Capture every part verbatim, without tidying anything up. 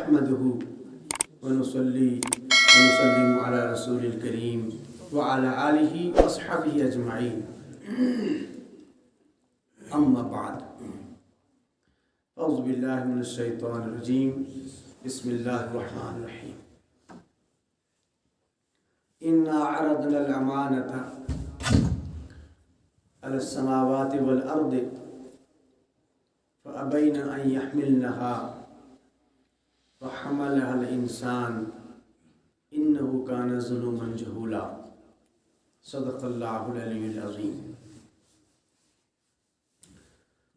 نحمده ونصلي ونسلم على رسول الكريم وعلى آله وأصحابه أجمعين. أما بعد. أعوذ بالله من الشيطان الرجيم. بسم الله الرحمن الرحيم. إنا عرضنا الأمانة على السماوات والأرض فأبين أن يحملنها وحملها الإنسان إنه كان ظلوما جهولا. صدق الله العلي العظيم.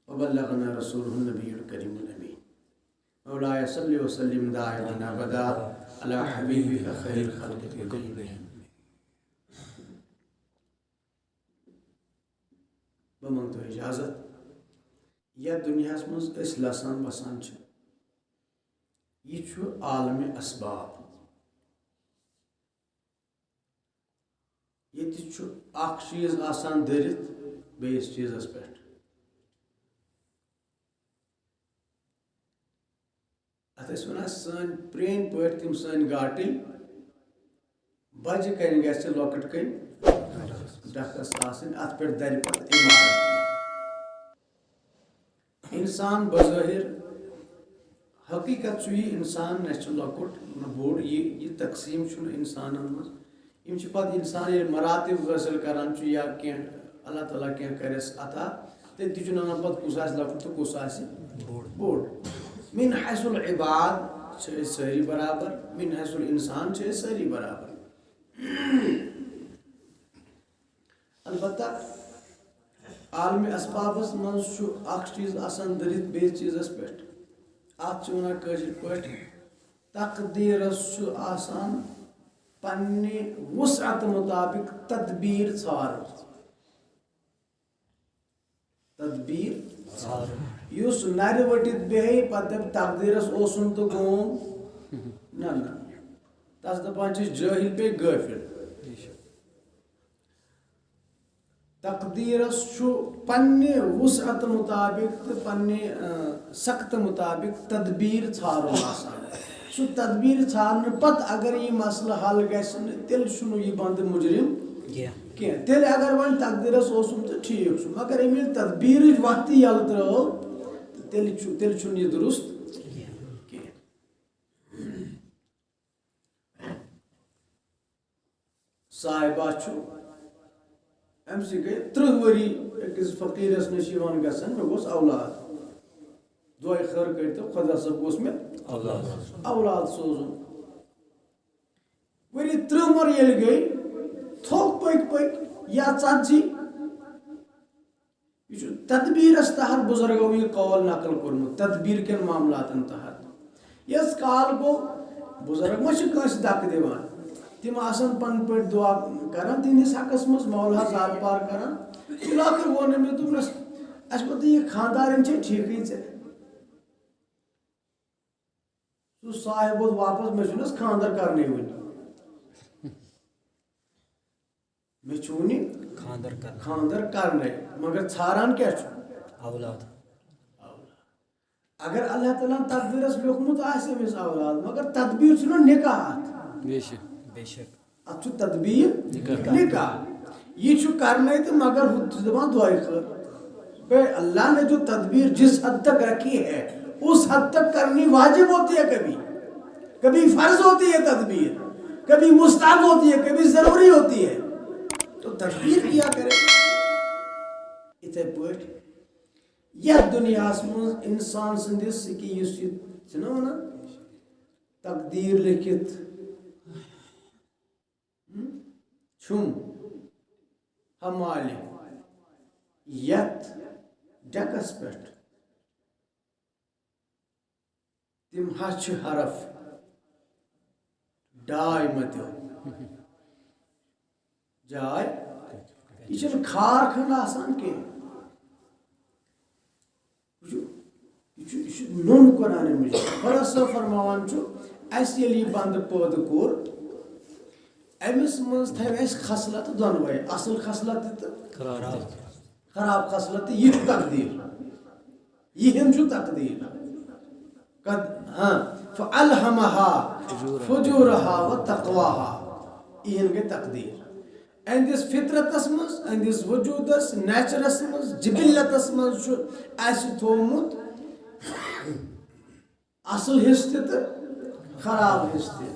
وبلغنا رسوله النبي الكريم الأمين. مولاي صل وسلم دائما أبدا على حبيبك خير الخلق كلهم. بہٕ منٛگہٕ تۄہہِ اجازت۔ یتھ دُنیاہس منٛز أسۍ لسان بسان چھِ، یہِ چھُ عالمِ اسباب۔ ییٚتہِ چھُ اکھ چیٖز آسان دٔرِتھ بیٚیِس چیٖزس پٮ۪ٹھ۔ اتھ ٲسۍ ونان سٲنۍ پرٛٲنۍ پٲٹھۍ تِم سٲنۍ گاٹٕلۍ، بجہِ کنہِ گژھِ لۄکٕٹ کنہِ ڈکھس آسٕنۍ، اتھ پٮ۪ٹھ درِ پتہٕ عمارت۔ انسان بظٲہر حقیقت چھُ یہِ، انسان نہ چھُ لۄکُٹ نہ بوٚڑ، یہِ یہِ تقسیٖم چھُنہٕ انسانن منٛز۔ یِم چھِ پتہٕ انسان ییٚلہِ مراتب حٲصِل کران چھُ یا کینٛہہ اللہ تعالیٰ کینٛہہ کرٮ۪س عطا، تٔتھی چھُ ننان پتہٕ کُس آسہِ لۄکُٹ تہٕ کُس آسہِ بوٚڑ۔ من حیث العباد چھِ أسۍ سٲری برابر، من حیث الانسان چھِ أسۍ سٲری برابر۔ البتہ عالمِ اسبابس منٛز چھُ اکھ چیٖز آسان دٔرِتھ بیٚیِس چیٖزس پٮ۪ٹھ۔ اتھ چھِ ونان کٲشِر پٲٹھۍ، تقدیٖرس چھُ آسان پننہِ وسعت مطابق تدبیٖر ژھارُن۔ تدبیٖر ژھارُن۔ یُس نرِ ؤٹِتھ بیٚہہِ، پتہٕ دپہِ، "تقدیٖرس اوسُم تہٕ گوم۔" نہ، نہ۔ تس دپان چھِ جٲہِل بیٚیہِ غٲفِل۔ تقدیٖرس چھُ پننہِ وسعت مطابق تہٕ پننہِ، آ، سختہٕ مطابق تدبیٖر ژھارُن آسان۔ سُہ تدبیٖر ژھارنہٕ پتہٕ اگر یہِ مسلہٕ حل گژھِ نہٕ، تیٚلہِ چھُنہٕ یہِ بندٕ مجرم کینٛہہ۔ کینٛہہ۔ تیٚلہِ اگر وۄنۍ تقدیٖرس اوسُم تہٕ ٹھیٖک چھُ، مگر ییٚمہِ ییٚلہِ تدبیٖرٕچ وتھ تہِ یَلہٕ ترٲو، تہٕ تیٚلہِ چھُ، تیٚلہِ چھُنہٕ یہِ درست کینٛہہ۔ صاحبہ چھُ، أمۍ سٕے گٔے ترٕٛہ ؤری أکِس فقیٖرس نِش یِوان گژھان، مےٚ گوٚژھ اولاد۔ دعایہِ خٲر کٔرۍ تو، خۄدا صٲب گوٚژھ مےٚ اولاد۔ اولاد سوزُن۔ ؤری ترٕٛہ مۄر ییٚلہِ گٔے، تھوٚو پٔکۍ پٔکۍ یا ژتجی، یہِ چھُ تدبیٖرس تحت بُزرگو یہِ قول نقل کوٚرمُت، تدبیٖر کٮ۪ن معاملاتن تحت۔ یٔژ کال گوٚو، بُزرگ ما چھِ کٲنٛسہِ دکہٕ دِوان؟ تِم آسن پنٕنۍ پٲٹھۍ دُعا کران تِہنٛدِس حقس منٛز، مولا زارٕ پار کران۔ تہٕ ٲخٕر ووٚن أمِس، دوٚپنس، "اَسہِ ووٚن تہٕ یہِ خانٛدارِنۍ چھےٚ ٹھیٖکٕے ژےٚ؟" سُہ صاحب ووت واپس، "مےٚ چھُنہٕ حظ خانٛدر کرنٕے وُنہِ۔" مےٚ چھُ وُنہِ خانٛدر کرُن۔ خانٛدر کرنے، مگر ژھاران کیٛاہ چھُ؟ اولاد۔ اولاد۔ اگر اللہ تعالیٰ ہن تقدیٖرس لیوٗکھمُت آسہِ أمِس اولاد، مگر تدبیٖر چھُنہٕ نکاح اتھ۔ بے شک۔ بے شک۔ اتھ چھُ تدبیٖر نکاح۔ نکاح۔ یہِ چھُ کرنے تہٕ مگر ہُہ تہِ چھُ دپان دعایہِ خٲر۔ بھائی، اللہ نے جو تدبیر جس حد تک رکھی ہے، اس حد تک کرنی واجب ہوتی ہے کبھی۔ کبھی فرض ہوتی ہے تدبیر، کبھی مستحب ہوتی ہے، کبھی ضروری ہوتی ہے۔ تو تدبیر کیا کرے؟ یِتھے پٲٹھۍ یتھ دُنیاہس منٛز انسان سٕنٛدِس، یہِ کہِ یُس یہِ چھِنہ ونان، تقدیٖر لیکھِتھ، ہم، چھُم ہمالہِ یتھ ڈیکس پٮ۪ٹھ تِم ہچھِ حرف ڈاے متیو۔ جاے، یہِ چھُنہٕ کھار کھنٛڈ آسان کینٛہہ۔ وٕچھِو، یہِ چھُ، یہِ چھُ نوٚن قرآن مجید۔ خۄدا صٲب فرماوان چھُ، اَسہِ ییٚلہِ یہِ بنٛدٕ پٲدٕ کوٚر، أمِس منٛز تھٲوۍ اَسہِ خصلت دۄنوَے، اَصٕل خصلت تہِ تہٕ خراب۔ خراب خصلت تہِ۔ یہِ چھُ تقدیٖر، یِہِنٛد چھُ تقدیٖر۔ قد، ہاں، فَأَلْهَمَهَا فُجُورَهَا وَتَقْوَاهَا۔ یِہِنٛد گٔے تقدیٖر۔ اہندس فطرتس منٛز، اہندس وجودس، نیچرس منٛز، جبلتس منٛز چھُ اَسہِ تھوٚومُت اصل حصہٕ تہِ تہٕ خراب حصہٕ تہِ۔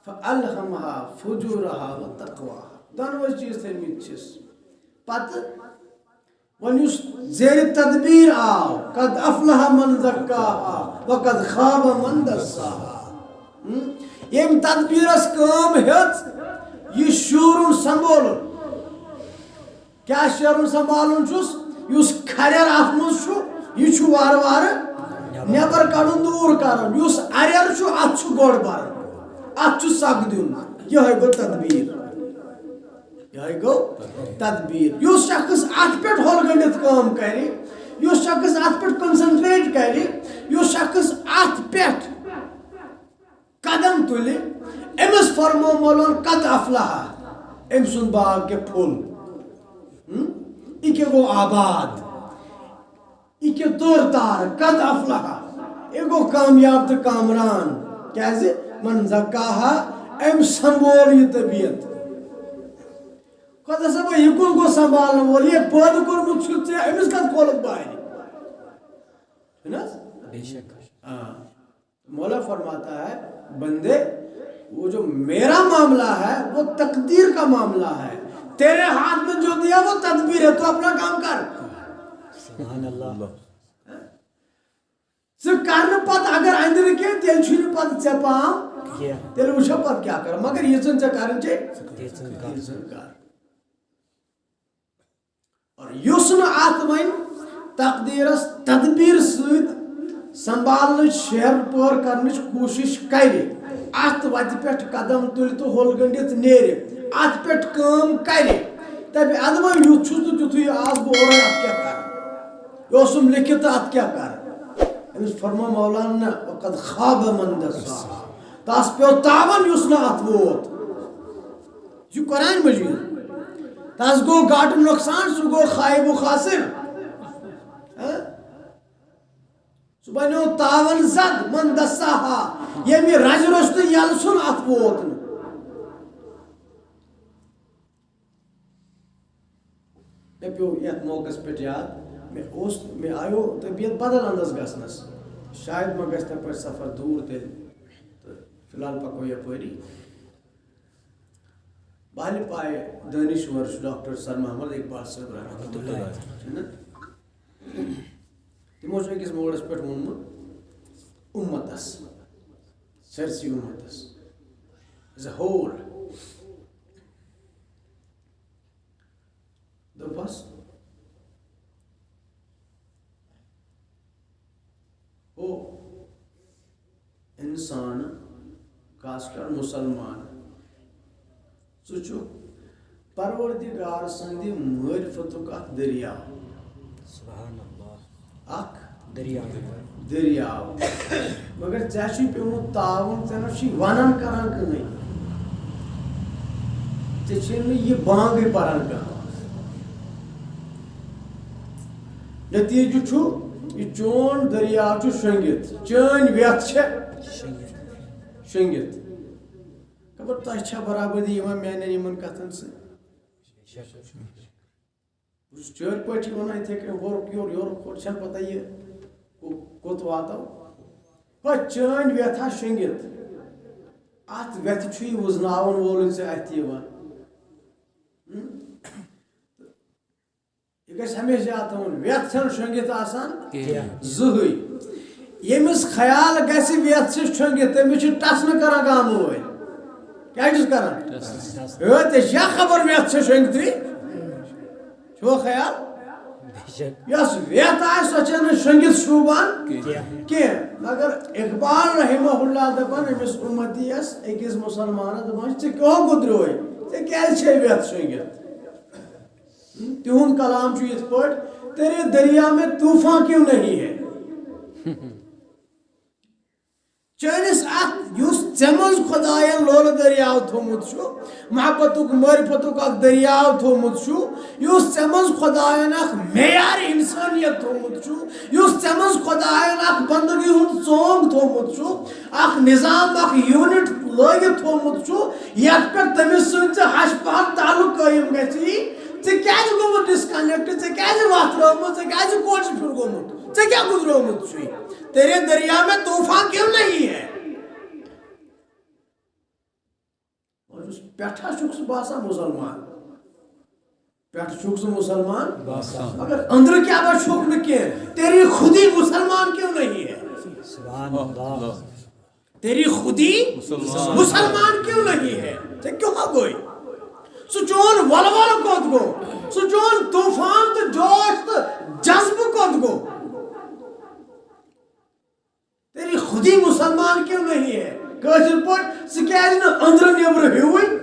فَأَلْهَمَهَا فُجُورَهَا وَتَقْوَاهَا۔ دۄنوَے چیٖز تھٲومٕتۍ چھِس۔ پتہٕ وۄنۍ یُس زیر تدبیر آو، قد افلح من زکاہا و قد خاب من دساہا۔ ہم؟ ییٚمۍ تدبیرس کٲم ہیٚژ، یہِ شیرُن سنبھولُن۔ کیٛاہ شیرُن سنبھالُن چھُس؟ یُس کھرٮ۪ر اتھ منٛز چھُ، یہِ چھُ وارٕ وارٕ نٮ۪بر کڑُن، دوٗر کرُن۔ یُس ارٮ۪ر چھُ، اتھ چھُ گۄڈ برُن، اتھ چھُ سگ دیُن۔ یِہوٚے گوٚو تدبیر۔ یِہوٚے گوٚو تدبیر۔ یُس شخص اتھ پٮ۪ٹھ ہۄل گٔنڈِتھ کٲم کرِ، یُس شخص اتھ پٮ۪ٹھ concentrate کرِ، یُس شخص اتھ پٮ۪ٹھ قدم تُلہِ، أمِس فرمو مولون قد افلح، أمۍ سُنٛد باغ کیٛاہ پھوٚل۔ ہم؟ یہِ کیٛاہ گوٚو آباد، یہِ کیٛاہ توٚر تار، قد افلح، یہِ گوٚو کامیاب تہٕ کامران۔ کیٛازِ؟ من زکاہا، أمۍ سنبھول یہِ طبیعت۔ خۄدا صٲبا، یہِ کُس گوٚو سنبھالن وول؟ یہِ پٲدٕ کوٚرمُت چھُ ژےٚ، أمِس کَتھ کھولُکھ بارِ؟ چھُنہٕ حظ؟ بے شک۔ آ۔ مولا فرماتا ہے، بندے، وہ جو میرا معاملہ ہے، وہ تقدیر کا معاملہ ہے۔ تیرے ہاتھ میں جو دیا، وہ تدبیر ہے، تو اپنا کام کر۔ سبحان اللہ۔ ژٕ کر نہٕ پتہٕ، اگر اندِ نہٕ کینٛہہ، تیٚلہِ چھُے نہٕ پتہٕ ژےٚ پام کینٛہہ۔ تیٚلہِ وٕچھو پتہٕ کیٛاہ کرو، مگر یہِ ژھٕن ژےٚ کرٕنۍ چھے، تیٖژ ژھٕن کر۔ یہِ ژھٕن کر۔ اور یُس نہٕ اتھ وۄنۍ تقدیرس تدبیر سۭتۍ سنبھالنٕچ، شہر پٲر کرنٕچ کوٗشش کرِ، اتھ وتہِ پٮ۪ٹھ قدم تُلہِ تہٕ ہۄل گٔنڈِتھ نیرِ، اتھ پٮ۪ٹھ کٲم کرِ، دپہِ، ادٕ وۄنۍ یُتھ چھُس تہٕ تیُتھُے آس بہٕ اورے، اتھ کیٛاہ کرٕ؟ یہِ اوسُم لیکھِتھ تہٕ اتھ کیٛاہ کرٕ؟ أمِس فرموو مولانا، نہ، وقد خاب من دساہا۔ تس پیوٚو تاوان یُس نہٕ اتھ ووت۔ یہِ چھُ قرآن مجید۔ تس گوٚو گاٹہٕ نۄقصان، سُہ گوٚو خائب و خاسر۔ ہاں؟ سُہ بنیو تاوان زد من دساہا، ییٚمہِ رزِ روٚستُے یلہٕ ژھُن اتھ ووت نہٕ۔ مےٚ پیوٚو یتھ موقعس پٮ۪ٹھ یاد، مےٚ اوس، مےٚ آیو طبیعت بدل انداز گژھنس، شاید ما گژھِ تپٲرۍ سفر دوٗر تیٚلہِ، تہٕ فی الحال پکو یپٲری۔ بالہِ پایہِ دٲنِشور چھُ ڈاکٹر سر محمد اقبال صٲب رحمتہ اللہ علیہ، چھُنہ؟ تِمو چھُ أکِس موڈس پٮ۪ٹھ ووٚنمُت، امتس، سٲرسٕے امتس، as a whole۔ دوٚپہَس، او انسان، خاص کر مسلمان، ژٕ چھُکھ پروردگار سٕنٛدِ معرفتُک اکھ دٔریاو۔ سبحان اللہ۔ اکھ دٔریاو۔ دٔریاو۔ مگر ژےٚ چھُے پیوٚمُت تاوُن، ژےٚ نہ چھُے ونان کران کٕہٕنۍ۔ ژےٚ چھے نہٕ یہِ بانگٕے پران کانٛہہ۔ نتیجہٕ چھُ، یہِ چون دٔریاو چھُ شۄنٛگِتھ، چٲنۍ وٮ۪تھ چھےٚ شۄنٛگِتھ۔ خبر تۄہہِ چھا برابردی یِوان میانٮ۪ن یِمن کتھن سۭتۍ؟ بہٕ چھُس چٲرۍ پٲٹھۍ وَنان یِتھَے کٔنۍ ہورُکھ یورٕ، یورُکھ ہورٕ، چھَنہٕ پَتہ یہِ کو-، کوٚت واتو۔ ہۄ چٲنۍ وٮ۪تھ ہا شۄنٛگِتھ۔ اَتھ وٮ۪تھِ چھُے وُزناوَن وولُے ژےٚ اَتھِ یِوان۔ ہُم؟ یہِ گژھِ ہمیشہِ یاد تھاوُن، وٮ۪تھ چھَنہٕ شۄنٛگِتھ آسان کِہیٖنۍ۔ زٕہٕے۔ ییٚمِس خیال گژھِ وٮ۪تھ چھِ شۄنٛگِتھ، تٔمِس چھِ ٹَس نہٕ کَران گامہٕ وٲلۍ۔ کیٛاہ چھِس کَران؟ ٹَس۔ ہے، ژےٚ چھا خبر وٮ۪تھ چھِ شۄنٛگتھٕے؟ چھُوا خیال؟ بے شک۔ یۄس وٮ۪تھ آسہِ، سۄ چھَنہٕ شۄنٛگِتھ شوٗبان کینٛہہ۔ کینٛہہ۔ مگر اقبال رحمہ اللہ دَپان أمِس اُمتی یَس، أکِس مُسلمانَس دَپان، "ژےٚ کیٛاہ گُدریوے؟ ژےٚ کیٛازِ چھے وٮ۪تھ شۄنٛگِتھ؟" تِہُنٛد کلام چھُ یِتھ پٲٹھۍ، "تیرے دریا میں طوفان کیوں نہیں ہے؟" چٲنِس اَتھ یُس ژےٚ منٛز خۄدایَن لولہٕ دٔریاو تھوٚومُت چھُ، محبتُک، معرفتُک اکھ دٔریاو تھوٚومُت چھُ، یُس ژےٚ منٛز خۄدایَن اکھ معیار انسانیت تھوٚومُت چھُ، یُس ژےٚ منٛز خۄدایَن اکھ بندگی ہُنٛد ژونگ تھوٚومُت چھُ، اکھ نظام، اکھ یوٗنٹ لٲگِتھ تھوٚومُت چھُ، یتھ پٮ۪ٹھ تٔمِس سۭتۍ ژےٚ ہش پہل تعلق قٲیِم گژھی۔ ژےٚ کیازِ گوٚمُت ڈسکنیکٹ؟ ژےٚ کیازِ وتھ رٲومٕژ؟ ژےٚ کیازِ کوچہِ پھِر گوٚمُت؟ ژےٚ کیٛاہ گُزرومُت چھُے؟ تیرے دریا میں طوفان کیوں نہیں ہے؟ اور یُس پٮ۪ٹھٕ چھُکھ ژٕ باسان مُسلمان، پٮ۪ٹھٕ چھُکھ ژٕ مُسلمان، باسان۔ مگر أنٛدرٕ کیٛاہ باسان چھُکھ نہٕ کینٛہہ؟ تیری خودی مسلمان کیوں نہیں ہے؟ سبحان اللہ۔ تیری خودی مسلمان۔ مسلمان کیوں نہیں ہے؟ ژےٚ کیٛاہ گوٚے؟ سُہ چون ولولہٕ کوٚت گوٚو؟ سُہ چون طوفان تہٕ جوش تہٕ جذبہٕ کوٚت گوٚو؟ تیری خودی مسلمان کیوں نہیں ہے؟ کٲشِر پٲٹھۍ، ژٕ کیٛازِ نہٕ أنٛدرٕ نیٚبرٕ ہیوٗوٕے؟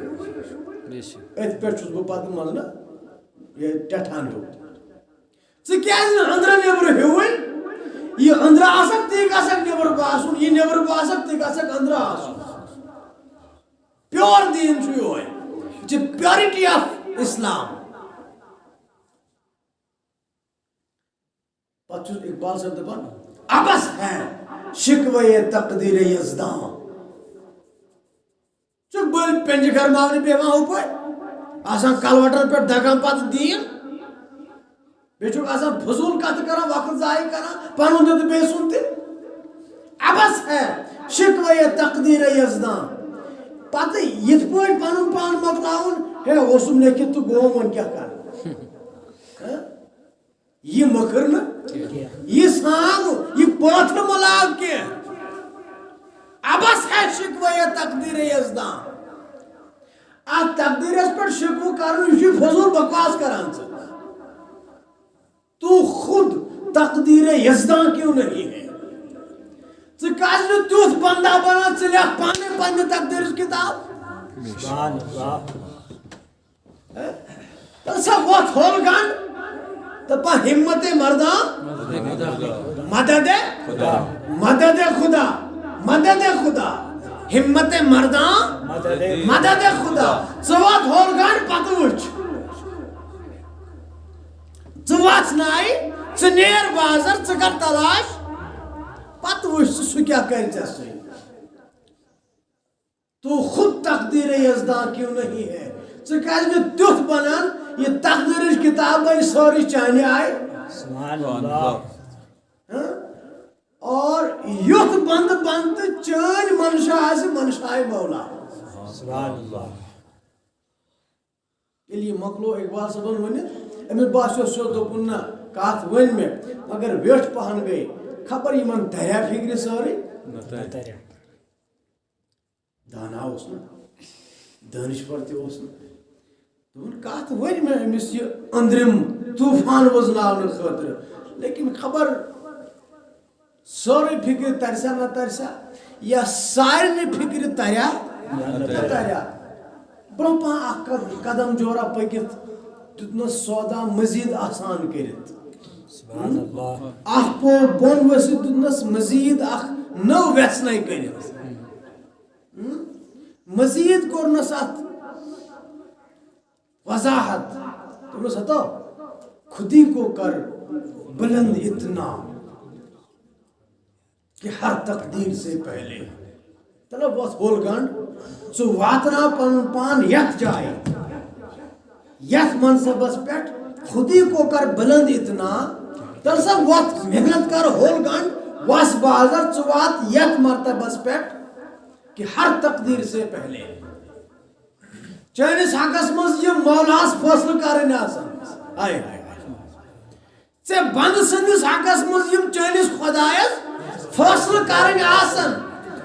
بے شک۔ أتھۍ پٮ۪ٹھ چھُس بہٕ پتہٕ منٛزٕ نہ یہِ ٹٮ۪ٹھان ہیوٗ۔ ژٕ کیٛازِ نہٕ أنٛدرٕ نیٚبرٕ ہیوٗوٕے؟ یہِ أنٛدرٕ آسکھ، تی گژھکھ نیٚبرٕ باسُن، یہِ نیٚبرٕ باسکھ، تی گژھکھ أنٛدرٕ آسُن۔ پیور دیٖن چھُ یِہوٚے۔ یہِ چھِ purity of Islam۔ پتہٕ چھُس اقبال صٲب دپان، عبث ہے شکوہ تقدیر یزداں۔ ژٕ بٔلۍ پٮ۪نجہِ گرماونہِ بیٚہوان ہُپٲرۍ، آسان کلوٹن پٮ۪ٹھ دگان پتہٕ دیٖن، بیٚیہِ چھُکھ آسان فضوٗل کتھٕ کران، وقت ضایع کران، پنُن تہِ تہٕ بیٚیہِ سُنٛد تہِ۔ عبث ہے شکوہ تقدیر یزداں۔ پتہٕ یِتھ پٲٹھۍ پنُن پان مۄکلاوُن، ہے اوسُم لیکھِتھ تہٕ گوٚو وۄنۍ کیٛاہ کرٕ؟ ہہ؟ یہِ مٔکھٕر نہٕ، یہِ سانٛگ، یہِ پٲتھٕر مۄلاو کینٛہہ۔ عبث ہے شکوہ تقدیر یزداں۔ اتھ تقدیرس پٮ۪ٹھ شکوہ کرُن، یہِ چھُے فضوٗل بکواس کران ژٕ۔ تو خود تقدیر یزداں کیوں نہیں ہے؟ ژٕ کیٛازِ نہٕ تیُتھ بندہ بنان، ژٕ لیکھ پانے پننہِ تقدیرٕچ کتاب۔ سبحان اللہ۔ تہٕ سا وۄتھ ہول گنڈ، دپان، ہمت مرداں، مدد خدا۔ مدد خدا، مدد خدا، ہمت مرداں، مدد خدا۔ ژٕ وۄتھ ہول گنڈ، پتہٕ وٕچھ۔ ژٕ وَژھ نایہِ، ژٕ نیر بازر، ژٕ کر تلاش، پتہٕ وٕچھ ژٕ سُہ کیٛاہ کرِ ژےٚ سۭتۍ۔ تو خود تقدیر یزداں کیوں نہیں ہے؟ ژٕ کیٛازِ نہٕ تیُتھ بنان، یہِ تقدیرٕچ کتاب بنہِ سٲرٕے چانہِ آیہِ؟ سبحان اللہ۔ ہاں؟ اور یُتھ بندٕ بن تہٕ چٲنۍ منشا آسہِ منشاے مولا۔ سبحان اللہ۔ ییٚلہِ یہِ مۄکلو اقبال صٲبن ؤنِتھ، أمِس باسیو سیوٚد، دوٚپُن، نہ، کتھ ؤنۍ مےٚ، مگر ویٹھ پہن گٔے، خبر یِمن تریا فکرِ سٲرٕے۔ نہ ترِ۔ دانا اوس نہ، دانشور تہِ اوس نہ۔ دوٚپُن، کتھ ؤنۍ مےٚ أمِس یہِ أنٛدرِم طوفان وزناونہٕ خٲطرٕ، لیکن خبر سٲرٕے فکرِ ترسا نہ ترسا، یا سارنٕے فکرِ تریا نہ تریا۔ برونٛہہ پہن اکھ قد-، قدم جورا پٔکِتھ دیُتنس سودا مزید آسان کٔرِتھ۔ سبحان اللہ۔ اکھ پو بۄن ؤسِتھ دیُتنس مزید اکھ نٔو وٮ۪ژھنے کٔرِتھ۔ ہم؟ مزید کوٚرنس اتھ وضاحت۔ دوٚپنَس، ہتو، خودی کو کر بلند اتنا کہ ہر تقدیر سے پہلے۔ تلہ وۄتھ ہول گنڈ، ژٕ واتناو پنُن پان یتھ جایہِ، یتھ منصبس پٮ۪ٹھ، خودی کو کر بلند اتنا۔ تلہ سا وۄتھ، محنت کر، ہول گنڈ، وس بازر، ژٕ وات یتھ مرتبس پٮ۪ٹھ کہ ہر تقدیر سے پہلے۔ چٲنِس حقس منٛز یِم مولاہس فٲصلہٕ کرٕنۍ آسن۔ ہاے، ہاے، ہاے۔ ژےٚ بندٕ سٕنٛدِس حقس منٛز یِم چٲنِس خۄدایس فٲصلہٕ کرٕنۍ آسن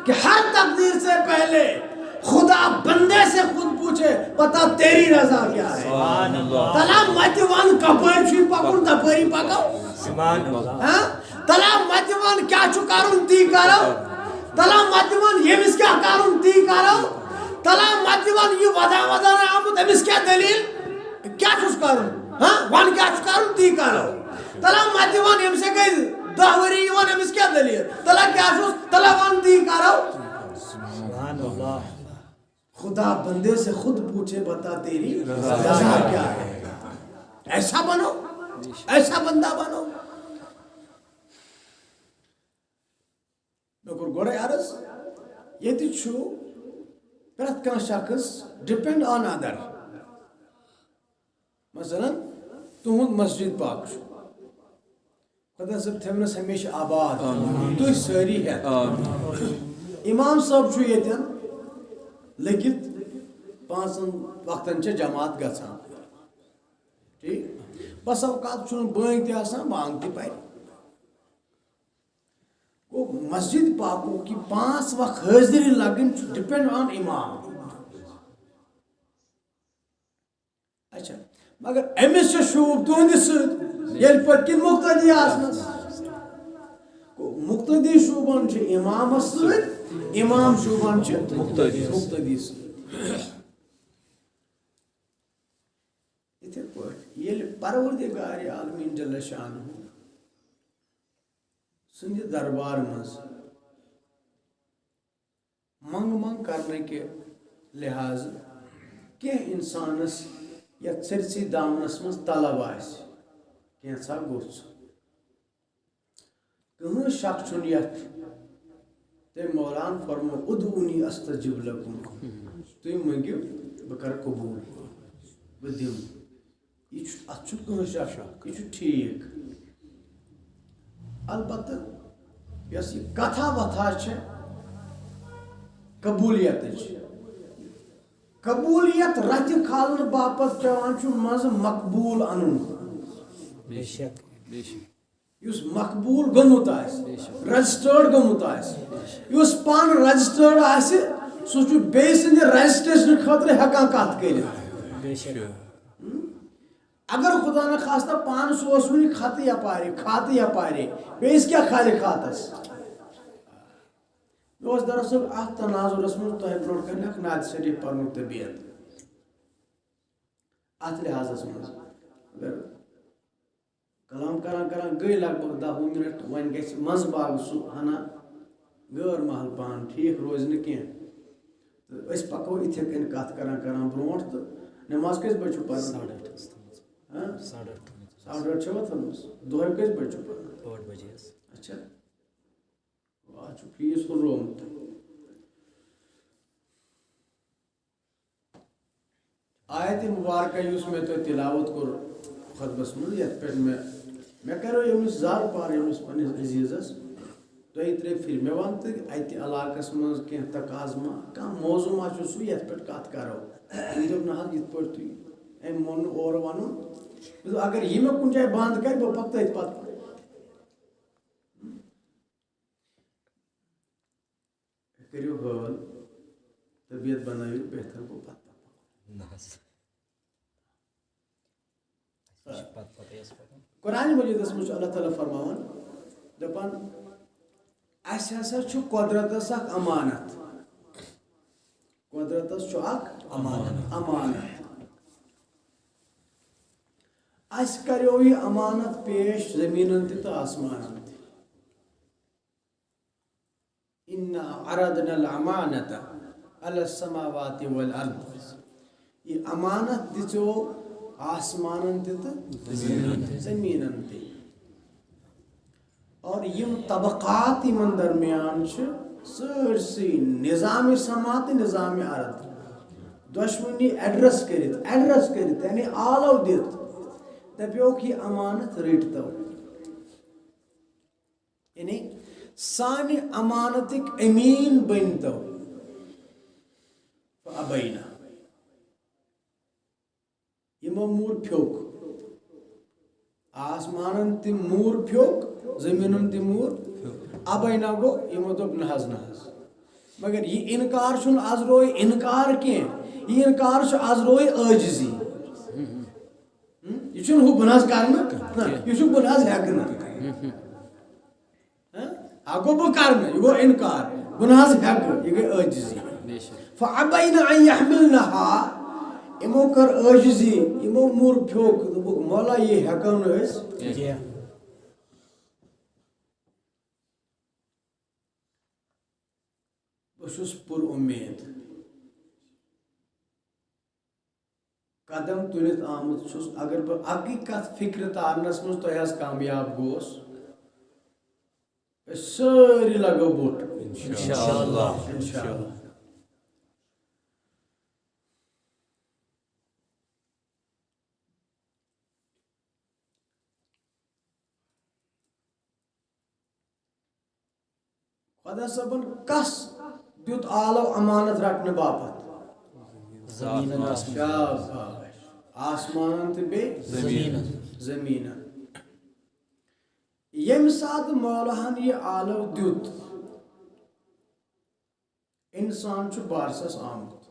کہ ہر تقدیر سے پہلے خدا بندے سے خود پوچھے، پتا تیری رضا کیا ہے؟ سبحان اللہ۔ تلا متہِ ون کپٲرۍ چھُے پکُن، تپٲری پکو۔ سبحان اللہ۔ ہاں؟ تلا متہِ ون کیٛاہ چھُ کرُن، تی کرو۔ تلا متہِ ون ییٚمِس کیٛاہ کرُن، تی کرو۔ تلا متہِ ون یہِ ودان ودان آمُت، أمِس کیٛاہ دٔلیٖل؟ کیٛاہ چھُس کرُن؟ ہاں؟ ون کیٛاہ چھُ کرُن، تی کرو۔ تلا متہِ ون ییٚمِس ہے گٔے دَہ ؤری یِوان، أمِس کیٛاہ دٔلیٖل؟ تلا کیٛاہ چھُس؟ تلا ون، تی کرو۔ اللہ۔ خدا بندے سے خود پوچھے، بتا تیری رضا کیا ہے؟ ایسا بنو، ایسا بندہ بنو۔ مےٚ کوٚر گۄڈَے عرض، ییٚتہِ چھُ پرٛٮ۪تھ کانٛہہ شخص depend on other۔ مثلاً، تُہُنٛد مسجد پاک چھُ۔ خۄدا صٲب تھٲوِنَس ہمیشہِ آباد۔ آمین۔ تُہۍ سٲری ہٮ۪تھ۔ آمین۔ اِمام صٲب چھُ ییٚتٮ۪ن لٔگِتھ، پانٛژَن وقتَن چھےٚ جماعت گژھان۔ ٹھیٖک؟ بس اوقات چھُنہٕ بٲنٛگۍ تہِ آسان، بانٛگ تہِ پَرِ۔ گوٚو، مسجد پاکو کی پانٛژھ وقت حٲضری لگٕنۍ چھُ depend on اِمام۔ اچھا، مگر أمِس چھُ شوٗب تُہنٛدِ سۭتۍ، ییٚلہِ پٔتۍ کِنۍ مُقتدی آسنَس۔ گوٚو، مُقتدی شوٗبان چھُ اِمامَس سۭتۍ، اِمام شوٗبان چھُ مُقتدی۔ مُقتدی سۭتۍ۔ یِتھے پٲٹھۍ ییٚلہِ پروردگار عالمین جل شانہ سٕنٛدِ دربار منٛز منٛگ منٛگ کرنہٕ کہِ لحاظہٕ کینٛہہ اِنسانَس یَتھ سٲرسٕے دامنَس منٛز طلب آسہِ، کینٛژھا گوٚژھ۔ کٕہٕنۍ شک چھُنہٕ یَتھ۔ تٔمۍ مولان فرمو، "ادعونی استجب لکم"، تُہۍ مٔنٛگِو، بہٕ کرٕ قبوٗل، بہٕ دِمہٕ۔ یہِ چھُ، اَتھ چھُنہٕ کٕہٕنۍ شک، یہِ چھُ ٹھیٖک۔ البتہ یۄس یہِ کتھا وتھا چھےٚ قبوٗلیتٕچ، قبوٗلیت رتھِ کھالنہٕ باپتھ پٮ۪وان چھُ منٛزٕ مقبوٗل اَنُن۔ بے شک۔ بے شک۔ یُس مقبوٗل گوٚمُت آسہِ، رجسٹرڈ گوٚمُت آسہِ، یُس پانہٕ رجسٹرڈ آسہِ، سُہ چھُ بیٚیہِ سٕنٛدِ رجسٹریشنہٕ خٲطرٕ ہٮ۪کان کتھ کٔرِتھ۔ بے شک۔ اگر خدا نہ خواستہ پانس اوس وُنہِ خطہٕ یپارِ، کھاتہٕ یپارِ، بیٚیِس کیٛاہ کھالہِ خاتس؟ مےٚ اوس دراصل اتھ تناظرس منٛز تۄہہِ برونٛٹھ کنہِ اکھ نعت شریف پرنُک تہٕ بیت۔ اتھ لحاظس منٛز اگر کلام کران کران گٔے لگ بگ دہ وُہ منٹ، وۄنۍ گژھِ منٛزٕ باگ سُہ ہنا غٲر محل پہن، ٹھیٖک روزِ نہٕ کینٛہہ۔ تہٕ أسۍ پکو یِتھے کٔنۍ کتھ کران کران برونٛٹھ۔ تہٕ نماز کٔژِ بجہِ چھُو پران؟ ساڑٕ ٲٹھ حظ تھٲومٕژ۔ ہاں؟ ساڑٕ ٲٹھ تھٲومٕژ۔ ساڑٕ ٲٹھ چھوا تھٲومٕژ؟ دۄہے کٔژِ بجہِ چھُو پران؟ ٲٹھ بجے حظ۔ اچھا۔ آز چھُ فیٖس ہُررومُت۔ آیت مبارکہ یُس مےٚ تۄہہِ تلاوت کوٚر خطبس منٛز، یتھ پٮ۪ٹھ مےٚ، مےٚ کریو ییٚمِس زارٕ پار، ییٚمِس پننِس عزیزس، دۄیہِ ترٛےٚ پھِرِ۔ مےٚ وَن تہٕ اَتہِ علاقس منٛز کینٛہہ تقاضہٕ ما، کانٛہہ موضوع ما چھُ سُہ یتھ پٮ۪ٹھ کتھ کرو؟ أمۍ دوٚپ، نہ حظ، یِتھ پٲٹھۍ تُہۍ، أمۍ مون نہٕ اورٕ ونُن۔ مےٚ دوٚپ، اگر یہِ مےٚ کُنہِ جایہِ بنٛد کرِ، بہٕ پکہٕ تٔتھۍ پتہٕ۔ کٔرِو حٲل، طبیعت بنٲیِو بہتر، گوٚو پتہٕ پکو۔ نہ حظ۔ اَسہِ چھِ پتہٕ پتہٕ یَس پکان۔ قرآن مجیدس منٛز چھُ اللہ تعالیٰ فرماوان، دپان، اَسہِ ہسا چھُ قۄدرتس اکھ امانت۔ قۄدرتس چھُ اکھ امانت۔ امانت۔ اَسہِ کریو یہِ امانت پیش زٔمیٖنن تہِ تہٕ آسمانن تہِ۔ انا عرضنا الامانة علی السماوات والارض۔ یہِ امانت دِژیو آسمانن تہِ تہٕ زٔمیٖنن تہِ۔ اور یِم طبقات یِمن درمیان چھِ، سٲرسٕے نظام سما تہٕ نظام ارض دۄشوٕنی ایڈریس کٔرِتھ، ایڈریس کٔرِتھ، یعنی آلو دِتھ، دپیوکھ، یہِ امانت رٔٹۍ تو۔ یعنی سانہِ امانتٕکۍ امیٖن بٔنۍ تو۔ فابینا۔ یِمو موٗر پھیوٚک۔ آسمانن تہِ موٗر پھیوٚک، زٔمیٖنن تہِ موٗر۔ ابینا گوٚو، یِمو دوٚپ، نہ حظ، نہ حظ۔ مگر یہِ انکار چھُنہٕ از روے انکار کینٛہہ۔ یہِ انکار چھُ از روے عٲجزی۔ ہم؟ یہِ چھُنہٕ ہُہ بہٕ نہ حظ کرٕ نہٕ، نہ، یہِ چھُ بہٕ نہ حظ ہٮ۪کہٕ نہٕ۔ ہہ؟ اکھ گوٚو بہٕ کرٕ نہٕ، یہِ گوٚو انکار۔ بہٕ نہ حظ ہٮ۪کہٕ، یہِ گٔے عٲجزی۔ بے شک۔ فابین ان یحملنها، یِمو کٔر عٲجزی، یِمو موٚر پھیوٚک، دوٚپُکھ، مولا، یہِ ہٮ۪کو نہٕ أسۍ۔ کینٛہہ۔ بہٕ چھُس پُر اُمید۔ قدم تُلِتھ آمُت چھُس، اگر بہٕ اَکٕے کَتھ فِکرِ تارنَس منٛز تۄہہِ حظ کامیاب گوس، أسۍ سٲری لگو بوٚٹھ۔ انشاءاللہ۔ انشاءاللہ۔ خۄدا صٲبن کس دیُت آلو امانت رٹنہٕ باپتھ؟ زٔمیٖنن آسمانن۔ شاباش۔ آسمانن تہٕ بیٚیہِ زٔمیٖنن۔ زٔمیٖنن۔ ییٚمہِ ساتہٕ مولاہن یہِ آلو دیُت، انسان چھُ بارسس آمُت،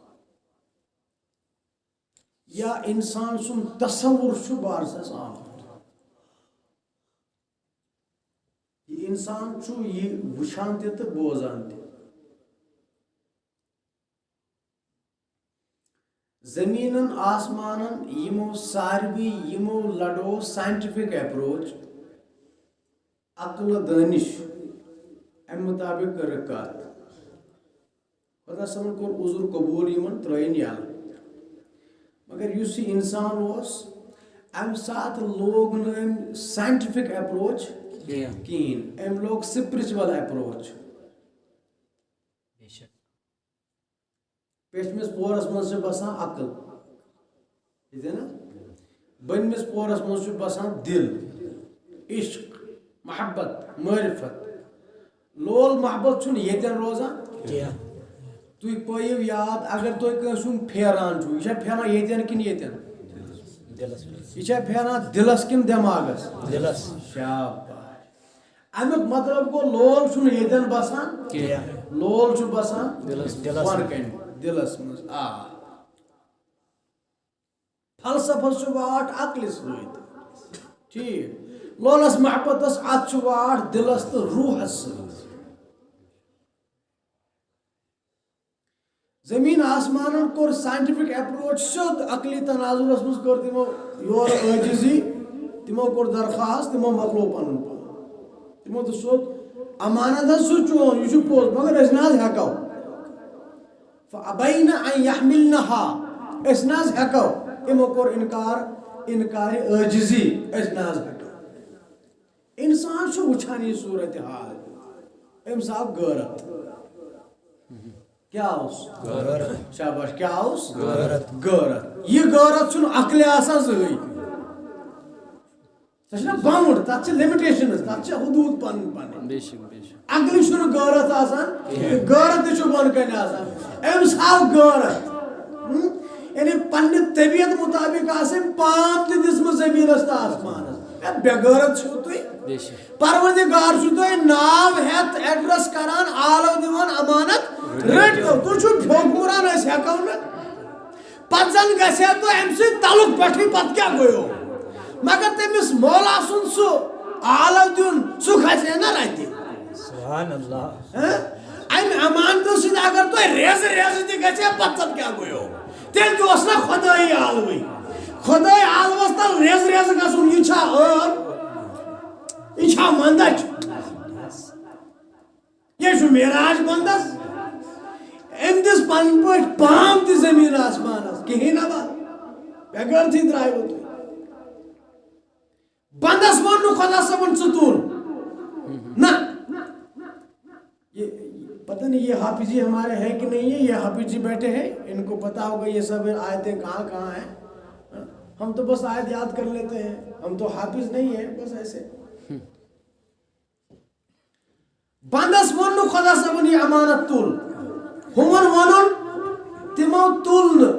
یا انسان سُنٛد تصور چھُ بارسس آمُت۔ یہِ انسان چھُ یہِ وٕچھان تہِ تہٕ بوزان تہِ۔ زٔمیٖنن آسمانن یِمو ساروٕے یِمو لڑو scientific approach، عقل و دٲنِش، اَمہِ مُطابِق کٔرٕکھ کَتھ۔ خۄدا صٲبن کوٚر عذر قبوٗل، یِمن ترٛٲیِن یَلہٕ۔ مگر یُس یہِ اِنسان اوس، اَمہِ ساتہٕ لوگ نہٕ أمۍ scientific approach کینٛہہ۔ کِہیٖنۍ، أمۍ لوگ spiritual approach۔ بے شک۔ پیٚٹھمِس پورس منٛز چھِ بسان عقل، ٹھیٖک چھا نا؟ بٔنمِس پورس منٛز چھُ بسان دِل، عشق، محبت، معرفت۔ لول محبت چھُنہٕ ییٚتٮ۪ن روزان کینٛہہ۔ تُہۍ پٲیِو یاد، اگر تُہۍ کٲنٛسہِ ہُنٛد پھیران چھُو، یہِ چھا پھیران ییٚتٮ۪ن کِنہٕ ییٚتٮ۪ن؟ دِلس۔ یہِ چھا پھیران دِلس کِنہٕ دٮ۪ماغس؟ دِلس۔ شاباش۔ اَمیُک مطلب گوٚو، لول چھُنہٕ ییٚتٮ۪ن بسان کینٛہہ۔ لول چھُ بسان دِلس۔ دِلس۔ بۄنہٕ کنہِ، دِلس منٛز۔ آ۔ فلسفس چھُ واٹھ عقلہِ سۭتۍ۔ ٹھیٖک۔ لولس محبتس، اتھ چھُ واٹھ دِلس تہٕ روحس سۭتۍ۔ زٔمیٖن آسمانن کوٚر scientific approach سیوٚد عقلی تناظرس منٛز، کٔر تِمو یورٕ عٲجزی، تِمو کوٚر درخواست، تِمو مۄکلو پنُن پان۔ تِمو دوٚپ، سیوٚد امانت حظ چھُ چون، یہِ چھُ پوٚز، مگر أسۍ نہ حظ ہٮ۪کو۔ فَأَبَيْنَ أَنْ يَحْمِلْنَهَا، أسۍ نہ حظ ہٮ۪کو۔ یِمو کوٚر اِنکار، اِنکارِ عٲجزی، أسۍ نہ حظ ہٮ۪کو۔ اِنسان چھُ وٕچھان یہِ صوٗرتِ حال، أمِس آو غٲرت۔ کیٛاہ اوس؟ غٲرت۔ شاباش، کیٛاہ اوس؟ غٲرت۔ غٲرت۔ یہِ غٲرت چھُنہٕ عقلہِ آسان زٕہٕے۔ سۄ چھےٚ نا bound، تَتھ چھِ limitations، تَتھ چھِ حدوٗد پَنٕنۍ پَنٕنۍ۔ بے شک، بے شک۔ عقلہِ چھُنہٕ غٲرت آسان، کِہیٖنۍ۔ غٲرت تہِ چھُ بۄنہٕ کَنہِ آسان۔ أمِس آو غٲرت۔ ہُم؟ یعنی پننہِ طبیعت مُطابِق آسہِ أمۍ پام تہِ دِژمٕژ زٔمیٖنَس تہٕ آسمانَس۔ ہے، بے غٲرت چھِو تُہۍ۔ بے شک۔ پروردگار چھُ تۄہہِ ناو ہٮ۪تھ address کران، آلو دِوان، امانت رٔٹۍ تو۔ تُہۍ چھِو پھیوٚک مُران، أسۍ ہٮ۪کو نہٕ۔ پتہٕ زن گژھِ ہا تۄہہِ امہِ سۭتۍ تعلق پٮ۪ٹھٕے، پتہٕ کیٛاہ گوٚیو؟ مگر تٔمِس مولا سُنٛد سُہ آلو دیُن، سُہ کھسہِ ہے نہ رتہِ۔ سبحان اللہ۔ ہہ؟ امہِ امانتہٕ سۭتۍ اگر تۄہہِ ریزٕ ریزٕ تہِ گژھِ ہا، پتہٕ زن کیٛاہ گوٚیو؟ تیٚلہِ تہِ اوس نہ خۄدٲیی آلوٕے۔ خۄدٲے آلوس تل ریزٕ ریزٕ گژھُن، یہِ چھا ٲل؟ یہِ چھا مندچھ؟ یہِ چھُ معراج بندس۔ أمۍ دِژ پنٕنۍ پٲٹھۍ پام تہِ زٔمیٖن آسمانس، کِہیٖنۍ نہ بس۔ بے غٲرتھی درٛایوٕ تُہۍ۔ بندس ووٚن نہٕ خۄدا صٲبن، "ژٕ تُل۔" نہ۔ یہ پتہ نہیں، یہ حافظ جی ہمارے ہیں کہ نہیں ہے، یہ حافظ جی بیٹھے ہیں، ان کو پتا ہوگا یہ سب آیتیں کہاں کہاں ہیں۔ ہم تو بس آیت یاد کر لیتے ہیں، ہم تو حافظ نہیں ہیں، بس ایسے۔ بندس ووٚن نہٕ خۄدا صٲبن، "یہِ امانت تُل۔" ہُمن ووٚنُن، تِمو تُل نہٕ۔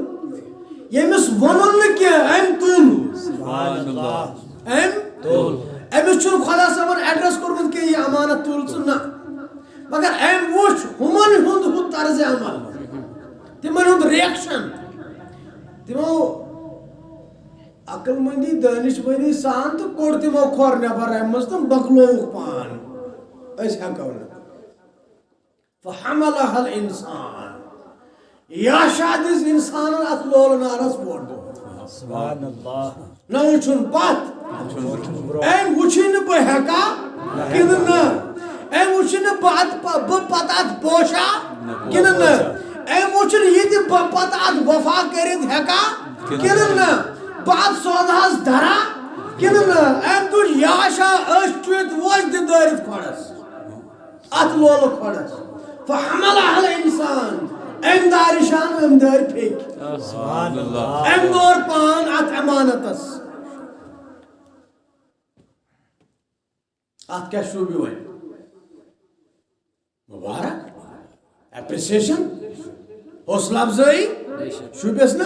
ییٚمِس ووٚنُن نہٕ کینٛہہ، أمۍ تُل۔ سبحان اللہ۔ أمۍ تُل۔ أمِس چھُنہٕ خۄدا صٲبن ایڈریس کوٚرمُت کینٛہہ، "یہِ امانت تُل ژٕ"، نہ۔ مگر أمۍ وُچھ ہُمن ہُنٛد ہُہ طرزِ عمل، تِمن ہُنٛد ریئیکشن۔ تِمو عقل مندی، دانشوری سان تہٕ کوٚڑ تِمو کھۄر نٮ۪بر امہِ منٛز تہٕ مۄکلووُکھ پان۔ أسۍ ہٮ۪کو نہٕ۔ فحملها الانسان۔ یا شاید اِنسانن اتھ لولہٕ نارس ووٚٹ۔ سبحان اللہ۔ نہ وٕچھُن پتھ۔ أمۍ وٕچھُے نہٕ بہٕ ہٮ۪کا کِنہٕ نہ۔ أمۍ وٕچھُے نہٕ بہٕ اتھ پ-، بہٕ پتہٕ اتھ پوشا کِنہٕ نہٕ؟ أمۍ وُچھُن یہِ تہِ بہٕ پتہٕ اتھ وفا کٔرِتھ ہٮ۪کا کِنہٕ نہٕ؟ بہٕ اتھ سوداہس درا کِنہٕ نہٕ؟ أمۍ تُج یہِ آشا أچھ چُیِتھ ووش دِ دٲرِتھ کھۄڈس، اتھ لولہٕ کھۄڈس۔ فحمل اہل انسان، أمۍ دارِ شان، أمۍ دٲرۍ پھیٚکۍ، سبحان اللہ۔ أمۍ دور پان اتھ امانتس۔ اتھ کیٛاہ شوٗبہِ وۄنۍ؟ مبارک، اپریسیشن، حوصلہ افزٲیی، شوٗبٮ۪س نا؟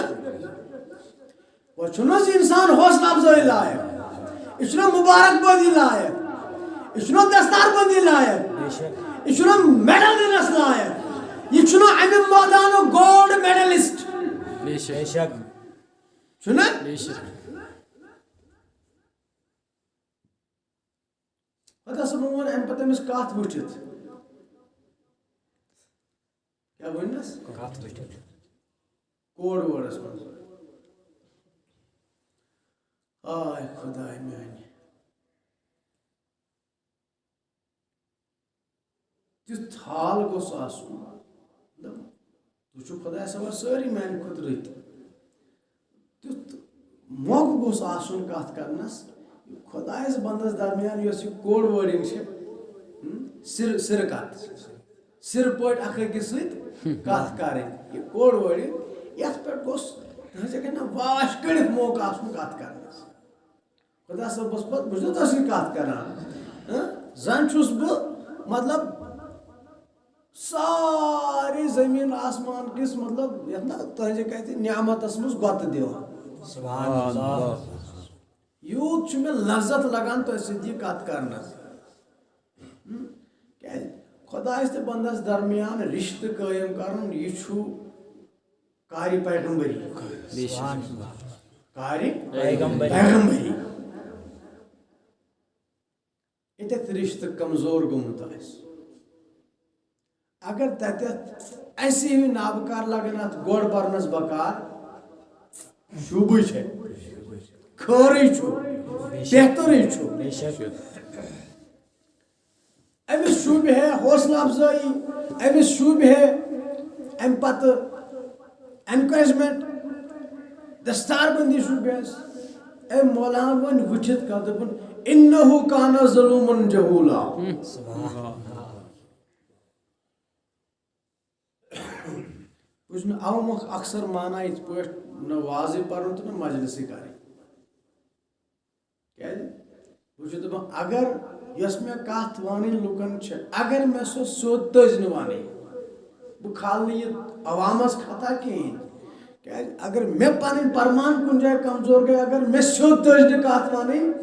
وۄنۍ چھُنہٕ حظ انسان حوصلہ افزٲیی لایق؟ یہِ چھُنہ مبارک بٲدی لایق؟ یہِ چھُنہ دستار بندی لایق؟ یہِ چھُنہ میڈل دِنس لایق؟ یہِ چھُنہ امہِ مٲدانُک گولڈ میڈلسٹ؟ بے شک۔ چھُنہ؟ بے شک۔ پتہٕ ہسا ووٚن امہِ پتہٕ أمِس کتھ وٕچھِتھ۔ کیٛاہ ووٚننس؟ کتھ وٕچھِتھ۔ کوڈ وٲڈس منٛز۔ آے خداے میانہِ۔ تیُتھ حال گوٚژھ آسُن۔ مطلب، تُہۍ چھِو خۄداے صٲبَس سٲری میٛانہِ کھۄتہٕ رٕتۍ۔ تیُتھ موقعہٕ گوٚژھ آسُن کَتھ کَرنَس، خۄدایَس بنٛدَس درمیان یۄس یہِ کوڈ وٲڈِنٛگ چھِ، ہم، سِر-، سِرٕ کَتھ، سِرٕ پٲٹھۍ اَکھ أکِس سۭتۍ کَتھ کَرٕنۍ۔ یہِ کوڈ وٲڈِنٛگ، یَتھ پٮ۪ٹھ گوٚژھ تُہٕنٛزِ کِنۍ واش کٔڑِتھ موقعہٕ آسُن کَتھ کَرنَس۔ خۄدا صٲبَس پَتہٕ بہٕ چھُس تۄہہِ سۭتۍ کَتھ کَران۔ ہہ؟ زَن چھُس بہٕ، مطلب، سارے زٔمیٖن آسمان کِس، مطلب، یَتھ نہ تُہٕنٛزِ کَتھِ نعمتَس منٛز گۄتہٕ دِوان۔ سبحان اللہ۔ یوٗت چھُ مےٚ لذت لَگان تۄہہِ سۭتۍ یہِ کَتھ کَرنَس۔ ہم؟ کیٛازِ؟ خۄدایَس تہٕ بنٛدَس درمیان رِشتہٕ قٲیِم کَرُن، یہِ چھُ کارِ پیغمبری۔ بے شک۔ کارِ پیغمبری۔ پیغمبری۔ ییٚتٮ۪تھ رِشتہٕ کمزور گوٚمُت آسہِ، اگر تَتٮ۪تھ اَسہِ ہیوٗ نابکار لگن اَتھ گۄڈ برنس بکار، شوٗبٕے چھےٚ، خٲرٕے چھُ، بہترٕے چھُ۔ بے شک۔ أمِس شوٗبہِ ہے حوصلہٕ افزٲیی، أمِس شوٗبہِ ہے اَمہِ پتہٕ encouragement، دستار بندی شوٗبہِ حظ۔ أمۍ مولانا وۄنۍ وٕچھِتھ کَتھ دوٚپُن، "إنه كان ظلوما جهولا۔" وٕچھ مےٚ اَوٕ مۄکھ اکثر مانا یِتھ پٲٹھۍ نہ وازٕے پَرُن تہٕ نہ مجلسٕے کَرٕنۍ۔ کیٛازِ؟ بہٕ چھُس دَپان، اگر یۄس مےٚ کَتھ وَنٕنۍ لُکَن چھِ، اگر مےٚ سۄ سیوٚد تٔج نہٕ وَنٕنۍ، بہٕ کھالہٕ نہٕ یہِ عوامَس خطا کِہیٖنۍ۔ کیٛازِ؟ اگر مےٚ پَنٕنۍ پَرمان کُنہِ جایہِ کمزور گٔے، اگر مےٚ سیوٚد تٔج نہٕ کَتھ وَنٕنۍ،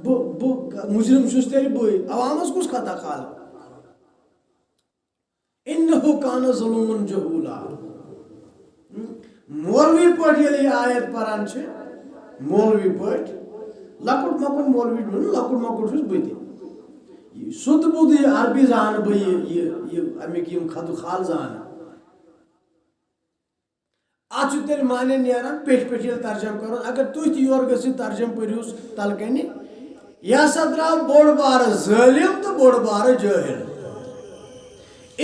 بہٕ، بہٕ مُجرِم چھُس تیٚلہِ بٕے۔ عوامَس کُس خطا کھالہٕ؟ "إنه كان ظلوما جهولا۔" مولوی پٲٹھۍ ییٚلہِ یہِ آیت پران چھِ، مولوی پٲٹھۍ، لۄکُٹ مۄکُٹ مولوی چھُنہٕ، لۄکُٹ مۄکُٹ چھُس بہٕ تہِ۔ یہِ سُہ تہٕ بوٗدٕے عربی زانہٕ بہٕ، یہِ، یہِ، یہِ اَمِکۍ یِم خد و خال زانہٕ۔ اَتھ چھُ تیٚلہِ معنی نیران پیٚٹھۍ پیٚٹھۍ ییٚلہِ ترجمہٕ کَرو۔ اگر تُہۍ تہِ یورٕ گٔژھِو ترجمہٕ پٔرِوس تَلہٕ کَنہِ، یہِ ہسا درٛاو بوٚڑ بارٕ ظٲلِم تہٕ بوٚڑ بارٕ جٲہِل۔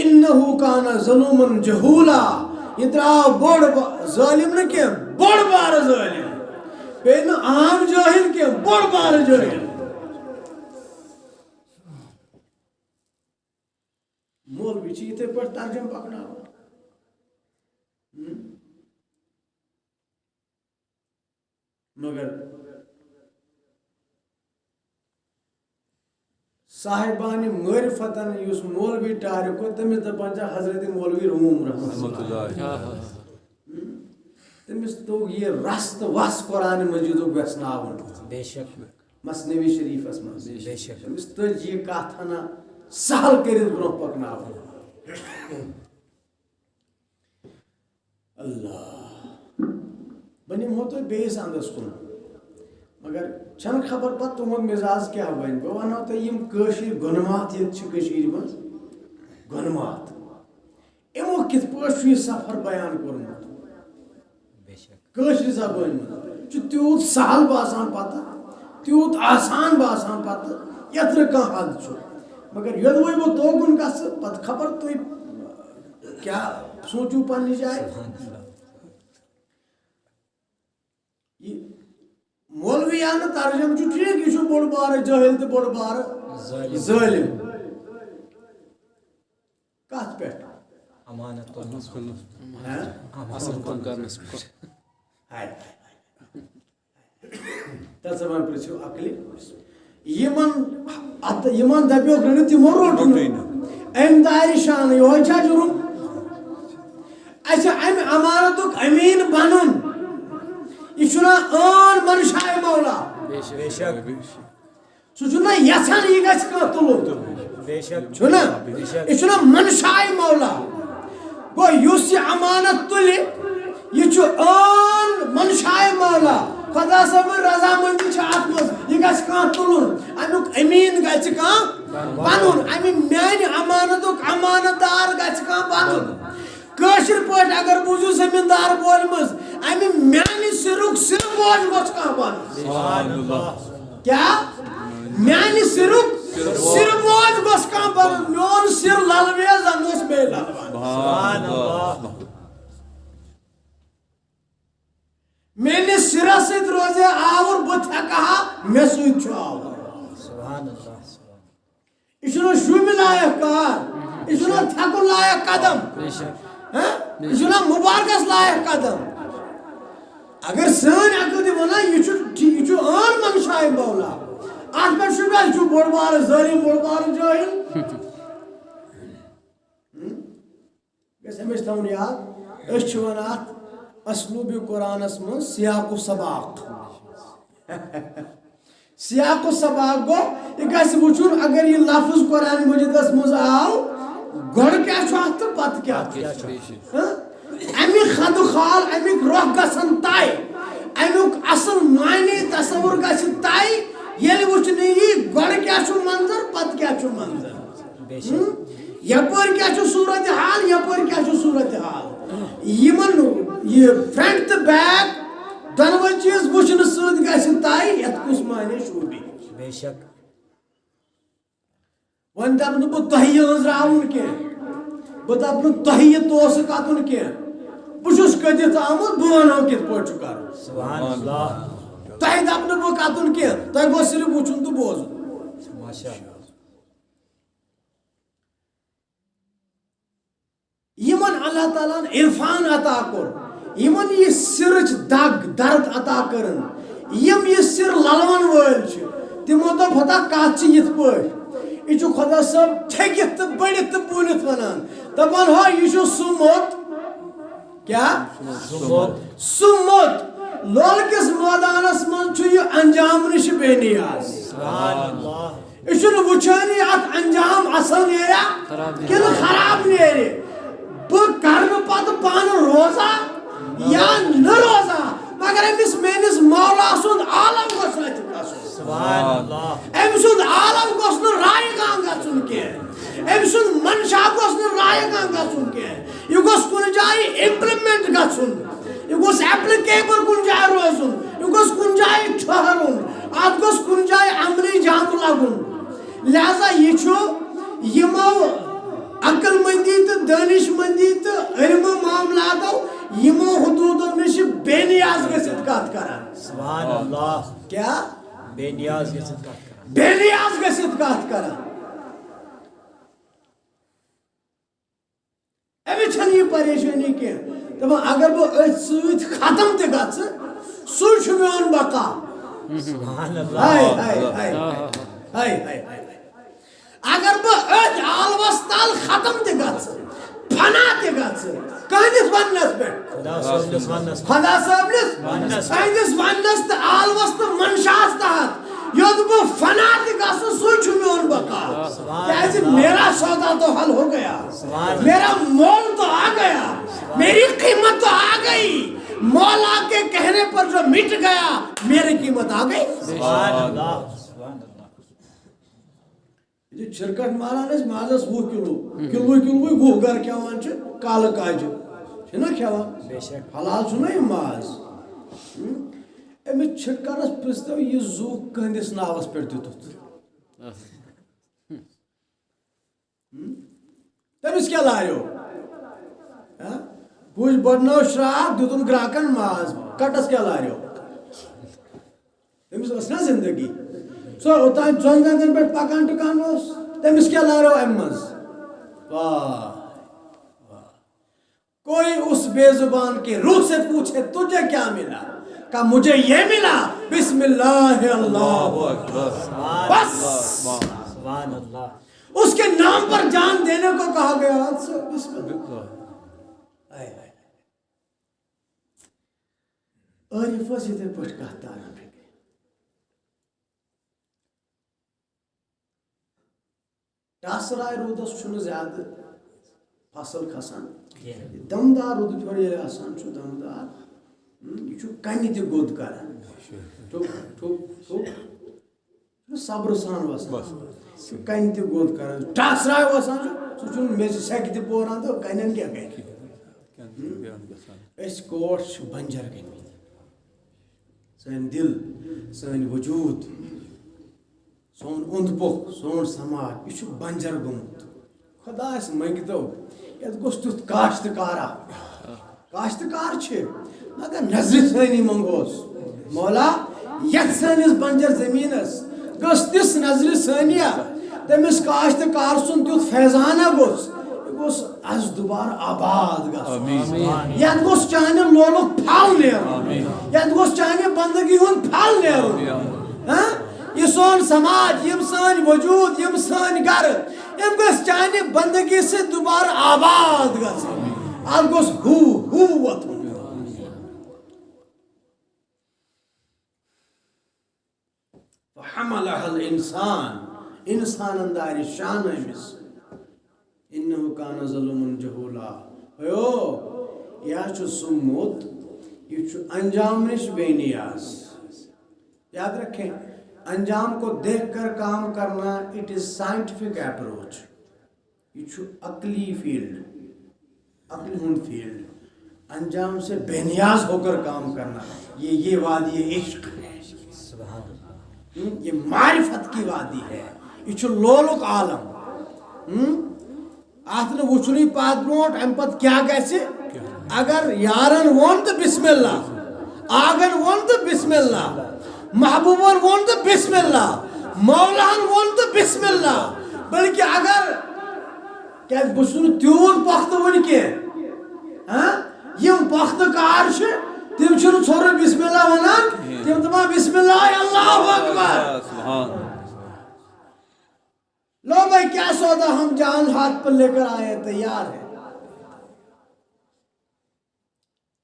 "إنه كان ظلوما جهولا۔" یہِ درٛاو بوٚڑ با-، ظٲلِم نہٕ کینٛہہ، بوٚڑ بارٕ ظٲلِم۔ بیٚیہِ نہٕ عام جٲہِل کینٛہہ، بوٚڑ بارٕ جٲہِل۔ مولوی چھِ یِتھَے پٲٹھۍ ترجمہٕ پَکناوان۔ ہم؟ مگر صاحبانِ معرفتن یُس مولوی ٹارِ کوٚر، تٔمِس دَپان چھِ حضرت مولوی روم رحمتہ اللہ۔ رحمتہ اللہ۔ ہم؟ تٔمِس توٚگ یہِ رس تہٕ وس قرآن مجیدُک وٮ۪ژھناوُن۔ بے شک۔ مثنوی شریفس منٛز۔ بے شک۔ تٔمِس تٔج یہِ کتھ ہنا سہل کٔرِتھ برونٛہہ پکناوٕنۍ۔ اللہ۔ بہٕ نِمہو تُہۍ بیٚیِس اندس کُن۔ مگر چھنہٕ خبر پتہٕ تُہُنٛد مزاج کیٛاہ بنہِ۔ بہٕ ونہو تۄہہِ یِم کٲشِرۍ گۄنماتھ ییٚتہِ چھِ کٔشیٖرِ منٛز۔ گۄنماتھ۔ یِمو کِتھ پٲٹھۍ چھُ یہِ سفر بیان کوٚرمُت؟ بے شک۔ کٲشرِ زبٲنۍ منٛز چھُ تیوٗت سہل باسان پتہٕ، تیوٗت آسان باسان پتہٕ، یتھ نہٕ کانٛہہ حد چھُ۔ مگر یوٚدوَے بہٕ توکُن گژھٕ، پتہٕ خبر تُہۍ کیٛاہ سوٗنٛچِو پننہِ جایہِ؟ یہِ مولویانہٕ ترجمہٕ چھُ ٹھیٖک، یہِ چھُ بوٚڑ بارٕ جٲہِل تہٕ بوٚڑ بارٕ ظٲلِم۔ ظٲلِم۔ کتھ پٮ۪ٹھ؟ امانت تُلنس۔ ہاں؟ اصل کٲم کرنس پٮ۪ٹھ۔ ہاے، ہاے، ہاے۔ تَتھ زبان پرٛژھِو عقلہِ۔ یِمن اتھ، یِمن دپیوکھ نہٕ، تِمو روٚٹُے نہٕ۔ امہِ دارِ شانہٕ یِہوٚے چھا جُرُم؟ اَسہِ امہِ امانتُک امیٖن بنُن، یہِ چھُنا عٲن منشائے مولا؟ بے شک۔ سُہ چھُنہ یژھان یہِ گژھِ کانٛہہ تُلُن۔ بے شک۔ چھُنہ؟ بے شک۔ یہِ چھُنہ منشائے مولا۔ گوٚو یُس یہِ امانت تُلہِ، یہِ چھُ عٲن منشائے مولا۔ خدا صٲبٕنۍ رضامندی چھِ اتھ منٛز، یہِ گژھِ کانٛہہ تُلُن۔ امیُک امیٖن گژھِ کانٛہہ بنُن۔ امہِ میانہِ امانتُک امانت دار گژھِ کانٛہہ بنُن۔ کٲشِر پٲٹھۍ اگر بوٗزِو زٔمیٖندار بولہِ منٛز، اَمہِ میانہِ سِرُک سِرٕ بوج گوٚژھ کانٛہہ بَنُن۔ سبحان اللہ۔ کیٛاہ؟ میانہِ سِرُک سِرٕ بوج گوٚژھ کانٛہہ بَنُن۔ میون سِر لَلویز اَنُس بیٚیہِ لَلوان۔ سبحان اللہ۔ میٲنِس سِرَس سۭتۍ روزِ آوُر، بہٕ تھٮ۪کہٕ ہا، مےٚ سۭتۍ چھُ آوُر۔ سبحان اللہ۔ یہِ چھُنہٕ شوٗبہِ لایق کار، یہِ چھُنہٕ تھٮ۪کُن لایق قدم۔ بے شک۔ ہاں؟ یہِ چھُنہٕ مبارکس لایق قدم۔ اگر سٲنۍ عقل تہِ وَنان، یہِ چھُ، یہِ چھُ عٲن منشائے مولا۔ اَتھ پٮ۪ٹھ شوٗبہِ، یہِ چھُ بوٚڑ بارٕ ظٲلِم، بوٚڑ بارٕ جٲہِل۔ گژھِ أمِس تھاوُن یاد، أسۍ چھِ وَنان اَتھ اسلوبِ قرآنَس منٛز سیاق و سباق۔ سیاق و سباق گوٚو، یہِ گژھِ وٕچھُن، اگر یہِ لفظ قرآن مجیدَس منٛز آو، گۄڈٕ کیٛاہ چھُ اَتھ تہٕ پَتہٕ کیٛاہ چھُ۔ کیٛاہ چھُ؟ ہاں؟ اَمِکۍ خد و خال، اَمِکۍ رۄخ گژھن طے، اَمیُک اَصٕل معنی تصوُر گژھِ طے، ییٚلہِ وٕچھنہٕ یی، گۄڈٕ کیٛاہ چھُ منظر، پَتہٕ کیٛاہ چھُ منظر۔ بے شک۔ ہم؟ یپٲرۍ کیٛاہ چھُ صورت حال، یپٲرۍ کیٛاہ چھُ صورت حال۔ یِمن یہِ فرنٹ تہٕ بیک دۄنوَے چیٖز وٕچھنہٕ سۭتۍ گژھِ طے یتھ کُس معنی شوٗبہِ۔ بے شک۔ وۄنۍ دپہٕ نہٕ بہٕ تۄہہِ یہِ أنٛزراوُن کینٛہہ، بہٕ دپہٕ نہٕ تۄہہِ یہِ توسہٕ کتُن کینٛہہ۔ بہٕ چھُس کٔدِتھ آمُت، بہٕ ونہو کِتھ پٲٹھۍ چھُ کرُن۔ سبحان اللہ۔ تۄہہِ دپہٕ نہٕ بہٕ کتُن کینٛہہ، تۄہہِ گوٚو صرف وٕچھُن تہٕ بوزُن۔ ماشاء اللہ۔ یِمن اللہ تعالیٰ ہن عرفان عطا کوٚر، یِمن یہِ سِرٕچ دگ، درد عطا کٔرٕن، یِم یہِ سِر للون وٲلۍ چھِ، تِمو دوٚپ، ہتا کتھ چھِ یِتھ پٲٹھۍ۔ یہِ چھُ خۄدا صٲب تھٔکِتھ تہٕ بٔڑِتھ تہٕ بوٗلِتھ ونان، دپان، ہا، یہِ چھُ سُہ موٚت۔ کیٛاہ؟ سُہ موٚت۔ سُہ موٚت۔ لولہٕ کِس مٲدانس منٛز چھُ یہِ انجام نِش بے نیاز۔ سبحان اللہ۔ یہِ چھُنہٕ وٕچھٲنی اَتھ انجام اَصٕل نیریا خراب نیرِ۔ کِنہٕ خراب نیرِ۔ بہٕ کرٕ نہٕ پتہٕ پانہٕ روزا یا نہٕ روزا، مگر أمِس میٲنِس مولا سُنٛد عالم گوٚژھ نہٕ اَتہِ گژھُن۔ سبحان اللہ۔ أمۍ سُنٛد عالم گوٚژھ نہٕ رایگان گژھُن کینٛہہ۔ أمۍ سُنٛد منشا گوٚژھ نہٕ رایگان گژھُن کینٛہہ۔ یہِ گوٚژھ کُنہِ جایہِ امپلمنٹ گژھُن، یہِ گوٚژھ ایپلیکیبل کُنہِ جایہِ روزُن، یہِ گوٚژھ کُنہِ جایہِ ٹھہرُن، اتھ گوٚژھ کُنہِ جایہِ عملی جام لگُن۔ لہذا یہِ چھُ یِمو عقل مندی تہٕ دانش مندی تہٕ علم معاملاتو، یِمو حدودو نِش بے نیاز گٔژھِتھ کتھ کران۔ سبحان اللہ۔ کیٛاہ؟ بے نیاز گٔژھِتھ کتھ کران۔ بے نیاز گٔژھِتھ کتھ کران۔ أمِس چھَنہٕ یہِ پریشٲنی کینٛہہ۔ دَپان، اگر بہٕ أتھۍ سۭتۍ ختم تہِ گژھٕ، سُے چھُ میون بقا۔ سبحان اللہ۔ ہاے، ہاے، ہاے، ہاے، ہاے، ہاے، ہاے۔ اگر بہٕ أتھۍ عالمس تل ختم تہِ گژھٕ، فنا تہِ گژھٕ، کٕہٕنٛدِس وننس پٮ۪ٹھ۔ خدا صٲبنِس وننس پٮ۪ٹھ۔ خدا صٲبنِس، وننس پٮ۪ٹھ۔ تٕہٕنٛدِس وننس تہٕ عالمس تہٕ منشاہس تحت یوٚت بہٕ فنا تہِ گژھٕ، سُے چھُ میون بقا۔ سبحان کیازِ اللہ۔ میرا سودا تو حل ہو گیا۔ سبحان اللہ۔ میرا مول تو آ گیا۔ میری قیمت تو آ گئی۔ مولا کے کہنے پر جو مٹ گیا، میری قیمت آ گئی۔ سبحان اللہ۔ سبحان اللہ۔ یہِ چھِرکَٹ ماران ٲسۍ مازَس وُہ کِلوٗ، کِلوٗ کِلوٗ وُہ گَرٕ کھٮ۪وان چھِ کالہٕ کاجہِ، چھِنہ کھٮ۪وان؟ بے شک۔ حلال چھُنہ یہِ ماز؟ ہُم؟ أمِس چھِرکَٹَس پِرٛژھتو، یہِ زُو کٕہٕنٛدِس ناوَس پٮ۪ٹھ دِتُتھ؟ ہُم؟ تٔمِس کیٛاہ لاریو؟ کُج بڑنٲو شراکھ، دیُتُن گراکن ماز، کٹس کیٛاہ لاریو؟ تٔمِس ٲس نا زندگی۔ سُہ اوٚتام ژۄن زنٛگن پٮ۪ٹھ پکان ٹُکان اوس، تٔمِس کیٛاہ لاریو امہِ منٛز؟ واہ، واہ۔ کوئی اس بے زبان کے روح سے پوچھے، تجھے کیا ملا؟ کہا، مجھے یہ ملا، بسم اللہ، اللہ اکبر۔ بس۔ سبحان اللہ۔ اس کے نام پر جان دینے کو کہا گیا، بسم اللہ۔ ہائے، ہائے۔ عٲرِف ٲس یِتھَے پٲٹھۍ کَتھ تاران فِکرِ۔ ٹاسراے روٗدَس چھُنہٕ زیادٕ فصل کھسان۔ کینٛہہ۔ دَمدار روٗدٕ پھیوٚر ییٚلہِ آسان چھُ، دَمدار، ہُم، یہِ چھُ کَنہِ تہِ گوٚد کَران۔ ٹھُک، ٹھُک، ٹھُک۔ چھُ صبرٕ سان وَسان۔ وَسان۔ سُہ کَنہِ تہِ گوٚد کَران۔ ٹاسراے وَسان چھُ، سُہ چھُنہٕ میٚژِ سٮ۪کہِ تہِ پوران تہٕ کَنٮ۪ن کیٛاہ کَرِ؟ کَنہِ تہِ بیٚہن گژھان۔ أسۍ کوٹھ چھِ بنجر گٔمٕتۍ۔ سٲنۍ دِل، سٲنۍ وجوٗد، سون اوٚنٛد پوٚکھ، سون سماج، یہِ چھُ بنجر گوٚمُت۔ خۄدایَس مٔنٛگتو، یَتھ گوٚژھ تیُتھ کاشتکارا۔ کاشتکار چھِ، مگر نظرِ ثٲنی منٛگوس۔ مولا، یَتھ سٲنِس بنجر زٔمیٖنَس گٔژھ تِژھ نظرِ ثٲنیہ، تٔمِس کاشتکار سُنٛد تیُتھ فیضانہ گوٚژھ، یہِ گوٚژھ از دُبارٕ آباد گژھُن۔ آمیٖن۔ یَتھ گوٚژھ چانہِ لولُک پھل نیرُن۔ آمیٖن۔ یَتھ گوٚژھ چانہِ بندگی ہُنٛد پھل نیرُن۔ آمیٖن۔ ہاں؟ یہِ سون سماج، یِم سٲنۍ وجوٗد، یِم سٲنۍ گرٕ، یِم گٔژھۍ چانہِ بندگی سۭتۍ دُبارٕ آباد گژھٕنۍ۔ اَتھ گوٚژھ ہو ہو وۄتھُن۔ فحملها الانسان، انسانن دارِ شانہٕ أمِس۔ انه کان ظلوما جہولا۔ ہیو، یہِ چھُ سُہ موٚت، یہِ چھُ انجام نِش بے نیاز۔ یاد رکھیں، انجام کو دیکھ کر کام کرنا، it is scientific approach۔ یہِ چھُ عقلی فیلڈ، عقلہِ ہُنٛد فیلڈ۔ انجام سے بے نیاز ہو کر کام کرنا، یہ، یہ وادی عشق ہے۔ سبحان اللہ۔ ہم، یہ معرفت کی وادی ہے، یہِ چھُ لولُک عالم۔ ہم؟ اتھ نہٕ وٕچھُنٕے پتھ برونٛٹھ، امہِ پتہٕ کیٛاہ گژھِ؟ اگر یارن ووٚن تہٕ بسم اللہ، آغن ووٚن تہٕ بسم اللہ، محبوبن ووٚن تہٕ بسم اللہ، مولہن ووٚن تہٕ بسم اللہ۔ بلکہ اگر، کیٛازِ بہٕ چھُس نہٕ تیوٗت پۄختہٕ وُنہِ کینٛہہ۔ ہاں؟ یِم پۄختہٕ کار چھِ، تِم چھِنہٕ ژھوٚرُے بسم اللہ ونان، تِم دپان، بسم اللہ، اللہ اکبر۔ سبحان۔ لو بھائی، کیا سودا ہم جان ہاتھ پر لے کر آئے ہیں، تیار ہے۔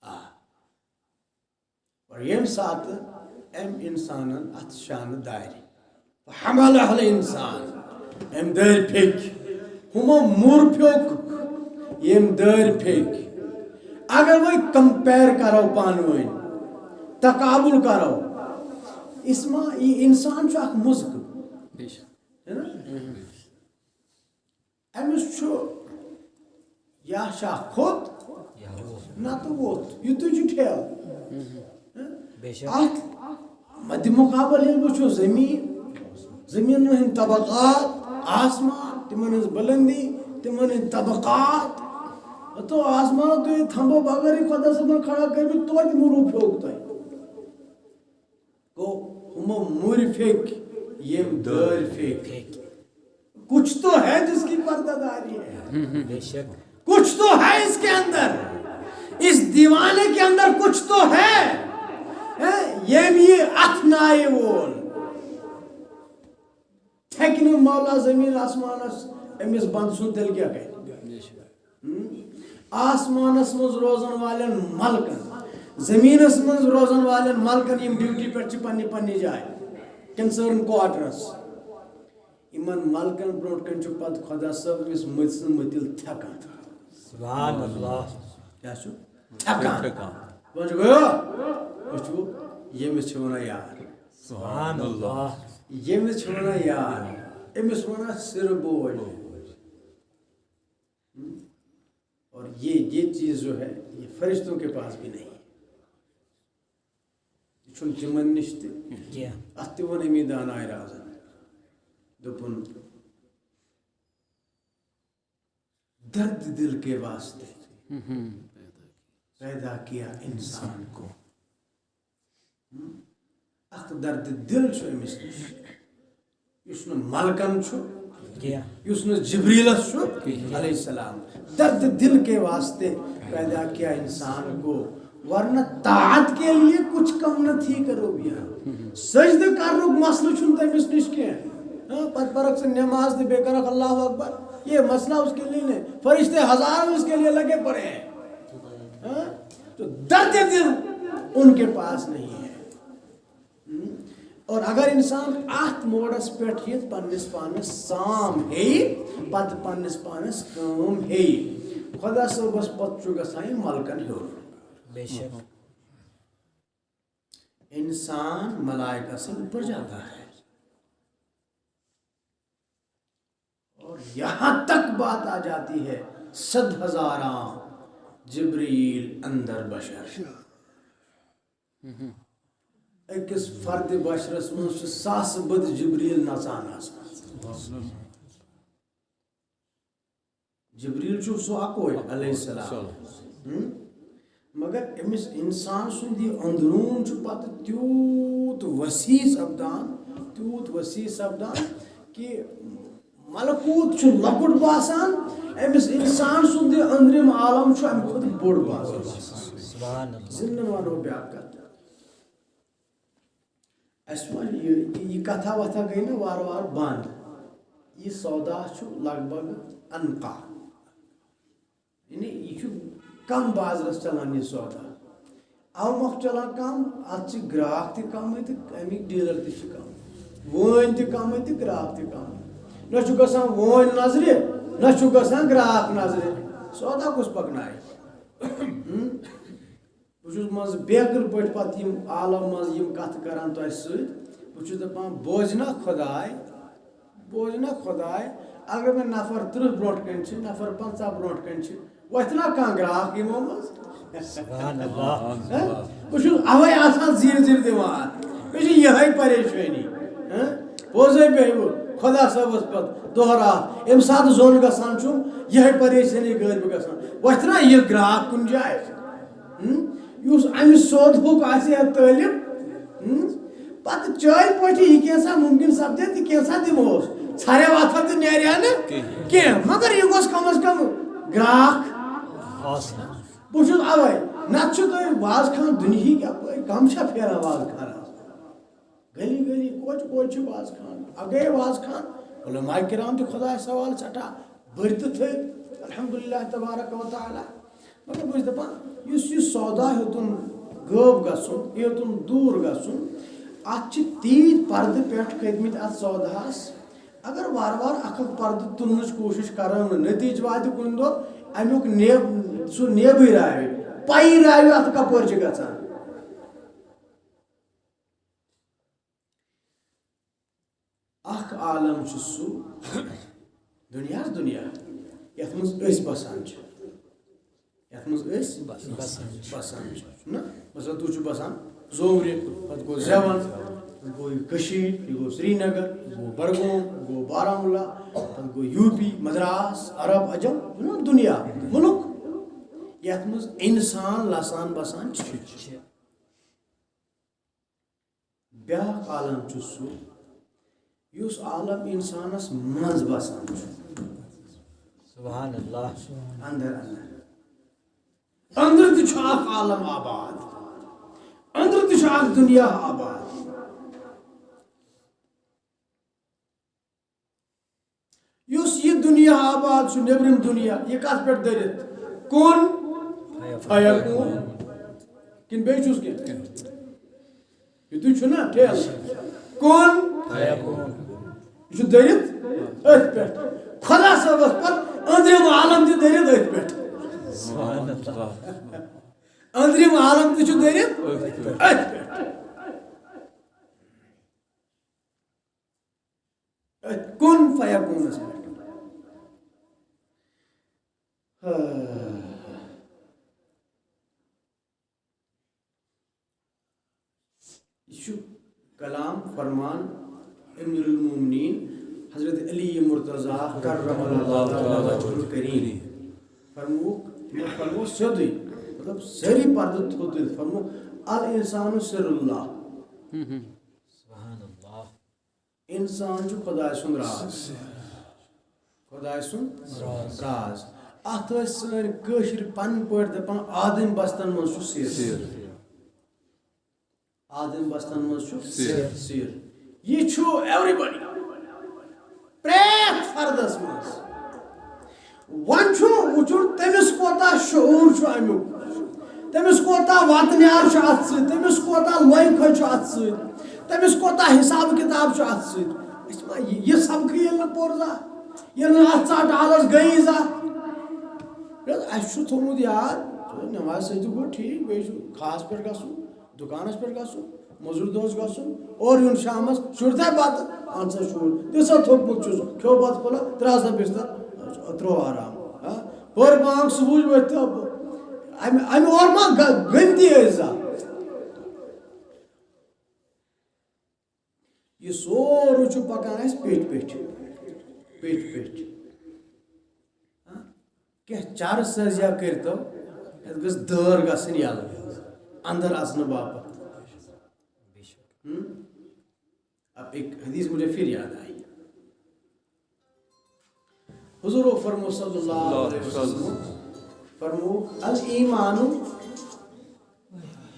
آ۔ اور ییٚمہِ ساتہٕ أمۍ اِنسانن اَتھ شانہٕ دارِ، فحملها الانسان، أمۍ دٲرۍ پھیٚکۍ، ہُمو موٚر پھیوٚک، ییٚمۍ دٲرۍ پھیٚکۍ۔ اگر وۄنۍ کمپیر کرو پانہٕ ؤنۍ، تقابل کرو، اسما، یہِ اِنسان چھُ اکھ مُزکہٕ۔ بے شک۔ ہے نا؟ أمِس چھُ یا چھا کھوٚت، نتہٕ ووٚتھ، یُتُے چھُ ٹھیلہٕ۔ بے شک۔ اَتھ مدِ مقابل ییٚلہِ وٕچھو زٔمیٖن، زٔمیٖنَن ہٕنٛدۍ طبقات، آسمان، تِمَن ہٕنٛز بُلندی، تِمَن ہٕنٛدۍ طبقات۔ تو آسمانَس تُہۍ تھمبو بغٲرٕے خۄدا صٲبَن کھڑا کٔرمٕتۍ، توتہِ موٚرُو پھیوٚک تۄہہِ۔ گوٚو، ہُمو موٚرۍ پھیٚکۍ، ییٚمۍ دٲرۍ پھیٚکۍ۔ کچھ تو ہے جس کی پردہ داری ہے۔ بے شک۔ کچھ تو ہے اس کے اندر۔ اس دیوانے کے اندر کچھ تو ہے۔ ہے، ییٚمۍ یہِ اَتھ نایہِ وول۔ تھیٚکہِ نہٕ مولا زٔمیٖن آسمانَس أمِس بنٛدٕ سُنٛد تیٚلہِ کیٛاہ کَرِ؟ ہم؟ آسمانَس منٛز روزَن والٮ۪ن ملکَن، زٔمیٖنَس منٛز روزَن والٮ۪ن ملکَن، یِم ڈیوٹی پٮ۪ٹھ چھِ پنٛنہِ پنٛنہِ جایہِ، کَنسٲرٕن کواٹرَس، یِمَن ملکَن برونٛٹھ کَنہِ چھُ پَتہٕ خۄدا صٲب أمِس مٔتۍ سٕنٛز مٔتِل تھٮ۪کان۔ سبحان اللہ۔ کیٛاہ چھُ؟ تھٮ۪کان۔ تھٮ۪کان۔ وۄنۍ چھُ گوٚو، وٕچھِو، ییٚمِس چھِ وَنان یار۔ سبحان اللہ۔ ییٚمِس چھِ وَنان یار، أمِس وَنان سِرٕ بوے۔ اور یہ، یہ چیز جو ہے، یہ فرشتوں کے پاس بھی نہیں ہے۔ یہِ چھُنہٕ تِمن نِش تہِ۔ کینٛہہ۔ اَتھ تہِ ووٚن أمی دانایہِ رازن۔ دوٚپُن، درد دل کے واسطے۔ ہم۔ پیدا کیا انسان کو۔ اکھ درد دل چھُ أمِس نِش، یُس نہٕ ملکن چھُ، کینٛہہ۔ یُس نہٕ جبریلس چھُ، کینٛہہ۔ علیہ السلام۔ درد دل کے واسطے پیدا کیا انسان کو، ورنہ طاعت کے لیے کچھ کم نہ تھی کرو بھی۔ سجدٕ کرنُک مسلہٕ چھُنہٕ تٔمِس نِش کینٛہہ۔ ہاں، پتہٕ پرکھ ژٕ نماز تہٕ بیٚیہِ کرکھ اللہ اکبر، یہ مسئلہ اس کے لیے نہیں۔ فرشتے ہزاروں اس کے لیے لگے پڑے ہیں۔ ہاں؟ تو درد دل ان کے پاس نہیں ہے۔ ہم؟ اور اگر انسان اتھ موڈس پٮ۪ٹھ یِتھ پننِس پانس سام ہیٚیہِ، پتہٕ پننِس پانس کٲم ہیٚیہِ، خۄدا صٲبس پتہٕ چھُ گژھان یہِ ملکن ہیوٚر۔ بے شک۔ انسان ملائکہ سے اوپر جاتا ہے۔ اور یہاں تک بات آ جاتی ہے، صد ہزاراں جبریل اندر بشر۔ أکِس فرد بشرس منٛز چھُ ساسہٕ بٔدۍ جبریل نژان آسان۔ جبریل چھُ سُہ اکوے علیہ السلام۔ ہم؟ مگر أمِس انسان سُنٛد یہِ أنٛدروٗن چھُ پتہٕ تیوٗت وسیع سپدان، تیوٗت وسیع سپدان کہِ ملکوت چھُ لۄکُٹ باسان، أمِس انسان سُنٛد یہِ أنٛدرِم عالم چھُ اَمہِ کھۄتہٕ بوٚڑ باسان۔ سبحان اللہ۔ زِنٛدٕ وَنو بیٛاکھ کَتھ۔ اَسہِ ما یہِ، یہِ کتھا وتھا گٔے نہ وارٕ وارٕ بنٛد۔ یہِ سودا چھُ لگ بگ انقا۔ یعنی یہِ چھُ کم بازرس چلان یہِ سودا۔ اَوٕ مۄکھ چلان کم، اتھ چھِ گراہک تہِ کمٕے تہٕ اَمِکۍ ڈیلر تہِ چھِ کم۔ وٲنۍ تہِ کمٕے تہٕ گراہک تہِ کمٕے۔ نہ چھُ گژھان وٲنۍ نظرِ، نہ چھُ گژھان گراہک نظرِ۔ سودا کُس پکنایہِ؟ ہم؟ بہٕ چھُس منٛزٕ بے عقل پٲٹھۍ پتہٕ یِم عالم منٛز یِم کتھٕ کران تۄہہِ سۭتۍ۔ بہٕ چھُس دپان، بوزِ نا خۄداے، بوزِ نا خۄداے، اگر مےٚ نفر ترٕٛہ برونٛٹھ کنہِ چھِ، نفر پنٛژاہ برونٛٹھ کنہِ چھِ، وۄتھِ نا کانٛہہ گراہک یِمو منٛز؟ سبحان اللہ۔ ہہ؟ بہٕ چھُس اوے آسان زیٖر زیٖر دِوان۔ مےٚ چھِ یِہے پریشٲنی۔ ہہ؟ پوٚزے بیٚہہِ بہٕ خۄدا صٲبس پتہٕ دۄہ راتھ۔ ییٚمہِ ساتہٕ زوٚن گژھان چھُم، یِہے پریشٲنی گٔے بہٕ گژھان۔ وۄتھِ نا یہِ گراہک کُنہِ جایہِ؟ ہم؟ یُس امہِ سیوٚد ہُک آسہِ ہے طٲلب، ہم؟ پتہٕ چٲلۍ پٲٹھۍ یہِ کینٛژھا ممکن سپدِ تہٕ کینٛژھا دِمہوس۔ ژھرے وتھر تہٕ نیرِ ہا نہٕ کینٛہہ۔ کینٛہہ۔ مگر یہِ گوٚژھ کم از کم گراکھ آسُن۔ بہٕ چھُس اوے، نتہٕ چھُ تُہۍ وازٕ خان دُنہِکۍ یپٲرۍ کم چھا پھیران وازٕ خان آز؟ گلی گلی، کوچہِ کوچہِ چھِ وازٕ خان۔ اگے وازٕ خان، علماء کرام تہِ خۄدایس حوالہٕ سٮ۪ٹھاہ بٔرۍ تہٕ تھٔدۍ، الحمدللہ تبارک و تعالیٰ۔ مگر بہٕ چھُس دَپان، یُس یہِ سودا ہیوٚتُن غٲب گژھُن، یہِ ہیوٚتُن دوٗر گژھُن، اَتھ چھِ تیٖتۍ پردٕ پٮ۪ٹھ کھٔتۍ مٕتۍ اَتھ سوداہَس۔ اگر وارٕ وارٕ اَکھ اَکھ پردٕ تُلنٕچ کوٗشِش کرو نہٕ، نتیٖجہٕ واتہِ کُنہِ دۄہ اَمیُک نیب-، سُہ نیبٕے راوِ، پَیی راوِ اَتھ کَپٲرۍ چھِ گژھان۔ اکھ عالم چھُ سُہ دُنیاہَس دُنیا، یَتھ منٛز أسۍ بسان چھِ، یَتھ منٛز أسۍ بسان چھِ۔ بسان چھِ۔ نہ؟ مثلاً تُہۍ چھِو بسان زوورِ، پتہٕ گوٚو زیوَن، پتہٕ گوٚو یہِ کٔشیٖر، یہِ گوٚو سرینگر، یہِ گوٚو بڈگوم، یہِ گوٚو بارہمولہ، پتہٕ گوٚو یوٗ پی، مدراس، عرب، عجم، یہِ نہ دُنیا، مُلُک، یَتھ منٛز اِنسان لسان بسان چھِ۔ بیٛاکھ عالم چھُ سُہ، یُس عالم اِنسانَس منٛز بسان چھُ۔ سبحان اللہ۔ اندر اندر۔ اندر تہِ چھُ اکھ عالم آباد۔ اندر تہِ چھُ اکھ دُنیا آباد۔ یُس یہِ دُنیا آباد چھُ، نیٚبرِم دُنیا، یہِ کَتھ پٮ۪ٹھ دٔرِتھ؟ کُن فیکون۔ کِنہٕ بیٚیہِ چھُس کینٛہہ؟ یِتُے چھُ نا ٹھیل؟ کُن فیکون۔ یہِ چھُ دٔرِتھ أتھۍ پٮ۪ٹھ۔ خۄدا صٲبَس پَتہٕ أنٛدرِم عالم تہِ دٔرِتھ أتھۍ پٮ۪ٹھ۔ سبحان اللہ۔ أنٛدرِم عالم تہِ چھُ دٔرِتھ أتھۍ پٮ۪ٹھ۔ أتھۍ کُن فیکونس پٮ۪ٹھ۔ ہاں۔ یہِ چھُ کلام فرمان امیر المومنین حضرت علی مرتضی کرم اللہ تعالیٰ وجہہ الکریم۔ فرمووُکھ، تِمو فرموو سیوٚدُے، مطلب، سٲری پردٕ تھوٚد تُلِتھ فرمو، الانسان سر اللہ۔ سبحان اللہ۔ انسان چھُ خۄداے سُنٛد راز۔ خۄداے سُنٛد راز۔ اتھ ٲسۍ سٲنۍ کٲشِر پنٕنۍ پٲٹھۍ دپان، آدم بستن منٛز چھُ سِر۔ آدم بستن منٛز چھُ سِر۔ سِر۔ یہِ چھُ everybody۔ پرٛٮ۪تھ فردس منٛز۔ وۄنۍ چھُ وٕچھُن تٔمِس کوٗتاہ شعوٗر چھُ اَمیُک، تٔمِس کوٗتاہ وَتہٕ نیار چھُ اَتھ سۭتۍ، تٔمِس کوٗتاہ لۄے کھۄے چھُ اَتھ سۭتۍ، تٔمِس کوٗتاہ حِساب کِتاب چھُ اَتھ سۭتۍ۔ أسۍ ما یہِ، یہِ سبقٕے ییٚلہِ نہٕ پوٚر زانٛہہ، ییٚلہِ نہٕ اَتھ ژاٹہٕ حالس گٔیی زانٛہہ۔ اَسہِ چھُ تھوٚومُت یاد، نٮ۪مازِ سۭتۍ تہِ گوٚو ٹھیٖک، بیٚیہِ چھُ خاص پٮ۪ٹھ گژھُن۔ دُکانَس پٮ۪ٹھ گژھُن، مٔزوٗرۍ دۄہَس گژھُن، اورٕ یُن شامَس، شُرۍ تھاے بَتہٕ، اَن سا شُر، دِ سا تھوٚکمُت چھُس، کھیوٚو بَتہٕ پھوٚلہ، درٛاو سا بِستَر، ترٛوو آرام۔ ہا؟ پٔر بانٛگ صُبحٕچ ؤتھۍ تہٕ اَمہِ، اَمہِ اورٕ ما گٔ-، گٔمتی ٲسۍ زانٛہہ؟ یہِ سورُے چھُ پَکان اَسہِ پیٚٹھۍ پیٚٹھۍ، پیٚٹھۍ پیٚٹھۍ۔ ہا؟ کینٛہہ چرٕ سٲزیا کٔرۍتو، یَتھ گٔژھ دٲر گژھٕنۍ یَلہٕ اَندَر اَژنہٕ باپَتھ۔ ہم؟ اب ایک حدیث مجھے پھر یاد آئی۔ حضور فرمو صلی اللہ علیہ وسلم فرمو، الایمان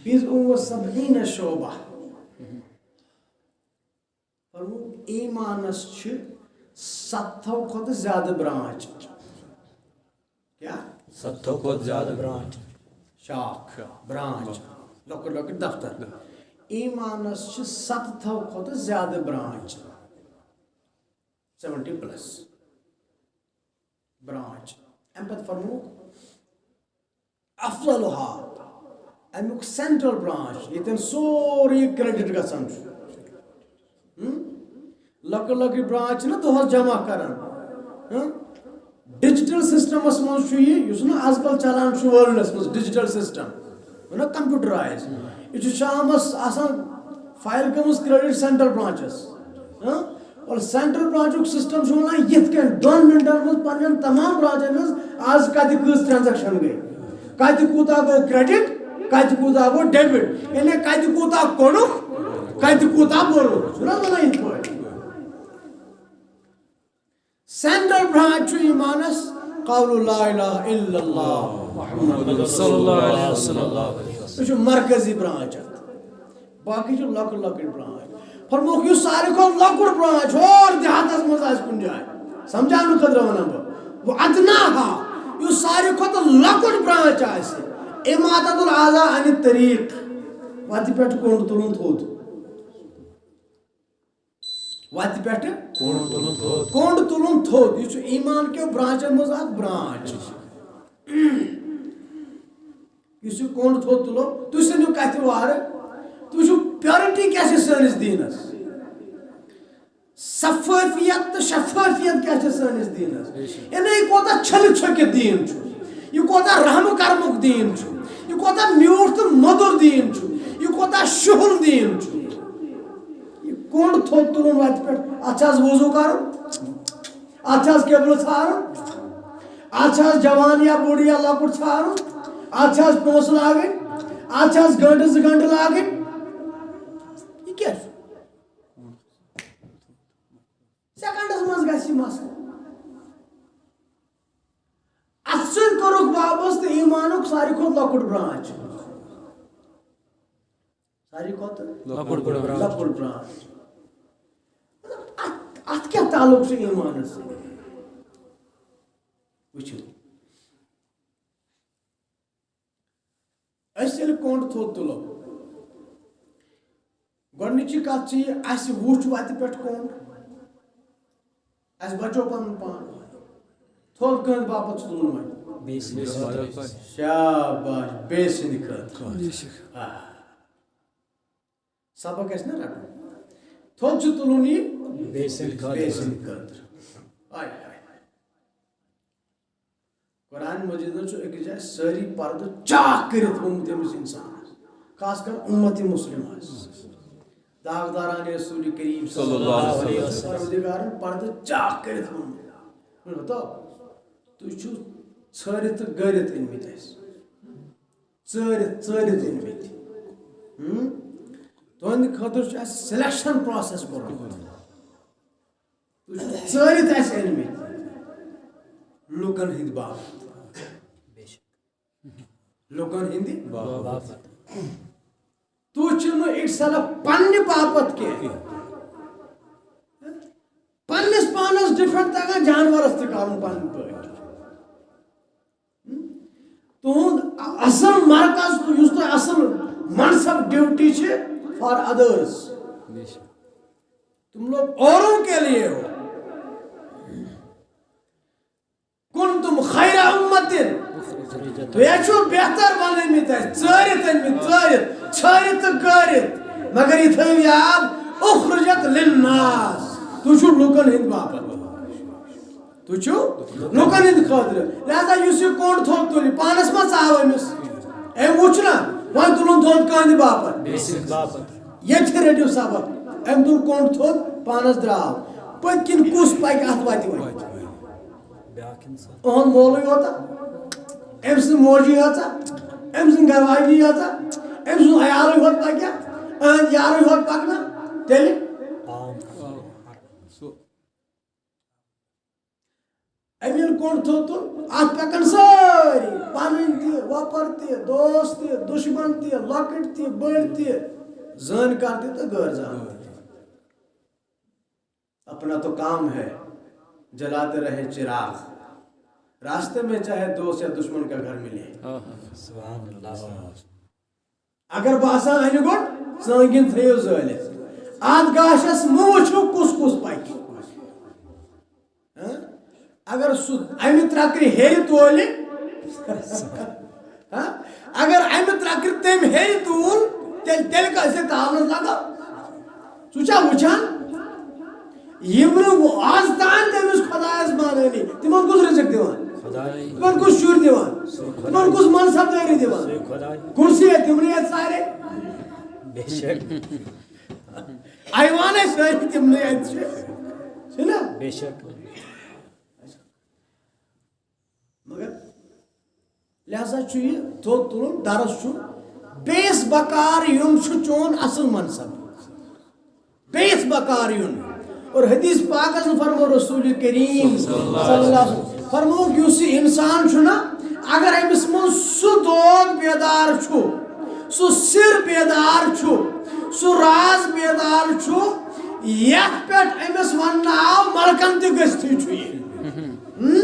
بضع و سبعین شعبہ۔ فرمو، ایمانس چھِ ستھو کھۄتہٕ زیادٕ برانچ۔ کیا؟ ستھو کھۄتہٕ زیادٕ برانچ۔ شاخ، برانچ، لۄکٕٹۍ لۄکٕٹۍ دفتر۔ ایمانس چھِ ستھو کھۄتہٕ زیادٕ برانچ۔ Seventy plus branch. امہِ پتہٕ فرمووُکھ، افضلها، امیُک سینٹرل برانچ، ییٚتٮ۪ن سورُے کریڈٹ گژھان چھُ۔ ہم؟ لۄکٕٹۍ لۄکٕٹۍ برانچ چھِنہ دۄہس جمع کران۔ ہم؟ ڈیجیٹل سسٹمس منٛز چھُ یہِ، یُس نہٕ آز کل چلان چھُ ورلڈس منٛز، ڈیجیٹل سسٹم، یہِ نہ کمپیوٹرائز۔ یہِ چھُ شامس آسان فائل گٔمٕژ کریڈٹ سینٹرل برانچس۔ ہاں؟ اور سینٹرل برانچُک سسٹم چھُ ونان یِتھ کٔنۍ دۄن منٹن منٛز پننٮ۪ن تمام برانچن منٛز آز کتہِ کۭژ ٹرانزیکشن گٔے، کتہِ کوٗتاہ گوٚو کریڈٹ، کتہِ کوٗتاہ گوٚو ڈیبٹ، یعنی کتہِ کوٗتاہ کوٚڑُکھ، کتہِ کوٗتاہ بوٚرُکھ۔ چھُنہ ونان یِتھ پٲٹھۍ؟ سینٹرل برانچ چھُ ایمانس قول لا الہ الا اللہ محمد رسول اللہ صلی اللہ علیہ وسلم۔ یہِ چھُ مرکزی برانچ اتھ۔ باقی چھِ لۄکٕٹۍ لۄکٕٹۍ برانچ۔ فرمووُکھ، یُس ساروی کھۄتہٕ لۄکُٹ برانچ ہور دیہاتس منٛز آسہِ کُنہِ جایہِ، سمجھاونہٕ خٲطرٕ ونان بہٕ، وادناہا، یُس ساروی کھۄتہٕ لۄکُٹ برانچ آسہِ، اماطۃ الاذی عن الطریق، وتہِ پٮ۪ٹھ کوٚنٛڈ تُلُن تھوٚد۔ وتہِ پٮ۪ٹھ کوٚنٛڈ تُلُن تھوٚد۔ کوٚنٛڈ تُلُن تھوٚد، یہِ چھُ ایمان کیو برانچو منٛز اکھ برانچ۔ یُس یہِ کوٚنٛڈ تھوٚد تُلو، تُہۍ ژھٕنِو کتھِ وارٕ، تُہۍ وٕچھِو پیورٹی کیٛاہ چھِ سٲنِس دیٖنس، شفٲفیت تہٕ شفٲفیت کیٛاہ چھِ سٲنِس دیٖنس۔ یعنی یہِ کوٗتاہ چھٔلِتھ چھۄکِتھ دیٖن چھُ، یہِ کوٗتاہ رحم کرمُک دیٖن چھُ، یہِ کوٗتاہ میوٗٹھ تہٕ مٔدُر دیٖن چھُ، یہِ کوٗتاہ شُہُل دیٖن چھُ۔ یہِ کوٚنٛڈ تھوٚد تُلُن وتہِ پٮ۪ٹھ، اتھ چھا حظ وضوٗ کرُن؟ اتھ چھا حظ قبلہٕ ژھارُن؟ اتھ چھا حظ جوان یا بوٚڑ یا لۄکُٹ ژھارُن؟ اتھ چھا حظ پونٛسہٕ لاگٕنۍ؟ اتھ چھا حظ گنٹہٕ زٕ گنٹہٕ لاگٕنۍ؟ یہِ کیٛاہ چھُ؟ سیکنڈس منٛز گژھِ یہِ مسلہٕ۔ اتھ سۭتۍ کوٚرُکھ واپس تہٕ ایمانُک ساروی کھۄتہٕ لۄکُٹ برانچ۔ ساروی کھۄتہٕ لۄکُٹ برانچ۔ لۄکُٹ برانچ۔ مطلب، اتھ، اتھ کیٛاہ تعلق چھُ ایمانس سۭتۍ؟ وٕچھِو۔ أسۍ ییٚلہِ کوٚنٛڈ تھوٚد تُلو، گۄڈٕنِچی کتھ چھِ یہِ، اَسہِ وُچھ وَتہِ پٮ۪ٹھ کوٚنٛڈ، اَسہِ بچو پنُن پان۔ تھوٚد کٕہٕنٛدِ باپتھ چھُ تُلُن وۄنۍ؟ بیٚیہِ سٕنٛدِ خٲطرٕ۔ شاباش، بیٚیہِ سٕنٛدِ خٲطرٕ۔ آ۔ سبق گژھِ نہ رٹُن۔ تھوٚد چھُ تُلُن یہِ بیٚیہِ سٕنٛدِ خٲطرٕ۔ بیٚیہِ سٕنٛدِ خٲطرٕ۔ آے، آے۔ قرآن مجیدن چھُ أکِس جایہِ سٲری پردٕ چاک کٔرِتھ ووٚنمُت أمِس اِنسانس، خاص کر اُمتِ مسلمس۔ داغداران رسول کریم صلی اللہ علیہ وسلم۔ پروردگارن پردٕ چاک کٔرِتھ ووٚنمُت۔ ووٚنمُت، تُہۍ چھِو ژھٲرِتھ تہٕ گٲرِتھ أنۍمٕتۍ اَسہِ۔ ژٲرِتھ ژٲرِتھ أنۍ مٕتۍ۔ ہم؟ تُہنٛدِ خٲطرٕ چھُ اَسہِ سلیکشن پروسیس کوٚرمُت۔ تُہۍ چھِو ژٲرِتھ اَسہِ أنۍ مٕتۍ۔ لُکن ہٕنٛدِ باپتھ۔ لُکن ہٕنٛدِ باپتھ۔ تُہۍ چھِو نہٕ اِٹ سیلف پننہِ باپتھ کینٛہہ۔ پننِس پانس ڈِفینڈ تگان جانورس تہِ کرُن پنٕنۍ پٲٹھۍ۔ تُہُنٛد اصل مرکز، یُس تۄہہِ اصل منصب ڈیوٹی چھِ فار ادرس، تم لوگ اوروں کے لیے ہو۔ کنتم خیر امت، تُہۍ چھِو بہتر بنٲومٕتۍ اَسہِ، ژٲرِتھ أنمٕتۍ، ژٲرِتھ، ژھٲرِتھ تہٕ کٲرِتھ۔ مگر یہِ تھٲیِو یاد، اخرجت للناس، تُہۍ چھِو لُکن ہٕنٛدۍ باپتھ۔ تُہۍ چھِو لُکن ہٕنٛدِ خٲطرٕ۔ لہذا یُس یہِ کوٚنٛڈ تھوٚد تُلہِ، پانس ما ژاو أمِس؟ أمۍ وُچھ نا، وۄنۍ تُلُن تھوٚد کٕہٕنٛدِ باپتھ؟ بیٚیہِ سٕنٛدِ باپتھ۔ ییٚتہِ رٔٹِو سبق۔ أمۍ تُل کوٚنٛڈ تھوٚد، پانس درٛاو۔ پٔتۍ کِنۍ کُس پکہِ اتھ وتہِ وۄنۍ؟ بیٛاکھ انسان۔ اُہُنٛد مولوی ہوتا، أمۍ سٕنٛز موجی یٲژا، أمۍ سٕنٛز گرواجی یٲژا، أمۍ سُنٛد عیالٕے ہوت پکیا، أہٕنٛدۍ یارٕے ہوت پکنا، تیٚلہِ؟ عام۔ أمۍ ییٚلہِ کوٚنٛڈ تھوٚد تُل، اَتھ پَکَن سٲری، پَنٕنۍ تہِ، وۄپَر تہِ، دوست تہِ، دُشمَن تہِ، لۄکٕٹۍ تہِ، بٔڑۍ تہِ، زٲنکار تہِ تہٕ غٲر زٲنکار تہِ۔ اپنا تو کام ہے، جلاتے رہے چراغ، راستے میں چاہے دوست یا دشمن کا گھر ملے۔ سبحان اللہ۔ اگر باسان انہِ گوٚٹ، ژٲنٛگِن تھٲیِو زٲلِتھ۔ اتھ گاشس مہٕ وٕچھِو کُس کُس پکہِ۔ ہاں؟ اگر سُہ امہِ ترکرِ ہیٚرِ تولہِ، ہاں؟ اگر امہِ ترکرِ تٔمۍ ہیٚرِ تول، تیٚلہِ، تیٚلہِ کیٛاہ ٲسۍ تاونس لگان؟ ژٕ چھا وٕچھان؟ یِم نہٕ وۄنۍ آز تام تٔمِس خۄدایَس مانٲنی، تِمَن کُس رِزِق دِوان؟ خۄداے۔ تِمَن کُس شُرۍ دِوان؟ سُے خۄداے۔ تِمَن کُس منصب دٲری دِوان؟ سُے خۄداے۔ کُرسی ہے تِمنٕے اَتہِ سارے۔ بے شک۔ ایوان ہے سٲری تِمنٕے اَتہِ چھِ۔ چھِنہ؟ بے شک۔ مگر لہذا چھُ یہِ تھوٚد تُلُن، درس چھُ بیٚیِس بکار یُن چھُ چون اصل منصب۔ بیٚیِس بکار یُن۔ اور حدیث پاکس منٛز فرمو رسول کریم صلی اللہ علیہ وسلم، فرمووُکھ، یُس یہِ انسان چھُ نا، اگر أمِس منٛز سُہ دود بیدار چھُ، سُہ سِر بیدار چھُ، سُہ راز بیدار چھُ، یتھ پٮ۪ٹھ أمِس وننہٕ آو، ملکن تہِ گٔژھتھٕے چھُ یہِ۔ ہم؟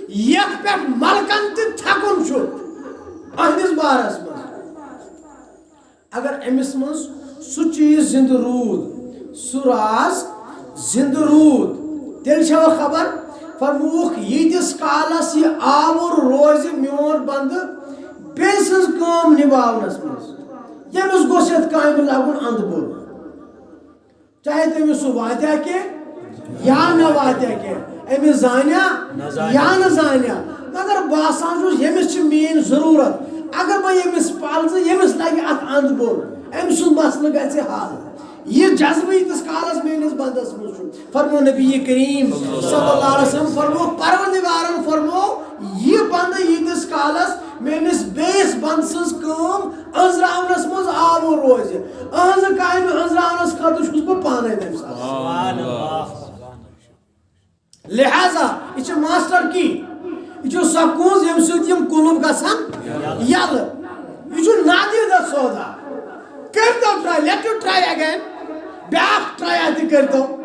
یتھ پٮ۪ٹھ ملکن تہِ تھکُن چھُ أہنٛدِس بارس منٛز۔ اگر أمِس منٛز سُہ چیٖز زِندٕ روٗد، سُہ راز زِندٕ روٗد، تیٚلہِ چھےٚ وۄنۍ خبر، فرمووُکھ، ییٖتِس کالس یہِ آوُر روزِ میون بندٕ بیٚیہِ سٕنٛز کٲم نِباونس منٛز، ییٚمِس گوٚژھ یتھ کامہِ لگُن اندٕ بوٚر۔ چاہے تٔمِس سُہ واتیا کینٛہہ یا نہ واتیا کینٛہہ، أمِس زانیا نہ زانیا۔ یا نہ زانیا، مگر باسان چھُس ییٚمِس چھِ میٲنۍ ضروٗرت، اگر بہٕ ییٚمِس پالہٕ، ییٚمِس لگہِ اتھ اند بوٚر، أمۍ سُنٛد مسلہٕ گژھِ حل۔ یہِ جذبہٕ ییٖتِس کالس میٲنِس بندس منٛز چھُ، فرمو نبی کریم صلی اللہ علیہ وسلم، فرمو پروردگارن، فرمو، یہِ بندٕ ییٖتِس کالس میٲنِس بیٚیِس بندٕ سٕنٛز کٲم أنٛزراونس منٛز آوُر روزِ، أہنٛزٕ کامہِ أنٛزراونس خٲطرٕ چھُس بہٕ پانے تٔمۍ ساتہٕ۔ سبحان اللہ۔ لہذا یہِ چھِ ماسٹر کی، یہِ چھُ سۄ کُنٛز ییٚمہِ سۭتۍ یِم قُلُف گژھن یلہٕ۔ یہِ چھُ نادیدہ سودا۔ کٔرۍتو try, let it try again۔ بیٛاکھ ٹراے تہِ کٔرۍتو،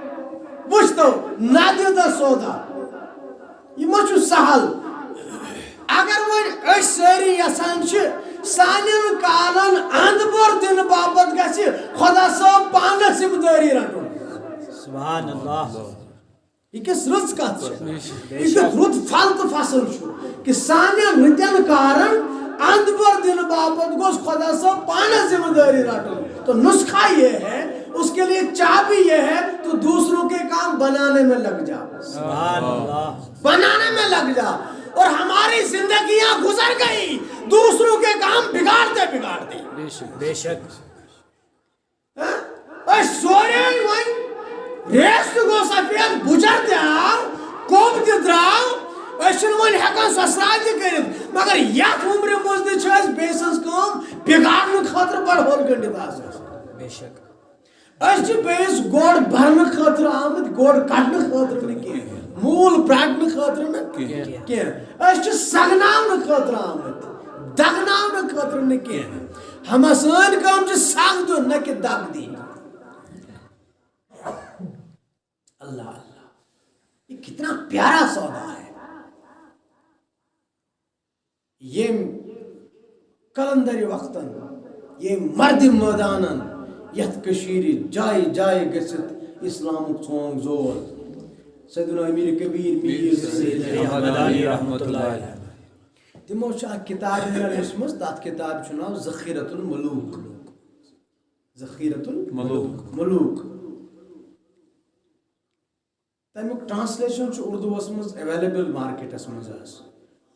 وٕچھتو نادیدہ سودا۔ یہِ ما چھُ سہل؟ اگر وۄنۍ أسۍ سٲری یژھان چھِ سانٮ۪ن کالن اند بور دِنہٕ باپتھ گژھِ خۄدا صٲب پانس ذمہٕ دٲری رٹُن۔ سبحان اللہ۔ یہِ کِژھ رٕژ کتھ چھِ؟ یہِ کیُتھ رُت پھل تہٕ فصل چھُ کہِ سانٮ۪ن رٕتٮ۪ن کارن اند بور دِنہٕ باپتھ گوٚژھ خۄدا صٲب پانس ذمہٕ دٲری رٹُن۔ تو نسخہ یہ ہے، اس کے لیے چابی یہ ہے، تو دوسروں کے کام بنانے میں لگ جاؤ۔ سبحان اللہ۔ بنانے میں لگ جاؤ۔ اور ہماری زندگیاں گزر گئی دوسروں کے کام بگاڑتے بگاڑتے۔ بے شک۔ بے شک۔ ہاں؟ أسۍ سورے وۄنۍ ریس تہِ گوٚو سفید، بُجر تہِ آو، کوٚب تہِ درٛاو، أسۍ چھِنہٕ وۄنۍ ہٮ۪کان سۄسرال تہِ کٔرِتھ، مگر یتھ عمرِ منٛز تہِ چھِ أسۍ بیٚیہِ سٕنٛز کٲم خٲطرٕ بڑٕ ہول گٔنٛڈِتھ آسان۔ بے شک۔ أسۍ چھِ بیٚیِس گۄڈ بھرنہٕ خٲطرٕ آمٕتۍ، گۄڈ کڑنہٕ خٲطرٕ نہٕ کینٛہہ، موٗل پرٛٹنہٕ خٲطرٕ نہٕ کینٛہہ۔ أسۍ چھِ سگناونہٕ خٲطرٕ آمٕتۍ، دگناونہٕ خٲطرٕ نہٕ کینٛہہ۔ ہما سٲنۍ کٲم چھِ سگ دیُن، نہ کہِ دگ دِنۍ۔ اللہ اللہ، یہ کتنا پیارا سودا ہے۔ یم قلندر وقتن، یم مرد مٲدانن، یتھ کشیرِ جایہِ جایہِ گٔژھِتھ اسلامُک ژھونگ زور۔ سیدنا امیر کبیر میر سید احمد مدانی رحمۃ اللہ علیہ۔ تِمو چھِ اکھ کتاب مےٚ لیٚچھمٕژ، تتھ کتابہِ چھُ ناو ذخیرۃ الملوک۔ ذخیرۃ الملوک۔ ملوک۔ تَمیُک ٹرانسلیشن چھُ اردوٗوَس منٛز ایویلیبل مارکیٹَس منٛز حظ۔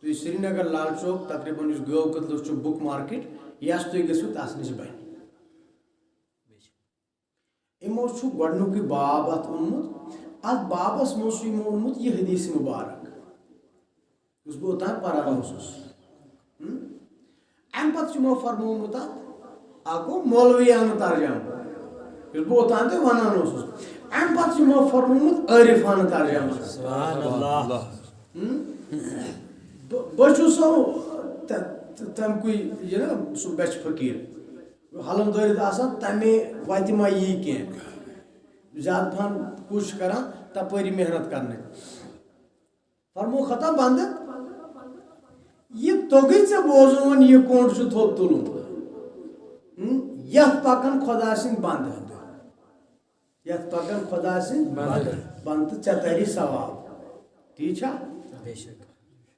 تُہۍ سرینگر لال چوک تقریباً یُس گٲو کٔدلَس چھُ بُک مارکیٹ، یَس تُہۍ گٔژھِو تَس نِش بَنہِ۔ یِمو چھُ گۄڈٕنیُکُے باب اَتھ اوٚنمُت۔ اَتھ بابَس منٛز چھُ یِمو اوٚنمُت یہِ حدیث مُبارک، یُس بہٕ اوٚتام پَران اوسُس۔ ہم؟ اَمہِ پَتہٕ چھُ یِمو فرمومُت اَتھ، اَکھ گوٚو مولویانہٕ ترجمہٕ، یُس بہٕ اوٚتام تہِ وَنان اوسُس۔ اَمہِ پَتہٕ چھُ یِمو فرمومُت عٲرفانہٕ ترجمہٕ۔ سبحان اللہ۔ ہم؟ بہٕ، بہٕ چھُسو تَ-، تَ-، تَمہِ کُے، یہِ نا، سُہ بَچہٕ فقیٖر، ہَلَن دٲرِتھ آسان، تَمے وَتہِ ما یی کینٛہہ۔ زیادٕ پَہَن کوٗشِش کَران تَپٲری محنت کَرنٕچ۔ فرمو خطا بند۔ یہ توٚگُے ژےٚ بوزُن وۄنۍ، یہ کونڈ چھُ تھوٚد تُلُن۔ ہم؟ یتھ پکن خدا سٕنٛدۍ بندٕ۔ یتھ پکن خدا سٕنٛدۍ بندٕ۔ بندٕ، ژےٚ تری ثواب۔ ٹھیک چھا؟ بے شک۔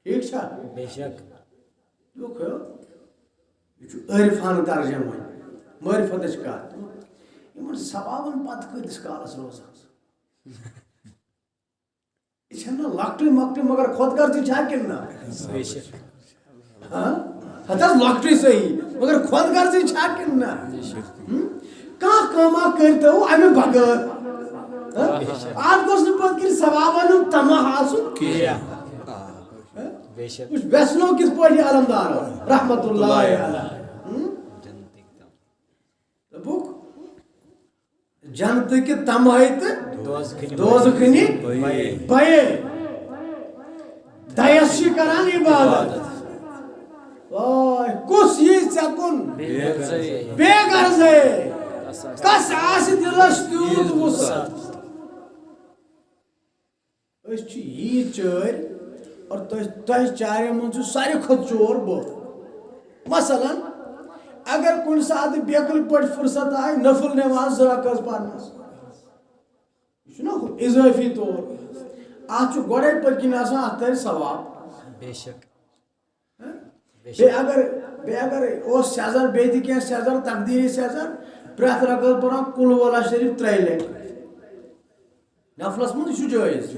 ٹھیک چھا؟ بے شک۔ دوٚپُکھ، ہے، یہ چھُ عٲرفانہٕ ترجمہٕ وۄنۍ۔ معرفتٕچ کتھ۔ یِمن ثوابن پتہٕ کۭتِس کالس روزان؟ یہ چھنہٕ لۄکٹٕے مۄکٹٕے مگر خۄد غرضی چھا کِنہٕ نہ؟ بے شک۔ ہاں؟ ہتہٕ حظ لۄکٹٕے صحیح، مگر خۄد غرضی چھا کِنہٕ نہ؟ ہم؟ کانٛہہ کٲم اکھ کٔرۍتو امہِ بغٲر۔ ہاں؟ اتھ گوٚژھ نہٕ پتہٕ کِنۍ ثوابن ہُنٛد طمع آسُن کینٛہہ۔ ہاں؟ بے شک۔ وٕچھ، ویسنو کِتھ پٲٹھۍ یہِ علمدار اوس، رحمت اللہ علیہ۔ ہم؟ دوٚپُکھ، جنتٕکہِ تمہے تہٕ دوزخٕنہِ دوزخٕنہِ بَیے۔ بَیے۔ دَیَس چھِ کران عبادت۔ واے، کُس یی ژےٚ کُن؟ بے غرضے۔ بے غرضے۔ کس آسہِ دِلس تیوٗت وُسعت؟ أسۍ چھِ ییٖتۍ چٲرۍ، اور تۄہہِ، تۄہہِ چاریو منٛز چھُ ساروی کھۄتہٕ چور بہٕ۔ مثلاً، اگر کُنہِ ساتہٕ بیکٕلۍ پٲٹھۍ فرصت آے نفل نماز زٕ رکعت پرنس، یہِ چھُنہ ہُہ اضٲفی طور، اتھ چھُ گۄڈے پٔتۍ کِنۍ آسان، اتھ ترِ ثواب۔ بے شک۔ ہہ؟ بے شک۔ بیٚیہِ اگر، بیٚیہِ اگر اوس سیزر، بیٚیہِ تہِ کینٛہہ سیزر، تقدیٖری سیزر، پرٛٮ۪تھ رکعت پران قل ہو اللہ شریف ترٛیہِ لٹہِ۔ نفلس منٛز یہِ چھُ جٲیز۔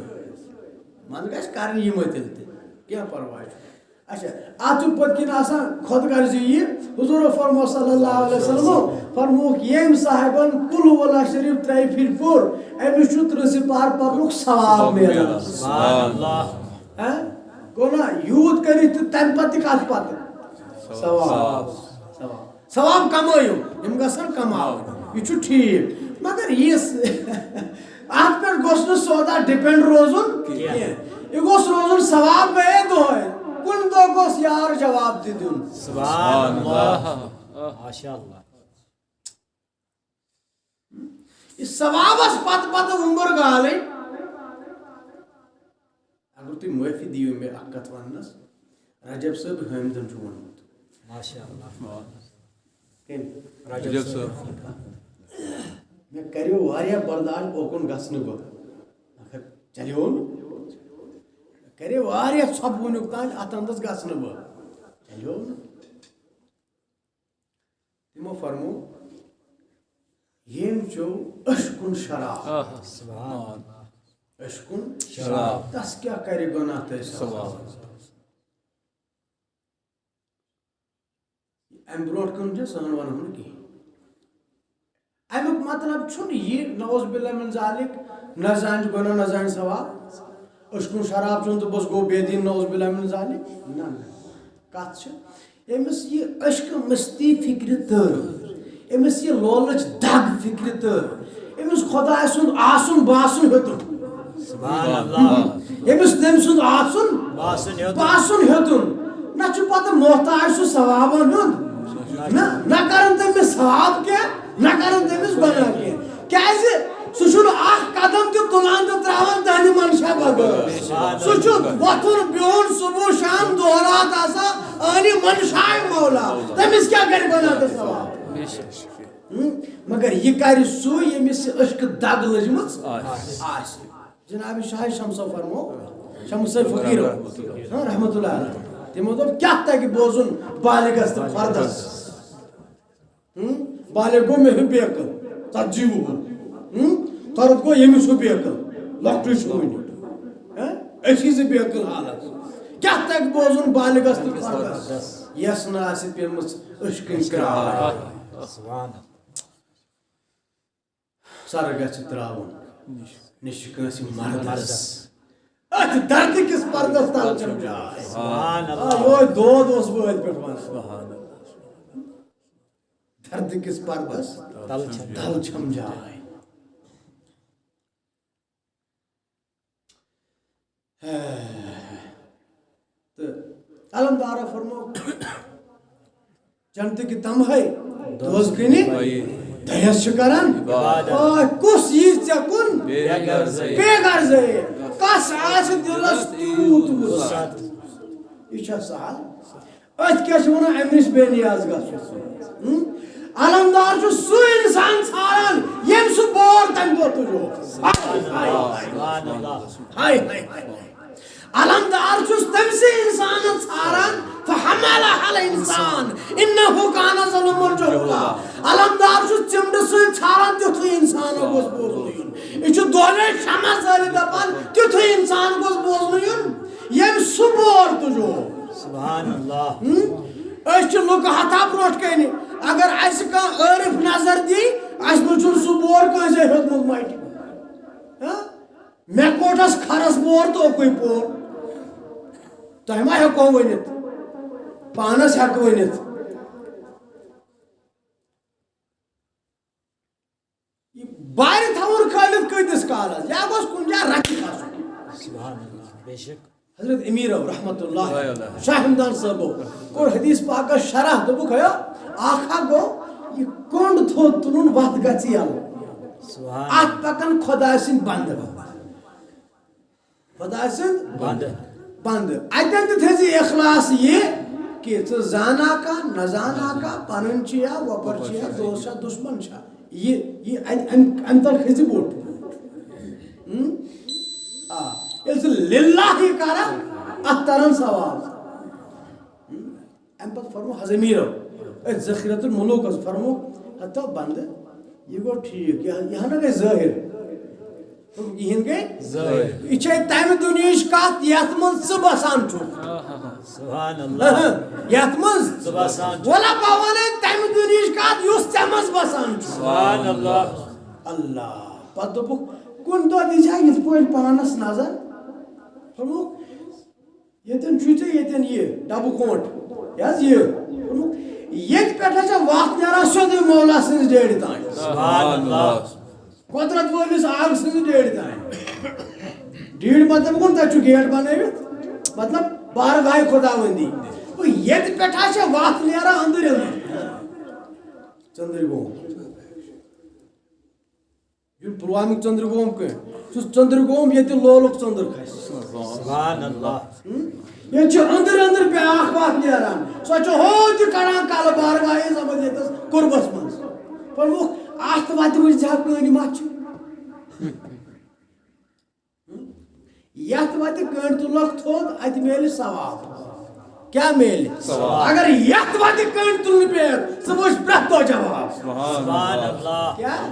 منٛزٕ گژھِ کرٕنۍ یِمے تیٚلہِ تہِ، کینٛہہ پرواے چھُنہٕ۔ اچھا، اتھ چھُ پٔتۍ کِنۍ آسان خۄد غرضی یہِ، حضوٗرو فرموو صلی اللہ علیہ وسلمو، فرمووُکھ، ییٚمۍ صاحبن قل ہو اللہ شریف ترٛیہِ پھِرِ پوٚر، أمِس چھُ ترٕٛہ سِپار پرنُک ثواب میلان۔ سبحان اللہ۔ ہہ؟ گوٚو نا، یوٗت کٔرِتھ تہٕ تَمہِ پَتہٕ تہِ کَتھ پَتہٕ؟ ثواب۔ ثواب۔ ثواب۔ ثواب کمٲیِو، یِم گژھن کماوٕنۍ۔ یہِ چھُ ٹھیٖک۔ مگر یہِ س-، اَتھ پٮ۪ٹھ گوٚژھ نہٕ سودا ڈِپٮ۪نٛڈ روزُن کینٛہہ۔ کینٛہہ۔ یہِ گوٚژھ روزُن ثواب گٔیے دۄہَے۔ کُنہِ دۄہ گوٚژھ یار جواب تہِ دیُن۔ سبحان اللہ۔ ماشاء اللہ۔ یہِ ثوابس پتہٕ پتہٕ وُمبر گالٕنۍ۔ اگر تُہۍ معٲفی دِیِو مےٚ اکھ کتھ وننس، رجب صٲب حٲمدن چھُ ووٚنمُت۔ ماشاء اللہ۔ کٔمۍ؟ رجب رجب صٲب۔ صٲب۔ مےٚ کریو واریاہ برداشت، اوکُن گژھٕ نہٕ بہٕ۔ مگر چلیو نہٕ۔ مےٚ کرے واریاہ ژھۄپہٕ وٕنیُک تام، اتھ اندس گژھٕ نہٕ بہٕ۔ چلیو نہٕ۔ تِمو فرموو، ییٚمۍ چیوٚو عشقُن شراب۔ آہا۔ سبحان اللہ۔ عشقُن شراب۔ تس کیٛاہ کرِ گۄناہ تہٕ ثواب؟ ثواب۔ امہِ برونٛٹھ کُن چھِ سہن ونہو نہٕ کِہیٖنۍ۔ امیُک مطلب چھُنہٕ یہِ، نعوذ باللہ من ذالک، نہ زانہِ گۄناہ نہ زانہِ ثواب۔ عشقُن شراب چیوٚن تہٕ بس گوٚو بے دین، نعوذ باللہ من ذالک۔ نہ، نہ۔ کتھ چھِ، ییٚمِس یہِ عشق مستی فکرِ تٔر، أمِس یہِ لولٕچ دگ فِکرِ تہٕ أمِس خۄداے سُنٛد آسُن باسُن ہیوٚتُن۔ سبحان اللہ۔ ییٚمِس تٔمۍ سُنٛد آسُن باسُن ہیوٚتُن۔ باسُن ہیوٚتُن۔ نہ چھُ پتہٕ محتاج سُہ ثوابن ہُنٛد، نہ، نہ کرن تٔمِس ثواب کینٛہہ، نہ کرن تٔمِس گۄناہ کینٛہہ۔ کیازِ؟ سُہ چھُنہٕ اکھ قدم تہِ تُلان تہٕ ترٛاوان تہنٛدِ منشا بغٲر۔ سُہ چھُ وۄتھُن بِہُن صبح شام دۄہ راتھ آسان أہنٛدِ منشاے مولا۔ تٔمِس کیٛاہ کرِ گۄناہ تہٕ ثواب؟ ہم؟ مگر یہِ کرِ سُے ییٚمِس یہِ عشقہٕ دگ لٔجمٕژ آسہِ۔ آسہِ۔ جناب شاہ شمسو فرمو، شمس فقیرو، ہاں، رحمت اللہ علیہ۔ تِمو دوٚپ، کیٛاہ تگہِ بوزُن بالغس تہٕ فردس؟ ہم؟ بالغ گوٚو مےٚ ہیوٗ بیقل، ژتجی وُہُر۔ ہم؟ فرد گوٚو ییٚمِس ہیوٗ بیقل، لۄکٹُے چھُ وُنہِ۔ ہاں؟ أسی زٕ بیقل حالت۔ کیٛاہ تگہِ بوزُن بالغس تہٕ فردس؟ یس نہٕ آسہِ پیٚمٕژ عشقٕچ کرٛاے۔ سبحان اللہ۔ سر گژھِ ترٛاوُن۔ نِش کٲنٛسہِ مردس۔ أتھۍ دردٕ کِس پردس تل چھم جاے۔ سبحان اللہ۔ آ، یہوے دود اوس بہٕ أتھۍ پٮ۪ٹھ ونان۔ سبحان اللہ۔ دردٕ کِس پردس تل چھم تل چھم جاے۔ تہٕ علمدارو فرمو، جنتٕکۍ تمہے دوزخٕنہِ دَیَس چھِ کران۔ عبادت۔ آ، کُس یی ژےٚ کُن؟ بے غرضے۔ بے غرضے۔ کس آسہِ دِلس تیوٗت وُسعت؟ یہِ چھا سہل؟ أتھۍ کیٛاہ چھِ وَنان، اَمہِ نِش بے نیاز گژھُن۔ ہم؟ علمدار چھُ سُہ اِنسان ژھانڈان، ییٚمۍ سُہ بور تَمہِ دۄہ تُجو۔ ہاے، ہاے، ہاے۔ علمدار چھُس تٔمۍ سٕے اِنسانَس ژھانڈان، فحملها الانسان انه كان ظلوما جهولا۔ علمدار چھُس چِمٹہٕ سۭتۍ ژھانڈان، تیُتھُے اِنسان گوٚژھ بوزنہٕ یُن۔ یہِ چھُ دۄہلے شمع زٲلِتھ دَپان، تیُتھُے اِنسان گوٚژھ بوزنہٕ یُن، ییٚمۍ سُہ بور تُجو۔ سبحان اللہ۔ ہم؟ أسۍ چھِ لُکہٕ ہتھا برونٛٹھ کنہِ۔ اگر اسہِ کانٛہہ عٲرف نظر دی، اسہِ نہٕ چھُنہٕ سُہ بور کٲنٛسے ہیوٚتمُت مٹہِ۔ ہاں؟ مےٚ کوٚٹس کھرس بور تہٕ اوکُے پور۔ تۄہہِ ما ہیٚکو ؤنِتھ؟ پانس ہیٚکہٕ ؤنِتھ۔ یہِ بارِ تھاوُن کھٲلِتھ کۭتِس کالس؟ یا گوٚژھ کُنہِ جایہِ رَژھِ کھسُن۔ سبحان اللہ، بے شک۔ حضرت امیرو رحمت اللہ شاہ ہمدان صٲبو کوٚر حدیث پاکس شرح، دوٚپُکھ، ہے، اکھ ہا گوٚو، یہِ کوٚنٛڈ تھوٚد تُلُن، وَتھ گژھِ یَلہٕ۔ سبحان۔ اَتھ پَکَن خۄداے سٕنٛدۍ بنٛدٕ۔ خۄداے سٕنٛدۍ بنٛدٕ۔ بنٛدٕ۔ اَتٮ۪ن تہِ تھٲیزِ اخلاص یہِ کہِ ژٕ زاناکھا، نہ زاناکھا، پَنٕنۍ چھِ یا وۄپَر چھِ یا دوست چھا دُشمَن چھا۔ یہِ، یہِ اَمہِ، اَمہِ، اَمہِ تَل کھٔسہِ بوٚٹھ۔ ہم؟ آ، ییٚلہِ ژٕ لِلّٰہِ کَرَکھ، اَتھ تَرَن ثواب۔ ہم؟ اَمہِ پَتہٕ فرمو حض امیٖرو، أتھۍ ذخیرت الملوکس فرمو، ہتو بنٛدٕ، یہِ گوٚو ٹھیٖک، یہِ، یہِ ہنا گٔے ظٲہِر۔ یِہِنٛد گٔے ظٲہِر۔ یہِ چھے تَمہِ دُنیہٕچ کَتھ، یَتھ منٛز ژٕ بسان چھُکھ۔ سبحان اللہ۔ یَتھ منٛز ژٕ بسان چھُکھ۔ وَلہ بہٕ وَنے تَمہِ دُنیہٕچ کَتھ، یُس ژےٚ منٛز بسان چھُ۔ سبحان اللہ۔ اللہ۔ پَتہٕ دوٚپُکھ، کُنہِ دۄہ دیٖزِ ہا یِتھ پٲٹھۍ پانَس نظر۔ فرمووُکھ، ییٚتٮ۪ن چھُے ژےٚ ییٚتٮ۪ن یہِ ڈبہٕ کونٛٹ، یہِ حظ یہِ۔ دوٚپُکھ، ییٚتہِ پٮ۪ٹھ حظ چھےٚ وَتھ نیران سیوٚدُے مولا سٕنٛزِ ڈیرِ تام۔ سبحان اللہ۔ قۄدرت وٲلِس آگ سٕنٛزِ ڈیرِ تام۔ ڈیٖڈ مطلب گوٚو، تَتہِ چھُ گیٹ بنٲوِتھ، مطلب بارگاہہِ خۄداوندی۔ گوٚو، ییٚتہِ پٮ۪ٹھ حظ چھےٚ وَتھ نیران أنٛدٕرۍ أنٛدٕرۍ۔ ژٔنٛدٕرۍ گوٚو۔ یُن پُلوامُک ژٔنٛدٕر گوم کٲنٛسہِ۔ سُہ ژٔنٛدٕر گوم ییٚتہِ لولُک ژٔنٛدٕر کھسہِ۔ سبحان اللہ۔ ہم؟ ییٚتہِ چھِ أنٛدٕرۍ أنٛدٕرۍ بیٛاکھ وَتھ نیران۔ سۄ چھِ ہُہ تہِ کڑان کلہٕ بارگاہہِ زبردستس قُربس منٛز۔ فرمووُکھ، اَتھ وَتہِ وٕچھ زِ ہا کٔنۍ ما چھِ۔ یتھ وتہِ کٔنڈۍ تُلکھ تھوٚد، اتہِ میلہِ ثواب۔ کیٛاہ میلہِ؟ ثواب۔ اگر یتھ وتہِ کٔنڈۍ تُلنہٕ پیٚیَکھ، ژٕ وٕچھ پرٛٮ۪تھ دۄہ جواب۔ سبحان اللہ۔ کیٛاہ؟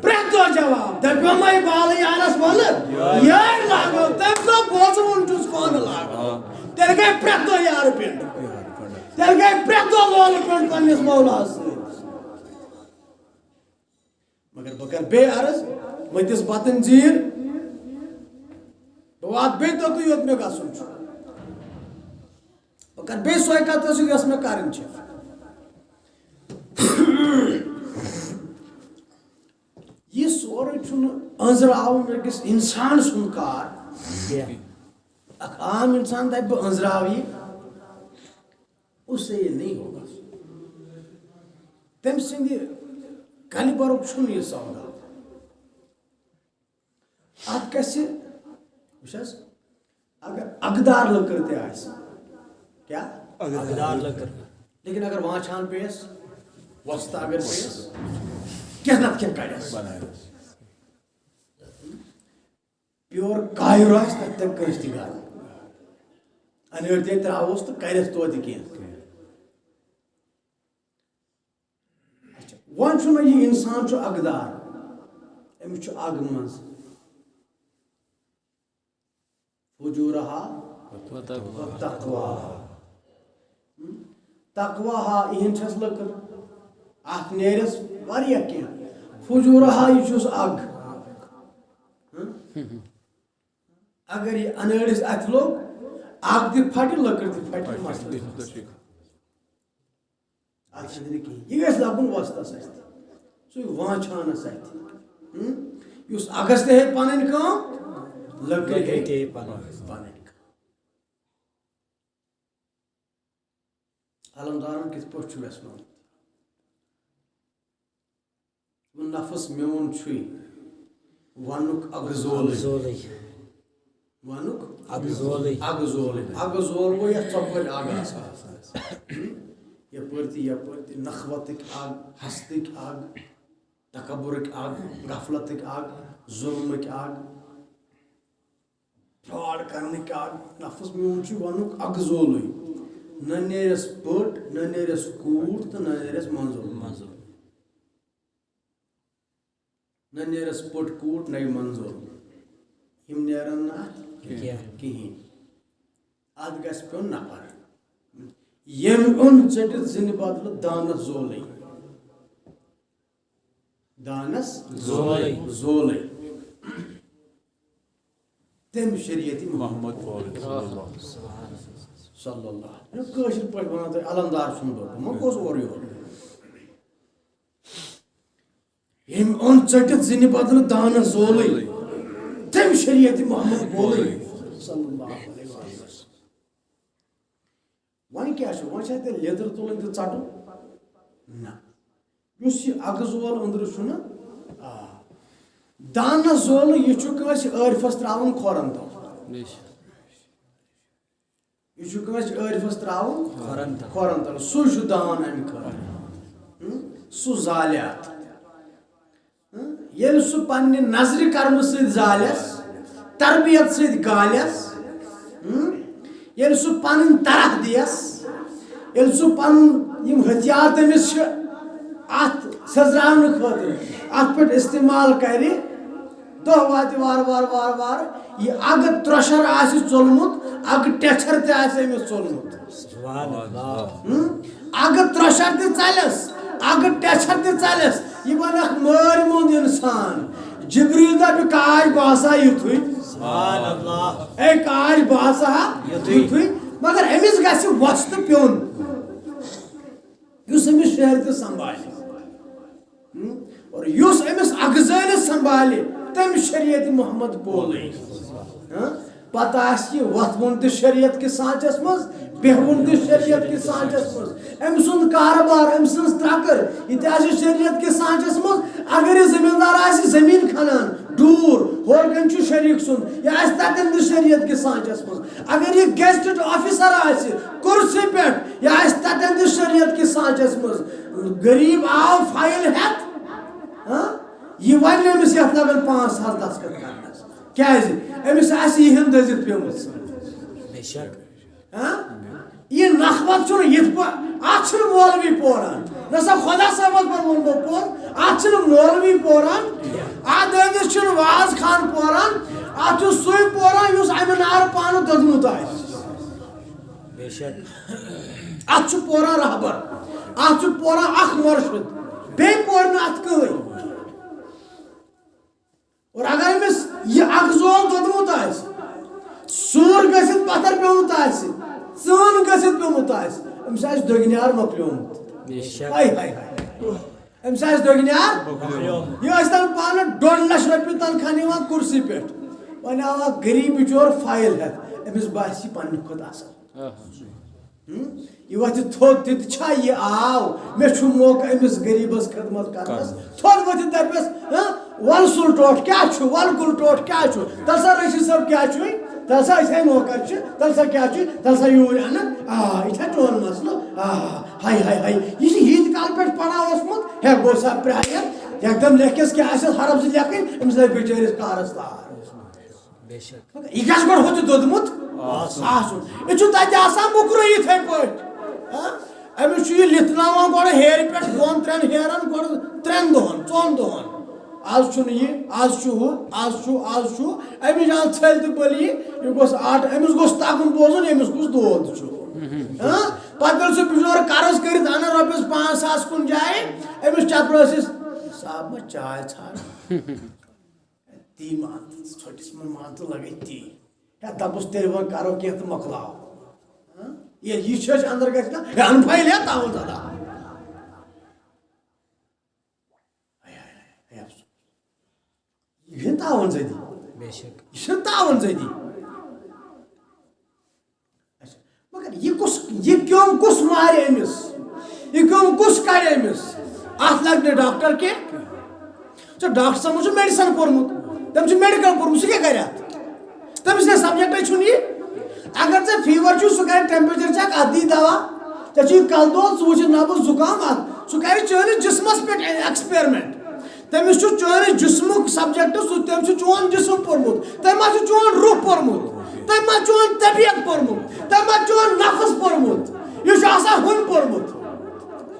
پرٛٮ۪تھ دۄہ جواب۔ دٔپِو مَے بالہٕ یارس وَنہٕ، یٲرۍ لاگو، تٔمۍ دۄہ بوزُن چھُس فون لاگو۔ تیٚلہِ گٔے پرٛٮ۪تھ دۄہ یارٕ پِنٛڈ۔ تیٚلہِ گٔے پرٛٮ۪تھ دۄہ لولہٕ پِنٛڈ پننِس مولاہس سۭتۍ۔ مگر بہٕ کرٕ بیٚیہِ عرض، مٔتِس بتن زیٖر، بہٕ واتہٕ بیٚیہِ توٚتُے یوٚت مےٚ گژھُن چھُ۔ بہٕ کرٕ بیٚیہِ سۄے کتھ ٲسٕتھ یۄس مےٚ کرٕنۍ چھِ۔ أنٛزراوُن أکِس اِنسان سُنٛد کار۔ کینٛہہ۔ اکھ عام اِنسان دَپہِ، "بہٕ أنٛزراوٕ یہِ"، اس سے یہ نہیں ہوگا۔ تٔمۍ سٕنٛدِ کلبرُک چھُنہٕ یہِ سودا۔ اتھ گژھِ، وٕچھ حظ، اگر اقدار لٔکٕر تہِ آسہِ، کیٛاہ؟ اقدار لٔکٕر۔ لیکن اگر وانچھان پیٚیس، وۄستہٕ اگر پیٚیس، کینٛہہ نتہٕ کینٛہہ کڑٮ۪س۔ پیور کایُر آسہِ، تتہِ تہِ کٲنٛسہِ تہِ گرٕ۔ انٲڑۍ تہِ ترٛاووس تہٕ کرٮ۪س توتہِ کینٛہہ۔ اچھا، وۄنۍ چھُ نہ یہِ اِنسان چھُ اَکھ دار، أمِس چھُ اَکھ منٛز۔ فجورہا و تقواہا۔ تقواہا، یِہِنٛد چھَس لٔکٕر۔ اَتھ نیرٮ۪س واریاہ کینٛہہ۔ فجورہا، یہِ چھُس اَکھ۔ اگر یہِ انٲڑِس اَتھِ لوٚگ، اَکھ تہِ پھٹہِ، لٔکٕر تہِ پھٹہِ، مسلہٕ۔ اَتھ چھَنہٕ نہٕ کِہیٖنۍ۔ یہِ گژھِ لَگُن وۄستَس اَتھِ، سُے وانچھانَس اَتھِ۔ ہُم؟ یُس اَگَس تہِ ہیٚیہِ پَنٕنۍ کٲم، لٔکٕر لٔکٕر تہِ ہیٚیہِ ہیٚیہِ پَنٕنۍ۔ پَنٕنۍ کٲم۔ علمدارَن کِتھ پٲٹھۍ چھُ وٮ۪ژھنومُت؟ نفس میون چھُے ونُک اگزولٕے۔ اگزولٕے۔ ونُک اگزولٕے۔ اگزولٕے۔ اگزول گوٚو یتھ ژۄپٲرۍ اگ آسان۔ یپٲرۍ تہِ، یپٲرۍ تہِ، نخوتٕکۍ اگ، حسدٕکۍ اگ، تکبرٕکۍ اگ، غفلتٕکۍ اگ، ظلمٕکۍ اگ، فراڈ کرنٕکۍ اگ۔ نفس میون چھُ ونُک اگزولٕے۔ نہ نیرٮ۪س پٔٹ، نہ نیرٮ۪س کوٗٹ تہٕ نہ نیرٮ۪س منظور۔ منظور۔ نہ نیرس پٔٹ کوٗٹ، نَے منظور۔ یِم نیرن نہٕ اَتھ کینٛہہ۔ کِہیٖنۍ۔ اَتھ گژھِ پیوٚن نفر۔ ییٚمۍ اوٚن ژٔٹِتھ زِنہِ بدلہٕ دانس زولٕے۔ دانس زولٕے۔ زولٕے۔ تٔمۍ شریعت محمد۔ محمد صلی اللہ۔ یہِ کٲشِر پٲٹھۍ وَنان تۄہہِ علمدار سُنٛد بہٕ، بہٕ ما گوس اورٕ یور۔ ییٚمۍ اوٚن ژٔٹِتھ زِنہِ بدلہٕ دانس زولٕے، تٔمۍ شریعت محمد بولٕے۔ صلی اللہ علیہ وسلم۔ وۄنۍ کیٛاہ چھُ؟ وۄنۍ چھا تیٚلہِ لیٚدٕر تُلٕنۍ تہٕ ژَٹُن؟ نہ۔ یُس یہِ اَگہٕ زول أنٛدرٕ چھُنہ، آ، دانس زولہٕ، یہِ چھُ کٲنٛسہِ عٲرفس ترٛاوُن کھۄرن تل۔ یہِ چھُ کٲنٛسہِ عٲرفس ترٛاوُن کھۄرن تل۔ کھۄرن تل۔ سُے چھُ دان اَمہِ خٲطرٕ۔ ہُم؟ سُہ زالہِ اَتھ۔ ہُم؟ ییٚلہِ سُہ پننہِ نظرِ کرمہٕ سۭتۍ زالٮ۪س، تربیت سۭتۍ گالٮ۪س، ہُم؟ ییٚلہِ سُہ پنٕنۍ طرح دِیَس، ییٚلہِ سُہ پنُن یِم ہتھیار تٔمِس چھِ اَتھ سیٚزراونہٕ خٲطرٕ، اَتھ پٮ۪ٹھ استعمال کرِ، دۄہ واتہِ وارٕ وارٕ وارٕ وارٕ، یہِ اَگہٕ ترٛۄشر آسہِ ژوٚلمُت، اَگہٕ ٹٮ۪چھر تہِ آسہِ أمِس ژوٚلمُت۔ سبحان اللہ۔ ہُم؟ اَگہٕ ترٛۄشر تہِ ژَلٮ۪س، اَگہٕ ٹٮ۪چھر تہِ ژَلٮ۪س، یہِ بَنہِ اَکھ مٲرۍ موٚنٛد اِنسان۔ جبریٖل دَپہِ، "کاش بہٕ آسہٕ ہا یِتھُے۔" سبحان اللہ۔ اے کاش بہٕ آسہٕ ہا یِتھُے۔ یِتھُے۔ مگر أمِس گژھِ وۄستہٕ پیوٚن۔ یُس أمِس شہرِ تہِ سنبھالہِ۔ ہم؟ اور یُس أمِس اَگہٕ زٲلِس سنبھالہِ، تٔمۍ شریعت محمد بولٕے۔ ہاں؟ پتہٕ آسہِ یہِ وۄتھوُن تہِ شریعت کِس سانچس منٛز، بیہوُن تہِ شریعت کِس سانچس منٛز۔ أمۍ سُنٛد کارٕبار، أمۍ سٕنٛز ترٛکٕر، یہِ تہِ آسہِ شریعت کِس سانچس منٛز۔ اگر یہِ زٔمیٖندار آسہِ زٔمیٖن کھنان، ڈوٗر، ہورٕ کَنۍ چھُ شریٖک سُنٛد، یہِ آسہِ تَتٮ۪ن تہِ شریعت کِس سانچس منٛز۔ اگر یہِ gazetted officer آسہِ کُرسی پٮ۪ٹھ، یہِ آسہِ تَتٮ۪ن تہِ شریعت کِس سانچس منٛز۔ غریٖب آو فایِل ہٮ۪تھ، ہاں؟ یہِ وَنہِ أمِس یَتھ لَگَن پانٛژھ ساس دستخط کرنَس۔ کیٛازِ؟ أمِس آسہِ یِہِنٛد دٔزِتھ پیوٚمُت۔ بے شک۔ ہاں؟ یہِ نخوت چھُنہٕ یِتھ پٲ-، اَتھ چھُنہٕ مولوی پوران۔ نہ سا خۄدا صٲبَس پٮ۪ٹھ ووٚن مےٚ پوٚر، اَتھ چھُنہٕ مولوی پوران۔ اَتھ دٲدِس چھُنہٕ واز خان پوران، اَتھ چھُ سُے پوران یُس اَمہِ نارٕ پانہٕ دوٚدمُت آسہِ۔ بے شک۔ اَتھ چھُ پوران رہبر، اَتھ چھُ پوران اَکھ مرشد، بیٚیہِ پورِ نہٕ اَتھ کٕہٕنۍ۔ اور اگر أمِس یہِ اَکھ زول دوٚدمُت آسہِ، سوٗر گٔژھِتھ پَتھر پیوٚمُت آسہِ، ژٲن گٔژھِتھ پیوٚمُت آسہِ، أمِس آسہِ دٔگنیار مۄکلیومُت۔ بے شک۔ ہاے، ہاے، ہاے۔ أمِس آسہِ دٔگنیار۔ یہِ ٲسۍ تَن پانہٕ ڈۄڈ لَچھ رۄپیہِ تنخواہ نِوان کُرسی پٮ۪ٹھ۔ وۄنۍ آو اکھ غریٖب بِچور فایِل ہٮ۪تھ، أمِس باسہِ یہِ پننہِ کھۄتہٕ اَصٕل۔ ہم؟ یہِ وۄتھِ تھوٚد تہِ تہِ چھا یہِ آو؟ مےٚ چھُ موقعہٕ أمِس غریٖبَس خدمت کرنَس۔ تھوٚد ؤتھِتھ دَپٮ۪س، ہہ؟ وَل سُل ٹوٹھ کیٛاہ چھُ؟ وَل گُل ٹوٹھ کیٛاہ چھُ؟ تَلہٕ سا رشیٖد صٲب کیٛاہ چھُے؟ تَلہٕ سا أسۍ ہے نوکر چھِ، تَلہٕ سا کیٛاہ چھُے؟ تَلہٕ سا یوٗرۍ اَنہٕ۔ آ، یہِ چھا چون مسلہٕ؟ آ، ہاے، ہاے، ہاے، یہِ چھُ ییٖتۍ کال پٮ۪ٹھ پڑا اوسمُت، ہے گوٚو سا پرٛایَر، یکدم لیکھٮ۪س کیٛاہ آسٮ۪س حرف زٕ لیکھٕنۍ، أمِس لگہِ بِچٲرِس کارَس تار۔ بے شک۔ یہِ گژھِ گۄڈٕ ہُتہِ دوٚدمُت آسُن۔ آسُن۔ یہِ چھُ تَتہِ آسان موٚکرُے یِتھَے پٲٹھۍ۔ ہاں؟ أمِس چھُ یہِ لِتھناوان گۄڈٕ ہیرِ پٮ۪ٹھ دۄن ترٛٮ۪ن ہیرَن، گۄڈٕ ترٛٮ۪ن دۄہَن، ژۄن دۄہَن۔ آز چھُنہٕ یہِ، آز چھُ ہُہ، آز چھُ، آز چھُ۔ أمِس چھِ آز ژھٔلۍ تہٕ بٔلی، یہِ گوٚژھ آٹ-، أمِس گوٚژھ تَگُن بوزُن، أمِس کُس دود چھُ۔ ہاں؟ پَتہٕ ییٚلہِ سُہ بِچور قرض کٔرِتھ اَنان رۄپیَس پانٛژھ ساس کُنہِ جایہِ، أمِس چپرٲسِس، "صاحب ما چاے ژھانٛڈ؟" تی مان ژٕ، ژھۄٹِس منٛز مان ژٕ لگے تی۔ ہے، دَپُس تیٚلہِ وۄنۍ کرو کینٛہہ تہٕ مۄکلاو۔ ہاں؟ ییٚلہِ یہِ چھٔچ اندر گژھِ نا، ہے، اَنہٕ فایل ہے تاوُن زدہ۔ ہے، ہے، ہے، ہے، افسوس۔ یہِ چھُنہٕ تاوُن زدی۔ بے شک۔ یہِ چھُنہٕ تاوُن زدی۔ اچھا، مگر یہِ کُس، یہِ کیوٚم کُس مارِ أمِس؟ یہِ کیوٚم کُس کَڑِ أمِس؟ اَتھ لَگہِ نہٕ ڈاکٹر کینٛہہ۔ ژےٚ ڈاکٹر صٲبَن چھُ میڈیسن پوٚرمُت، تٔمۍ چھُ میڈیکل پوٚرمُت، سُہ کیٛاہ کَرِ اَتھ؟ تٔمِس کیٛاہ سبجیکٹے چھُنہٕ یہِ؟ اگر ژےٚ فیور چھُ، سُہ کَرِ ٹیمپریچر چیک، اَتھ دی دوا۔ ژےٚ چھُے کَلہٕ دود، ژٕ وٕچھِ نَبٕض زُکام اَتھ، سُہ کَرِ چٲنِس جسمَس پٮ۪ٹھ ایکسپیرمنٹ۔ تٔمِس چھُ چٲنِس جسمُک سبجیکٹ سُہ، تٔمۍ چھُ چون جسم پوٚرمُت، تٔمۍ ما چھُ چون روح پوٚرمُت، تٔمۍ ما چون طبیعت پوٚرمُت، تٔمۍ ما چون نفس پوٚرمُت۔ یہِ چھُ آسان ہُمۍ پوٚرمُت۔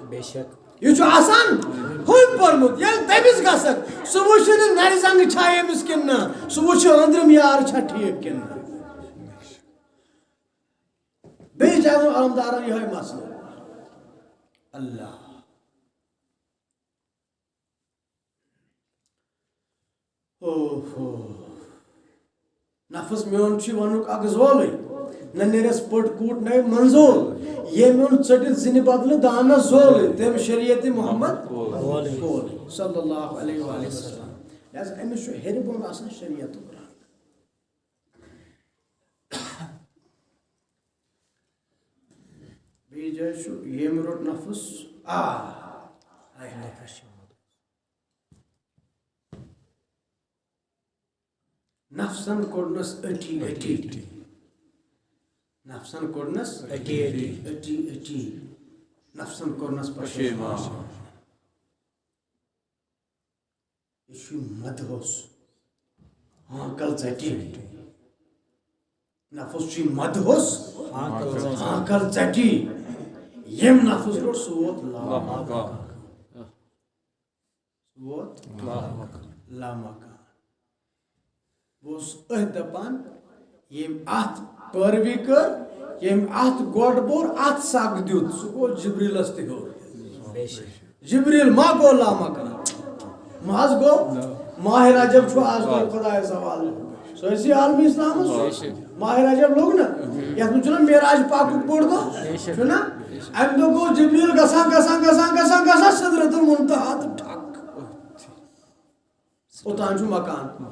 بے شک۔ یہِ چھُ آسان ہُمۍ پوٚرمُت۔ ییٚلہِ تٔمِس گژھکھ، سُہ وٕچھِ نہٕ نرِ زنٛگہٕ چھا ییٚمِس کِنہٕ نہ، سُہ وٕچھِ أنٛدرِم یار چھا ٹھیٖک کِنہٕ نہ۔ بیٚیہِ جاے ووٚن علمدارن یِہوٚے مسلہٕ۔ اللہ۔ اوہو۔ نفس میون چھُ ونُک اکھ زولٕے، نہ نیرٮ۪س پٔٹ کوٗٹ نَے منظول۔ ییٚمۍ اوٚن ژٔٹِتھ زِنہِ بدلہٕ دانس زولٕے، تٔمۍ شریعت محمد کولٕے۔ صلی اللہ علیہ وآلہ وسلم۔ لہذا أمِس چھُ ہیٚرِ بۄن آسان شریعتُک رنگ۔ بیٚیہِ جایہِ چھُ ییٚمۍ روٚٹ نفس آ۔ ہاے ہاے۔ نفسن کوٚڑنس أٹھی أٹھی۔ نفسن کوٚڑنس أٹھی أٹھی۔ أٹھی أٹھی۔ نفسن کوٚرنس پشیمان۔ پشیمان۔ یہِ چھُ مدہوس ہانکل ژٹی۔ نفس چھُ مدہوس ہانکل ژٹی۔ ہانکل ژٹی۔ ییٚمۍ نفس روٚٹ سُہ ووت لامکان۔ سُہ ووت لامکان۔ بہٕ اوسُس أتھۍ دَپان، ییٚمۍ اَتھ پٲروی کٔر، ییٚمۍ اَتھ گۄڈٕ بوٚر، اَتھ سَگ دیُت، سُہ گوٚو جبریٖلَس تہِ ہیوٚر۔ بے شک۔ جبریٖل ما گوٚو لامکان؟ ما حظ گوٚو؟ ماہِ رجب چھُ آز تۄہہِ خۄدایَس حوالہٕ۔ سٲرسٕے عالمِ اِسلامَس۔ بے شک۔ ماہِ رجب لوٚگ نہ؟ یَتھ منٛز چھُنہ معراج پاکُک بوٚڑ دۄہ؟ بے شک۔ چھُنہ؟ اَمہِ دۄہ گوٚو جبریٖل گژھان، گژھان، گژھان، گژھان، گژھان سدرۃ المنتہیٰ تہٕ ٹھک۔ اوٚتام چھُ مکان۔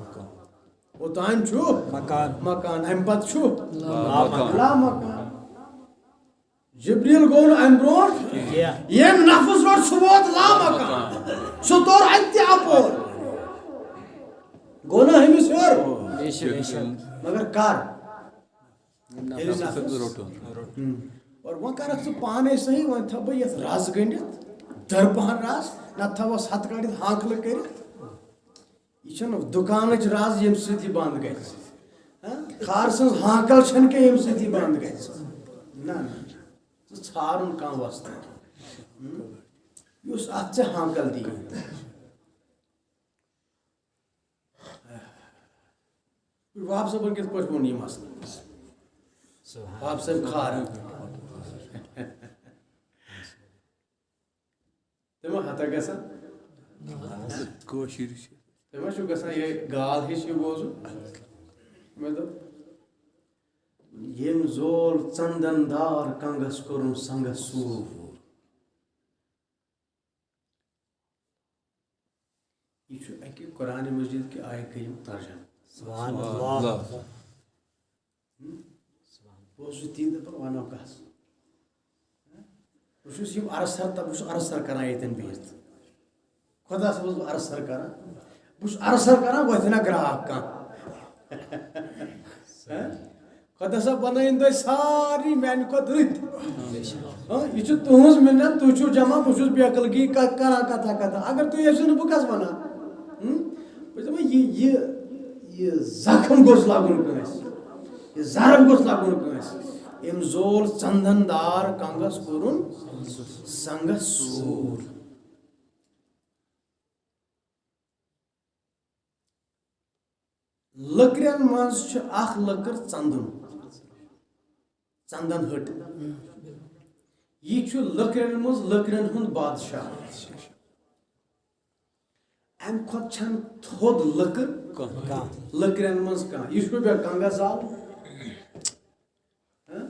اوٚتام چھُ مکان۔ مکان۔ اَمہِ پتہٕ چھُ لامکان۔ لامکان۔ جبریٖل گوٚو نہٕ اَمہِ برونٛٹھ۔ کینٛہہ۔ ییٚمۍ نفس روٚٹ سُہ ووت لامکان۔ سُہ توٚر اَتہِ تہِ اَپور۔ گوٚو نہ أمِس ہیوٚر؟ بے شک، بے شک۔ مگر کر؟ ییٚلہِ نفس نفس۔ روٚٹُن۔ ہم۔ اور وۄنۍ کرکھ ژٕ پانے صحیح، وۄنۍ تھاوٕ بہٕ یتھ رز گٔنڈِتھ، دٔر پہن رز، نتہٕ تھاوس ہتہٕ کڑِتھ ہانکلہٕ کٔرِتھ۔ یہِ چھنہٕ دُکانٕچ رز ییٚمہِ سۭتۍ یہِ بنٛد گژھِ۔ ہاں؟ خار سٕنٛز ہانکل چھنہٕ کینٛہہ ییٚمہِ سۭتۍ یہِ بنٛد گژھِ۔ نہ، نہ۔ ژٕ ژھارُن کانٛہہ وستہٕ۔ ہم؟ یُس اتھ ژےٚ ہانکل دِیہِ۔ وہاب صٲبن کِتھ پٲٹھۍ ووٚن یہِ مسلہٕ؟ سبحان وہاب صٲب کھار۔ تِم ہتا گژھان؟ کٲشِر چھِ۔ تِم چھُ گژھان یہِ گال ہِش یہِ بوزُن۔ مےٚ دوٚپ، ییٚمۍ زول ژندن دار کنگس کوٚرُن سنگس سوٗر۔ یہِ چھُ اَکہِ قرآن مجید کہِ آیہِ کریٖم ترجمہٕ۔ سبحان اللہ۔ بہٕ اوسُس تی دَپان، وَنو کَس؟ بہٕ چھُس یِم عرض سر، بہٕ چھُس عرض سر کران ییٚتٮ۪ن بِہِتھ۔ خۄدا صٲبَس بہٕ عرض سر کران۔ بہٕ چھُس عرض سر کران، وۄتھِ نا گرٛاکھ کانٛہہ۔ ہہ؟ خۄدا صٲب بَنٲیِن تُہۍ سارنٕے میٛانہِ کھۄتہٕ رٕتۍ۔ ہہ؟ یہِ چھُ تُہٕنٛز مِنت، تُہۍ چھِو جمع، بہٕ چھُس بے عقلگی ک-، کران کَتھا کَتھا۔ اگر تُہۍ ٲسِو نہٕ، بہٕ کَس وَنان؟ ہم؟ بہٕ چھُس دَپان، یہِ، یہِ، یہِ زخم گوٚژھ لَگُن کٲنٛسہِ، یہِ ضرب گوٚژھ لَگُن کٲنٛسہِ۔ أمۍ زول ژندن دار کنگس کوٚرُن سنگس سوٗر۔ لٔکرٮ۪ن منٛز چھِ اکھ لٔکٕر ژندُن، ژندن ہٹ۔ یہِ چھُ لٔکرٮ۪ن منٛز لٔکرٮ۪ن ہُنٛد بادشاہ۔ اَمہِ کھۄتہٕ چھَنہٕ تھوٚد لٔکٕر کانٛہہ۔ لٔکرٮ۪ن منٛز کانٛہہ۔ یہِ چھُ مےٚ کنگس زالُن۔ ہہ؟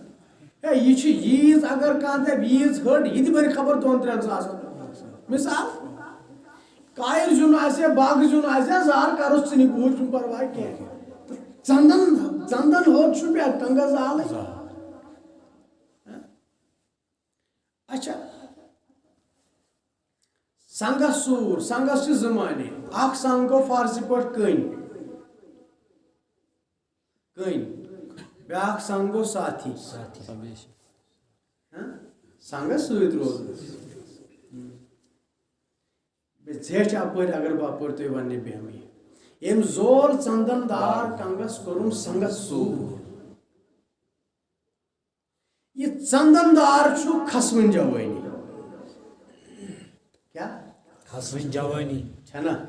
ہے، یہِ چھِ ییٖژ، اگر کانٛہہ دَپہِ ییٖژ ہٹ، یہِ تہِ بَنہِ خبر دۄن ترٛٮ۪ن ساسَن۔ مثال، کایِر زیُن آسہِ یا باغہٕ زیُن آسہِ یا زار کَرُس ژٕ نہٕ بوٗز، چھُنہٕ پَرواے کینٛہہ۔ تہٕ ژندن، ژندن ہٹ چھُ پٮ۪ٹھ کنگس زالٕے۔ ہہ؟ اچھا، سنگس سوٗر، سنگس چھِ زٕ معنی۔ اکھ سنگ گوٚو فارسی پٲٹھۍ کٔنۍ، کٔنۍ۔ بیٛاکھ سنگ گوٚو ساتھی۔ ساتھی۔ ہہ؟ سنگس سۭتۍ روزُن۔ مےٚ زیچھ اپٲرۍ، اگر بہٕ اپٲرۍ تُہۍ وننہِ بیٚہمٕے۔ أمۍ زول ژندن دار کنگس کوٚرُن سنگس سوٗر۔ یہِ ژندن دار چھُ کھسوٕنۍ جوٲنی۔ کیٛاہ؟ کھسوٕنۍ جوٲنی۔ چھےٚ نا؟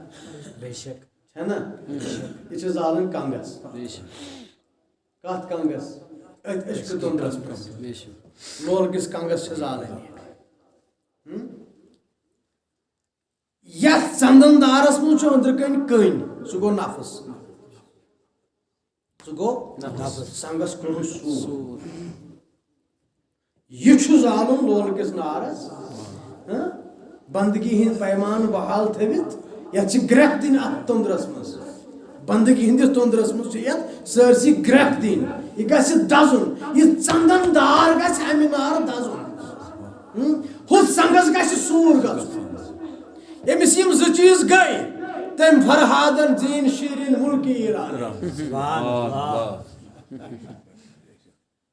بے شک۔ چھےٚ نا؟ بے شک۔ یہِ چھِ زالٕنۍ کنگس۔ بے شک۔ کتھ کنگس؟ أتھۍ عشقہٕ توٚنٛدرس منٛز۔ بے شک۔ لولہٕ کِس کنگس چھِ زالٕنۍ یہِ۔ ہم؟ یتھ ژندن دارس منٛز چھُ أنٛدرٕ کنۍ کٔنۍ، سُہ گوٚو نفس۔ سُہ گوٚو نفس۔ سنگس کوٚرُن سوٗر۔ سوٗر۔ یہِ چھُ زالُن لولہٕ کِس نارس۔ ہہ؟ بندگی ہٕنٛدۍ پیمان بحال تھٲوِتھ، یتھ چھِ گرٛٮ۪کھ دِنۍ اتھ توٚنٛدرس منٛز۔ بندگی ہٕنٛدِس توٚنٛدرس منٛز چھِ یتھ سٲرسٕے گرٛٮ۪کھ دِنۍ۔ یہِ گژھِ دزُن۔ یہِ ژندن دار گژھِ امہِ نارٕ دزُن۔ ہم؟ ہُتھ سنگس گژھِ سوٗر گژھُن۔ أمِس یِم زٕ چیٖز گٔے، تٔمۍ فرہادن زیٖنۍ شیٖرِن مُلکہِ ایران۔ سبحان اللہ۔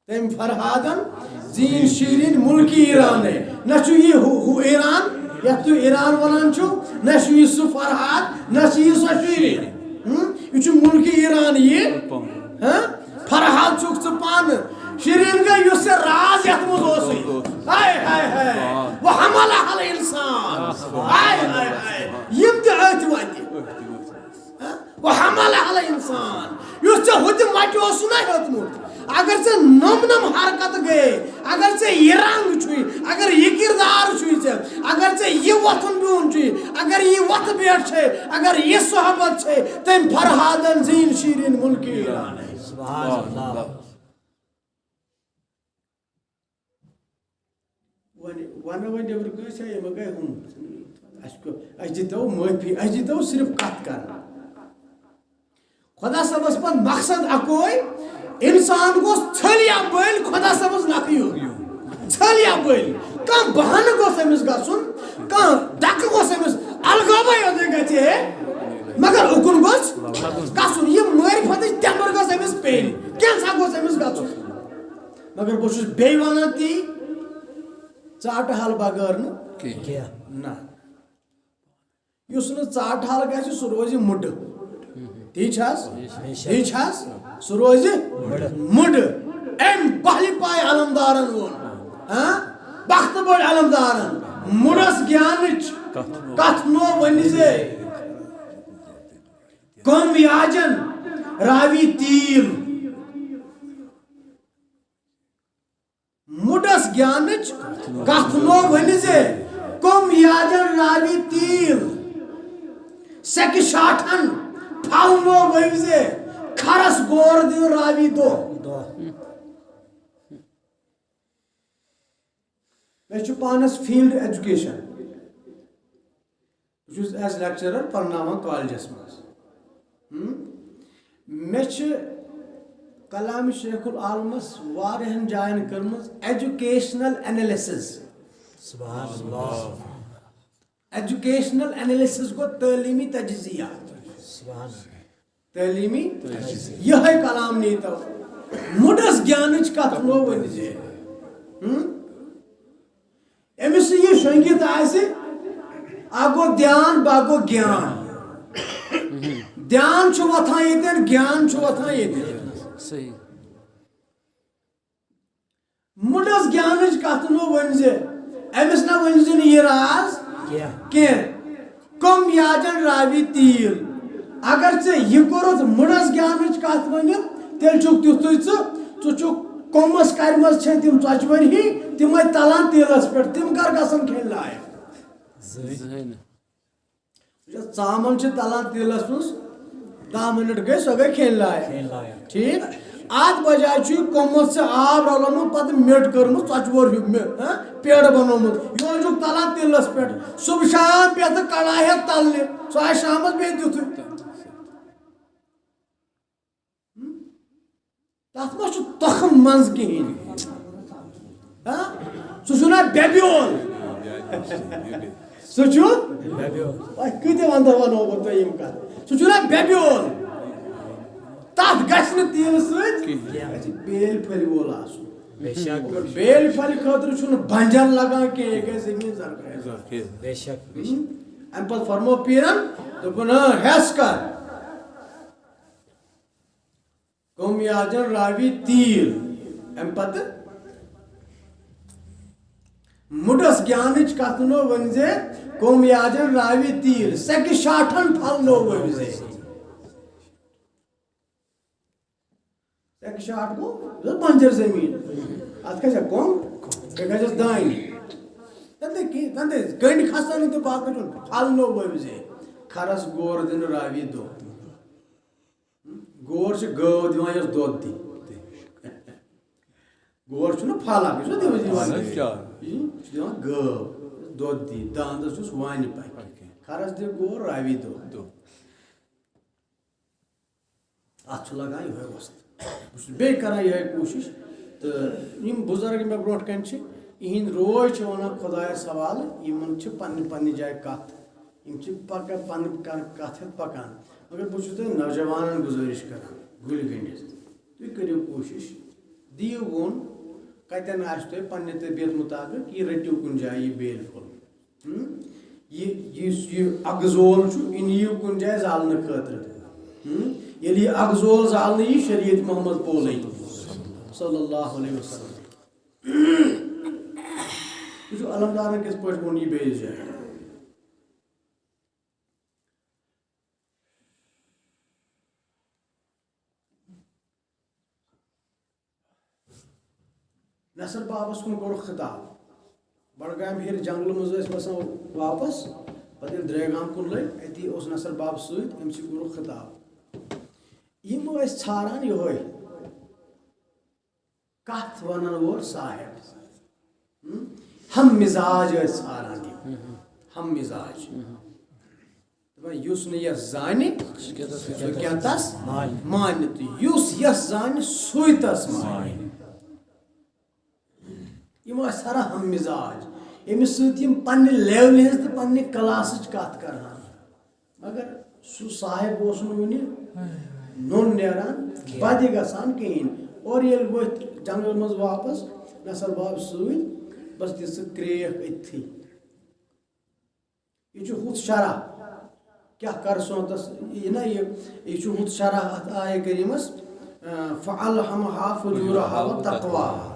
تٔمۍ فرہادن زیٖنۍ شیٖرِن مُلکہِ ایران۔ نہ چھُ یہِ ہُہ، ہُہ ایران یتھ تُہۍ ایران ونان چھِو، نہ چھُ یہِ سُہ فرہاد، نہ چھُ یہِ سۄ شیٖرِن۔ ہم؟ یہِ چھُ مُلکہِ ایران یہِ۔ ہہ؟ فرہاد چھُکھ ژٕ پانہٕ۔ شیٖرِن گٔے یُس ژےٚ راز یَتھ منٛز اوسُے۔ ہاے، ہاے، ہاے۔ وحملہ الانسان۔ ہاے، ہاے، ہاے۔ یِم تہِ أتھۍ وَتہِ۔ ہہ؟ وحملہ الانسان۔ یُس ژےٚ ہُتہِ وَتہِ اوسُے نہ ہیوٚتمُت۔ اگر ژےٚ نۄم نۄم حرکت گٔیے، اگر ژےٚ یہِ رنٛگ چھُے، اگر یہِ کردار چھُے ژےٚ، اگر ژےٚ یہِ وۄتھُن بِہُن چھُے، اگر یہِ وۄتھٕ بیٹھ چھے، اگر یہِ صحبت چھے، تٔمۍ فرہادن زیٖنۍ شیٖرِن مُلکہِ ایران۔ سبحان اللہ۔ وۄنۍ، وۄنۍ، وۄنۍ نیٚبرٕ کٲنٛسہِ آیہِ، یِمن گٔے ہُم۔ اَسہِ کو-، اَسہِ دِتو معٲفی، اَسہِ دِتو صرف کَتھ کَرنہٕ۔ خۄدا صٲبَس پَتہٕ مقصد اَکوے، اِنسان گوٚژھ ژھٔلۍ یا بٔلۍ خۄدا صٲبَس نَکھٕ یُن۔ ژھٔلۍ یا بٔلۍ۔ کانٛہہ بہانہٕ گوٚژھ أمِس گژھُن، کانٛہہ دَکہٕ گوٚژھ أمِس، الگٲبَے یوت گژھِ ہے، مگر اُکُن گوٚژھ گژھُن۔ یہِ معرفتٕچ تٮ۪مبر گٔژھ أمِس پیٚنۍ، کینٛژھا گوٚژھ أمِس گژھُن۔ مگر بہٕ چھُس بیٚیہِ وَنان تی، ژاٹہٕ حال بغٲر نہٕ کینٛہہ۔ کینٛہہ۔ نہ۔ یُس نہٕ ژاٹہٕ حال گژھِ، سُہ روزِ مُڈٕ۔ تی چھِ حظ؟ تی چھِ حظ؟ سُہ روزِ مُڈٕ۔ أمۍ پہلہِ پایہِ علمدارن ووٚن۔ ہاں؟ بختہٕ بٔڑۍ علمدارن۔ مُڈس گیانٕچ کتھ نو ؤنۍ زِ۔ کم یاجن راوی تیٖل۔ مُڈس گیانٕچ کتھ نو ؤنۍ زِ، کم یاجن راوی تیٖل، سیٚکہِ شاٹھن پھل نو ؤنۍ زِ، کھرس گور دِن راوی دۄہ۔ مےٚ چھُ پانس فیلڈ ایجوکیشن۔ بہٕ چھُس ایز لیکچرر پرناوان کالجس منٛز۔ ہم؟ مےٚ چھِ کلام شیخ العالمس واریاہن جاین کٔرمٕژ ایجوکیشنل انالیسز۔ سبحان اللہ۔ ایجوکیشنل انالیسز گوٚو تعلیمی تجزیہ۔ سبحان اللہ۔ تعلیمی یہے کلام نیتو۔ مُڈس گیانٕچ کتھ نو ؤنۍ زِ۔ ہم؟ أمِس یہِ شۄنٛگِتھ آسہِ، اکھ گوٚو دھیان، باقی گوٚو گیان۔ دھیان چھُ وۄتھان ییٚتٮ۪ن، گیان چھُ وۄتھان ییٚتٮ۪ن۔ صحیح۔ مُڈس گیانٕچ کتھ نہٕ ؤنۍ زِ، أمِس نہ ؤنۍ زِ نہٕ یہِ راز کینٛہہ۔ کینٛہہ۔ کم یاجن راوی تیٖل۔ اگر ژےٚ یہِ کوٚرُتھ مُڈس گیانٕچ کتھ ؤنِتھ، تیٚلہِ چھُکھ تیُتھُے ژٕ، ژٕ چھُکھ کوٚمس کرِ منٛز چھے تِم ژۄچہِ ؤرۍ ہی، تِمے تلان تیٖلس پٮ۪ٹھ، تِم کر گژھن کھیٚنۍ لایق؟ زٕہٕنۍ۔ زٕہٕنۍ نہٕ۔ یۄس ژامن چھِ تلان تیٖلس منٛز، دَہ منٹ گٔے، سۄ گٔے کھیٚنۍ لایق۔ کھیٚنۍ لایق۔ ٹھیٖک؟ اتھ بجایہِ چھُ یہِ کوٚمُت ژےٚ آب رلومُت، پتہٕ مِٹ کٔرمٕژ، ژۄچہِ وور ہیوٗ مِٹ، ہاں، پیڑٕ بنومُت۔ یورٕ چھُکھ تلان تیٖلس پٮ۪ٹھ۔ صبح شام پٮ۪تھ کڑاے ہٮ۪تھ تلنہِ، سۄ آسہِ شامس بیٚیہِ تیُتھُے۔ تتھ ما چھُ تخم منٛز کِہیٖنۍ؟ ہاں؟ سُہ چھُنہ بے بیول۔ سُہ چھُ مےٚ بیوٗل۔ وۄنۍ کۭتیاہ ونٛدٕ ونو بہٕ تۄہہِ یِم کتھٕ؟ سُہ چھُنہ بے بیول۔ تتھ گژھِ نہٕ تیٖلہٕ سۭتۍ۔ کِہیٖنۍ۔ یہِ چھِ بیلۍ پھٔلۍ وول آسُن۔ بے شک۔ اور بیلۍ پھلہِ خٲطرٕ چھُنہٕ بنجر لگان کینٛہہ، یہِ گژھِ زٔمیٖن زرخیز۔ بے شک۔ بے شک۔ ہم؟ امہِ پتہٕ فرمو پیٖرن، دوٚپُن، "اۭں، ہٮ۪س کر۔" قوم یاجن راوی تیٖل۔ امہِ پتہٕ مُڈس گیانٕچ کتھ نو ؤنۍ زِ، قوم یاجن راوی تیٖل، سیٚکہِ شاٹھن پھل نو ؤنۍ زِ۔ سیٚکہِ شاٹھ گوٚو، یہِ ٲس بنجر زٔمیٖن۔ اتھ کیٛاہ چھےٚ کۄنٛگ؟ بیٚیہِ کھسٮ۪س دانہِ۔ تَتہِ نہٕ کِہیٖنۍ، تَتہِ نہٕ کٔنٛڈۍ کھسان نہٕ تہٕ باقٕے چھُنہٕ۔ پھل نوٚو ؤوۍ زِ۔ کھرس گور دِنہٕ راوی دۄہ۔ گور چھِ گٲو دِوان یۄس دۄد دِ۔ گور چھُنہٕ پھل اکھ، یہِ چھُنہ دِوان، دِوان۔ اہن حظ، کیٛاہ؟ یہِ چھُ دِوان گٲو، دۄد دِ، داندَس یُس وانہِ پکہِ۔ پکہِ۔ کھرس دِ گور راوی دۄہ۔ دۄہ۔ اتھ چھُ لگان یِہوٚے وۄستہٕ۔ بہٕ چھُس بیٚیہِ کران یِہوٚے کوٗشِش۔ تہٕ یِم بُزرگ مےٚ برونٛٹھ کنہِ چھِ، یِہِنٛدۍ روے چھِ ونان خۄدایس حوالہٕ، یِمن چھِ پننہِ پننہِ جایہِ کتھ۔ یِم چھِ پکان پنٕنۍ ک-، کتھ ہٮ۪تھ پکان۔ مگر بہٕ چھُس تۄہہِ نوجوانن گُزٲرِش کران، گُلۍ گٔنٛڈِتھ۔ تُہۍ کٔرِو کوٗشِش، دِیِو ووٚن، کتٮ۪ن آسہِ تۄہہِ پننہِ طبیعت مُطابق، یہِ رٔٹِو کُنہِ جایہِ یہِ بیلۍ پھوٚل۔ ہم؟ یہِ، یُس یہِ اگزول چھُ، یہِ نِیِو کُنہِ جایہِ زالنہٕ خٲطرٕ۔ ہم؟ ییٚلہِ یہِ اگزول زالنہٕ یی، شریعت محمد پولے صلی اللہ علیہ وسلم۔ وٕچھِو، علمدارن کِتھ پٲٹھۍ ووٚن یہِ بیٚیِس جایہِ۔ نصر بابس کُن کوٚرُکھ خطاب۔ بڈگامہِ ہیٚرِ جنگلہٕ منٛز ٲسۍ وسان واپس، پتہٕ ییٚلہِ درے گام کُن لٔگۍ، اتی اوس نصر باب سۭتۍ، أمۍ سٕے کوٚرُکھ خطاب۔ یِم ٲسۍ ژھاران یِہوٚے کتھ ونن وول صاحب۔ ہم؟ ہم مزاج ٲسۍ ژھاران یِم۔ ہم مزاج۔ دپان، یُس نہٕ یَس زانہِ، سُہ کیٛاہ تَس مانہِ، تہٕ یُس یَس زانہِ، سُے تَس مانہِ۔ یِم ٲسۍ سارا ہم مزاج، ییٚمِس سۭتۍ یِم پننہِ لیولہِ ہٕنٛز تہٕ پننہِ کلاسٕچ کتھ کرہن۔ مگر سُہ صاحب اوس نہٕ وُنہِ نوٚن نیران، بدِ گژھان کِہیٖنۍ۔ اورٕ ییٚلہِ ؤتھۍ جنگل منٛز واپس نصر باب سۭتۍ، بس دِژٕکھ کرٛیکھ أتھی۔ یہِ چھُ ہُتھ شرح۔ کیٛاہ کر سونتس یہِ نہ یہِ، یہِ چھُ ہُتھ شرح اتھ آیہِ کریٖمس، اۭں، فَأَلْهَمَهَا فُجُورَهَا وَتَقْوَاهَا۔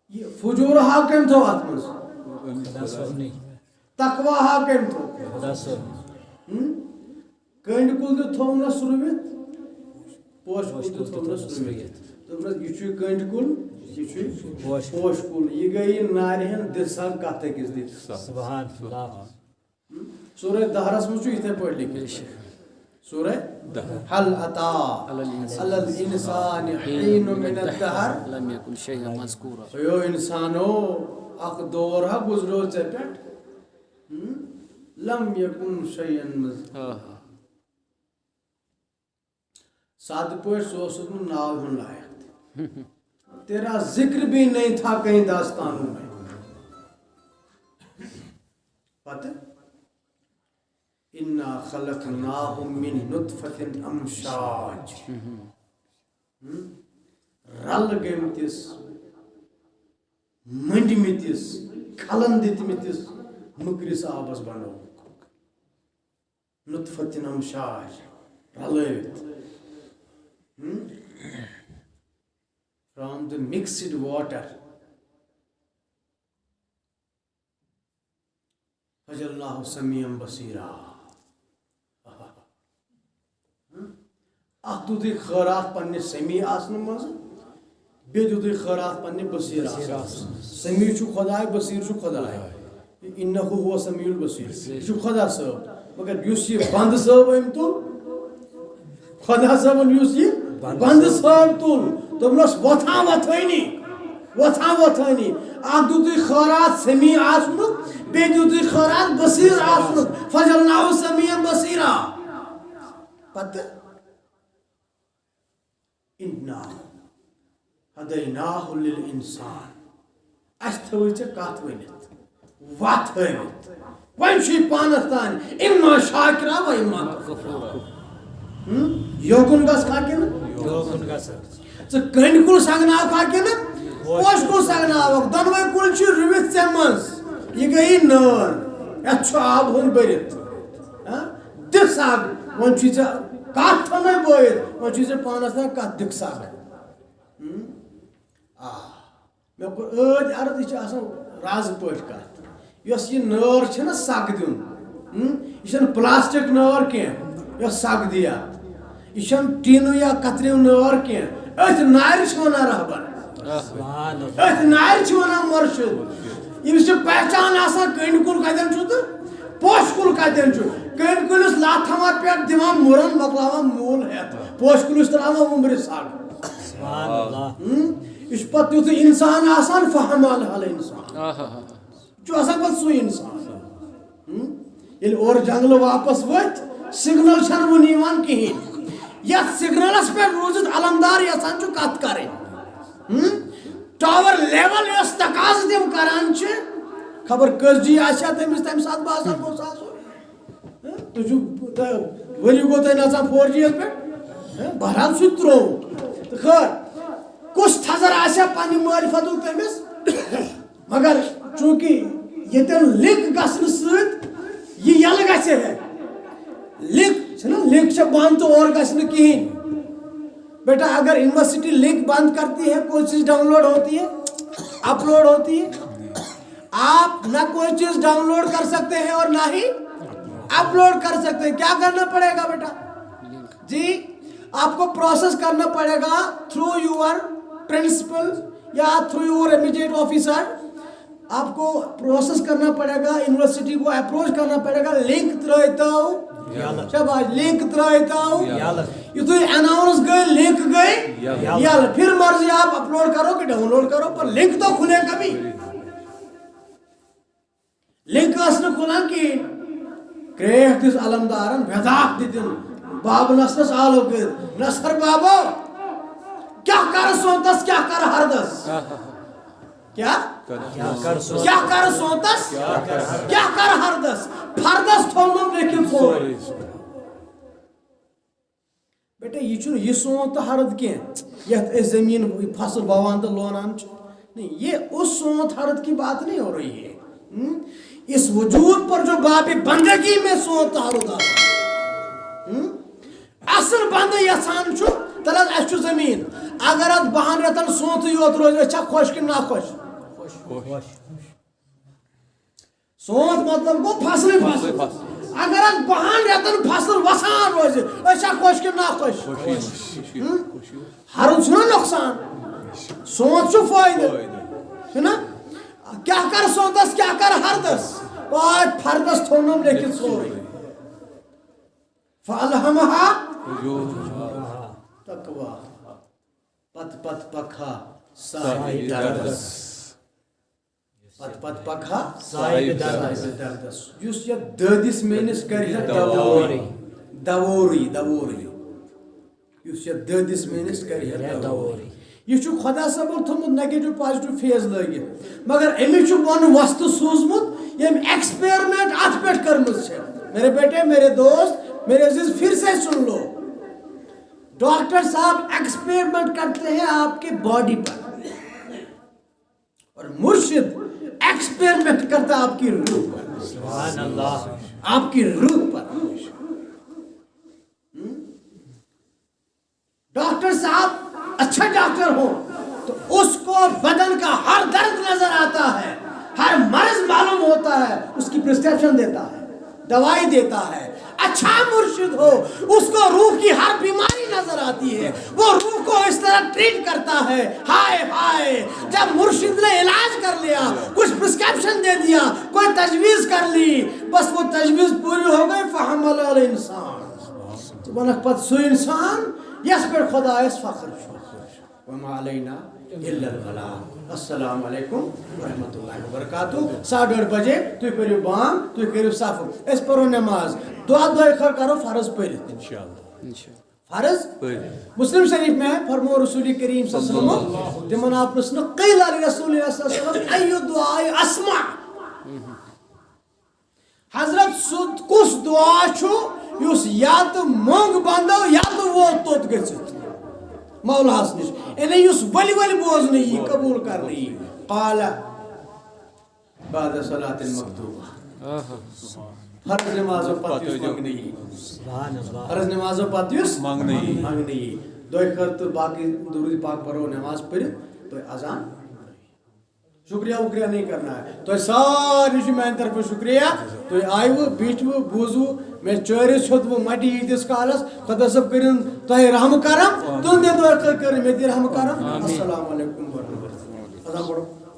یہِ فجورہا کٔمۍ تھوٚو اتھ منٛز؟ خدا صٲبنٕے۔ تقواہا کٔمۍ تھوٚو؟ خدا صٲب۔ ہم؟ کٔنٛڈۍ کُل تہِ تھوٚونس رُوِتھ، پوشہِ کُل تہِ تھوٚونس رُوِتھ۔ دوٚپنس، یہِ چھُے کٔنٛڈۍ کُل، یہِ چھُے پوشہِ۔ پوشہِ کُل۔ یہِ گٔے یہِ نارِ ہٕنٛز دِژ ہا کتھ أکِس دِتھ۔ سبحان اللہ۔ سورہ دہرس منٛز چھُ یِتھے پٲٹھۍ لیکھِتھ۔ سورہ دہر۔ هل أتى على الإنسان حين من الدهر۔ لم يكن شيئا مذكورا۔ اے انسانو، اکھ دور ہا گُزریو ژےٚ پٮ۪ٹھ۔ ہم؟ لم یکن شیئن مز آہا۔ سادٕ پٲٹھۍ، سُہ اوسُس نہٕ ناو ہُنٛد لایق تہِ۔ تیرا ذکر بھی نہیں تھا کہیں داستانوں میں۔ پتہٕ، انا خلقناہم من نطفة امشاج۔ ہم؟ رلہٕ گٔمتِس، مٔنٛڈمٕتِس، کھلن دِتمٕتِس مٔکرِس آبس بنووُکھ۔ نطفة امشاج، رلٲوِتھ۔ ہم؟ From the mixed water۔ فجعلناہ سمیعا بصیرا۔ ہم؟ اکھ دیُتُے خٲراتھ پننہِ سمیع آسنہٕ منٛز، بیٚیہِ دیُتُے خٲراتھ پننہِ بصیٖر آسنہٕ۔ سمیع چھُ خۄداے، بصیٖر چھُ خۄداے۔ انہ ہو سمیع البصیر۔ یہِ چھُ خۄدا صٲب۔ مگر یُس یہِ بندٕ صٲب أمۍ تُل، خۄدا صٲبن یُس یہِ بندٕ صٲب تُل، دوٚپنس، وۄتھان وۄتھٲنی، وۄتھان وۄتھٲنی۔ اکھ دیُتُے خٲراتھ سمیع آسنُک، بیٚیہِ دیُتُے خٲراتھ بصیٖر آسنُک۔ فجعلناہ سمیعا بصیرا۔ پتہٕ انا ہدیناہ للانسان۔ اَسہِ تھٲوٕے ژےٚ کَتھ ؤنِتھ، وَتھ ہٲوِتھ۔ وۄنۍ چھُ یہِ پانَس تام، اما شاکرا و اما کفورا۔ ہم؟ یوکُن گژھکھا کِنہٕ؟ یوکُن گژھکھ۔ ژٕ کٔنٛڈۍ کُل سَگناوکھا کِنہٕ پوشہٕ کُل سَگناوَکھ؟ دۄنوَے کُلۍ چھِ رُوِتھ ژےٚ منٛز۔ یہِ گٔیی نٲر، یَتھ چھُ آب ہُنٛد بٔرِتھ۔ ہاں؟ دِ سَگ، وۄنۍ چھُے ژےٚ کَتھ تھٲومٕژ بٲیِتھ، وۄنۍ چھُے ژےٚ پانَس تام کَتھ دِکھ سَگ۔ ہم؟ آ۔ مےٚ کوٚر ٲدۍ عرض، یہِ چھِ آسان رازٕ پٲٹھۍ کَتھ۔ یۄس یہِ نٲر چھےٚ نہ سَگ دیُن، ہم؟ یہِ چھَنہٕ پلاسٹک نٲر کینٛہہ، یۄس سَگ دی اَتھ۔ یہِ چھَنہٕ ٹیٖنہٕ یا کتریو نٲر کینٛہہ۔ أتھۍ نارِ چھِ وَنان رہبر۔ سبحان اللہ۔ أتھۍ نارِ چھِ وَنان مُرشِد۔ ییٚمِس چھِ پہچان آسان، کٔنٛڈۍ کُل کَتٮ۪ن چھُ تہٕ پوشہٕ کُل کَتٮ۪ن چھُ۔ کٔنٛڈۍ کُلِس لَتھ تھاوان پٮ۪ٹھ، دِوان مُرَن، مۄکلاوان موٗل ہٮ۪تھ۔ پوشہٕ کُلِس ترٛاوان وُمبرِ سَگ۔ سبحان اللہ۔ ہم؟ یہِ چھُ پَتہٕ تیُتھُے اِنسان آسان، فہم آل حال اِنسان۔ آہا۔ چھُ آسان پَتہٕ سُے اِنسان۔ ہم؟ ییٚلہِ اورٕ جنٛگلہٕ واپَس ؤتھۍ، سگنل چھَنہٕ وُنہِ یِوان کِہیٖنۍ۔ یَتھ سگنلَس پٮ۪ٹھ روٗزِتھ علمدار یَژھان چھُ کَتھ کَرٕنۍ۔ ہم؟ ٹاور لیول یۄس تقاضہٕ تِم کَران چھِ، خبر کٔژ جی آسہِ ہا تٔمِس تَمہِ ساتہٕ باسان گوٚژھ آسُن۔ ہم؟ تُہۍ چھِو، تۄہہِ، ؤری گوٚو تۄہہِ نَژان فور جی یَس پٮ۪ٹھ؟ ہم؟ بہرحال سُہ تہِ ترٛوو۔ تہٕ خٲر، کُس تھزر آسہِ ہا پننہِ معرفتُک تٔمِس؟ مگر چوٗنٛکہِ ییٚتٮ۪ن لِنک گژھنہٕ سۭتۍ یہِ یَلہٕ گژھِ ہے۔ لِنک چھِنہ، لِنک چھےٚ بنٛد تہٕ اورٕ گژھِ نہٕ کِہیٖنۍ۔ بیٹا، اگر یونیورسٹی لِنک بند کرتی ہے، کوئی چیز ڈاؤن لوڈ ہوتی ہے؟ اپلوڈ ہوتی ہے؟ آپ نہ کوئی چیز ڈاؤن لوڈ کر سکتے ہیں اور نہ ہی اپلوڈ کر سکتے ہیں۔ کیا کرنا پڑے گا بیٹا؟ جی، آپ کو پروسیس کرنا پڑے گا تھرو یور پرنسپل یا تھرو یور امیجیٹ آفیسر۔ آپ کو پروسیس کرنا پڑے گا، یونیورسٹی کو اپروچ کرنا پڑے گا، لنک ترٲیتو۔ یلہٕ۔ شاباش، لنک ترٲیتو۔ یلہٕ۔ یُتھُے اناؤنس گٔے، لنک گٔے۔ یلہٕ۔ یلہٕ۔ پھر مرضی آپ اپلوڈ کرو کہ ڈاؤن لوڈ کرو، پر لنک تو کھلے کبھی۔ لنک ٲس نہٕ کھُلان کِہیٖنۍ۔ کرٛیکھ دِژ علمدارن، وٮ۪داکھ دِتِن بابہٕ نصرس آلو کٔرِتھ، "نصر بابو، کیٛاہ کرٕ سونتس، کیٛاہ کرٕ ہردس؟" کیٛاہ؟ کیٛاہ کرٕ سونتس؟ کیٛاہ کرٕ ہردس؟ فردس تھوٚونم لیکھِتھ سورُے۔ بیٹا، یہِ چھُنہٕ یہِ سونت تہٕ ہرد کینٛہہ، یتھ أسۍ زٔمیٖن، یہِ فصل ووان تہٕ لونان چھِ۔ نہیں، یہ اس سونت ہرد کی بات نہیں ہو رہی ہے۔ ہم؟ اس وجود پر جو باب بندگی میں سونت ہرد آتا ہے۔ ہم؟ اصل بندٕ یژھان چھُ، تیٚلہِ حظ اَسہِ چھُ زٔمیٖن۔ اگر اتھ بہن رٮ۪تن سونتٕے یوت روزِ، أسۍ چھا خۄش کِنہٕ ناخۄش؟ خۄش۔ سونت مطلب گوٚو فصلٕے فصل۔ اگر اتھ بہن رٮ۪تن فصل وسان روزِ، أسۍ چھا خۄش کِنہٕ ناخۄش؟ ہم؟ ہرُد چھُنہ نۄقصان، سونت چھُ فٲیدٕ۔ چھُنہ؟ کیٛاہ کر سونتس، کیٛاہ کر ہردس؟ واے، فردس تھوٚونم لیکھِتھ سورُے۔ فَأَلْهَمَهَا تَقْوَاهَا۔ پتہٕ پتہٕ پکہا ساحِ دردس۔ اتھ پتہٕ پکہٕ ہا صاحب دردس۔ صاحب دردس۔ یُس یتھ دٲدِس میٲنِس کرِ ہا دوٲری۔ دوٲری، دوٲری۔ یُس یتھ دٲدِس میٲنِس کرِ ہا دوٲری۔ یہِ چھُ خۄدا صٲبن تھوٚمُت negative positive phase لٲگِتھ، مگر أمِس چھُ بۄنہٕ وۄستہٕ سوٗزمُت، ییٚمۍ experiment اتھ پٮ۪ٹھ کٔرمٕژ چھےٚ۔ میرے بیٹے، میرے دوست، میرے عزیز، پھر سے سن لو، ڈاکٹر صاحب experiment کرتے ہیں آپ کے body پر، اور مرشد experiment کرتا ہے آپ کی روح پر۔ سبحان اللہ۔ آپ کی روح پر۔ ڈاکٹر صاحب اچھا ڈاکٹر ہو تو اس کو بدن کا ہر درد نظر آتا ہے، ہر مرض معلوم ہوتا ہے، اس کی پرسکرپشن دیتا ہے، دوائی دیتا ہے۔ اچھا مرشد ہو، اس کو روح کی ہر بیماری نظر آتی ہے، وہ روح کو اس طرح ٹریٹ کرتا ہے۔ ہائے ہائے، جب مرشد نے علاج کر لیا، کچھ پرسکرپشن دے دیا، کوئی تجویز کر لی، بس وہ تجویز پوری ہو گئی، فحمل الانسان۔ ژٕ وَنکھ پتہٕ سُہ انسان یس پٮ۪ٹھ خدایس فخر چھُ۔ وما علینا الا البلاغ۔ السلام علیکم ورحمۃ اللہ وبرکاتہ۔ ساڑٕ ٲٹھ بجے تُہۍ پٔرِو بانگ، تُہۍ کٔرِو صفہٕ، أسۍ پرو نماز، دعا دۄیہِ خٲر کرو فرض پٔرِتھ۔ انشاءاللہ۔ فرض پٔرِو۔ مسلم شریف میں فرمو رسول کریم صلی اللہ علیہ وسلم، تِمن آو پرژھنہٕ، قیل لرسول اللہ صلی اللہ علیہ وسلم، ای الدعاء اسمع؟ حضرت، سُہ کُس دعا چھُ یُس یا تہٕ مۄنگ بندو یا تہٕ ووت توٚت گٔژھِتھ؟ مولاہس نِش، یعنی یُس ؤلۍ ؤلۍ بوزنہٕ یی، قبول کرنہٕ یی۔ قال بعد صلاة المکتوبہ۔ فرض نمازو پتہٕ یُس منگنہٕ یی۔ فرض نمازو پتہٕ یُس منگنہٕ یی۔ منگنہٕ یی۔ دۄیہِ خٲر تہٕ باقٕے درود پاک پرو نماز پٔرِتھ تہٕ اذان۔ شکریہ وکریہ نہیں کرنا ہے۔ تۄہہِ سارنٕے چھُ میانہِ طرفہٕ شکریہ۔ تُہۍ آیوٕ، بیٖٹھوٕ، بوٗزوٕ، مےٚ چٲرِس ہیوٚتوٕ مٹہِ ییٖتِس کالس۔ خۄدا صٲب کٔرِن تۄہہِ رحم کرم۔ تُہنٛدِ دۄہ کٔرِن مےٚ تہِ رحم کرم۔ السلام علیکم ورحمۃ اللہ۔ اذان پرو۔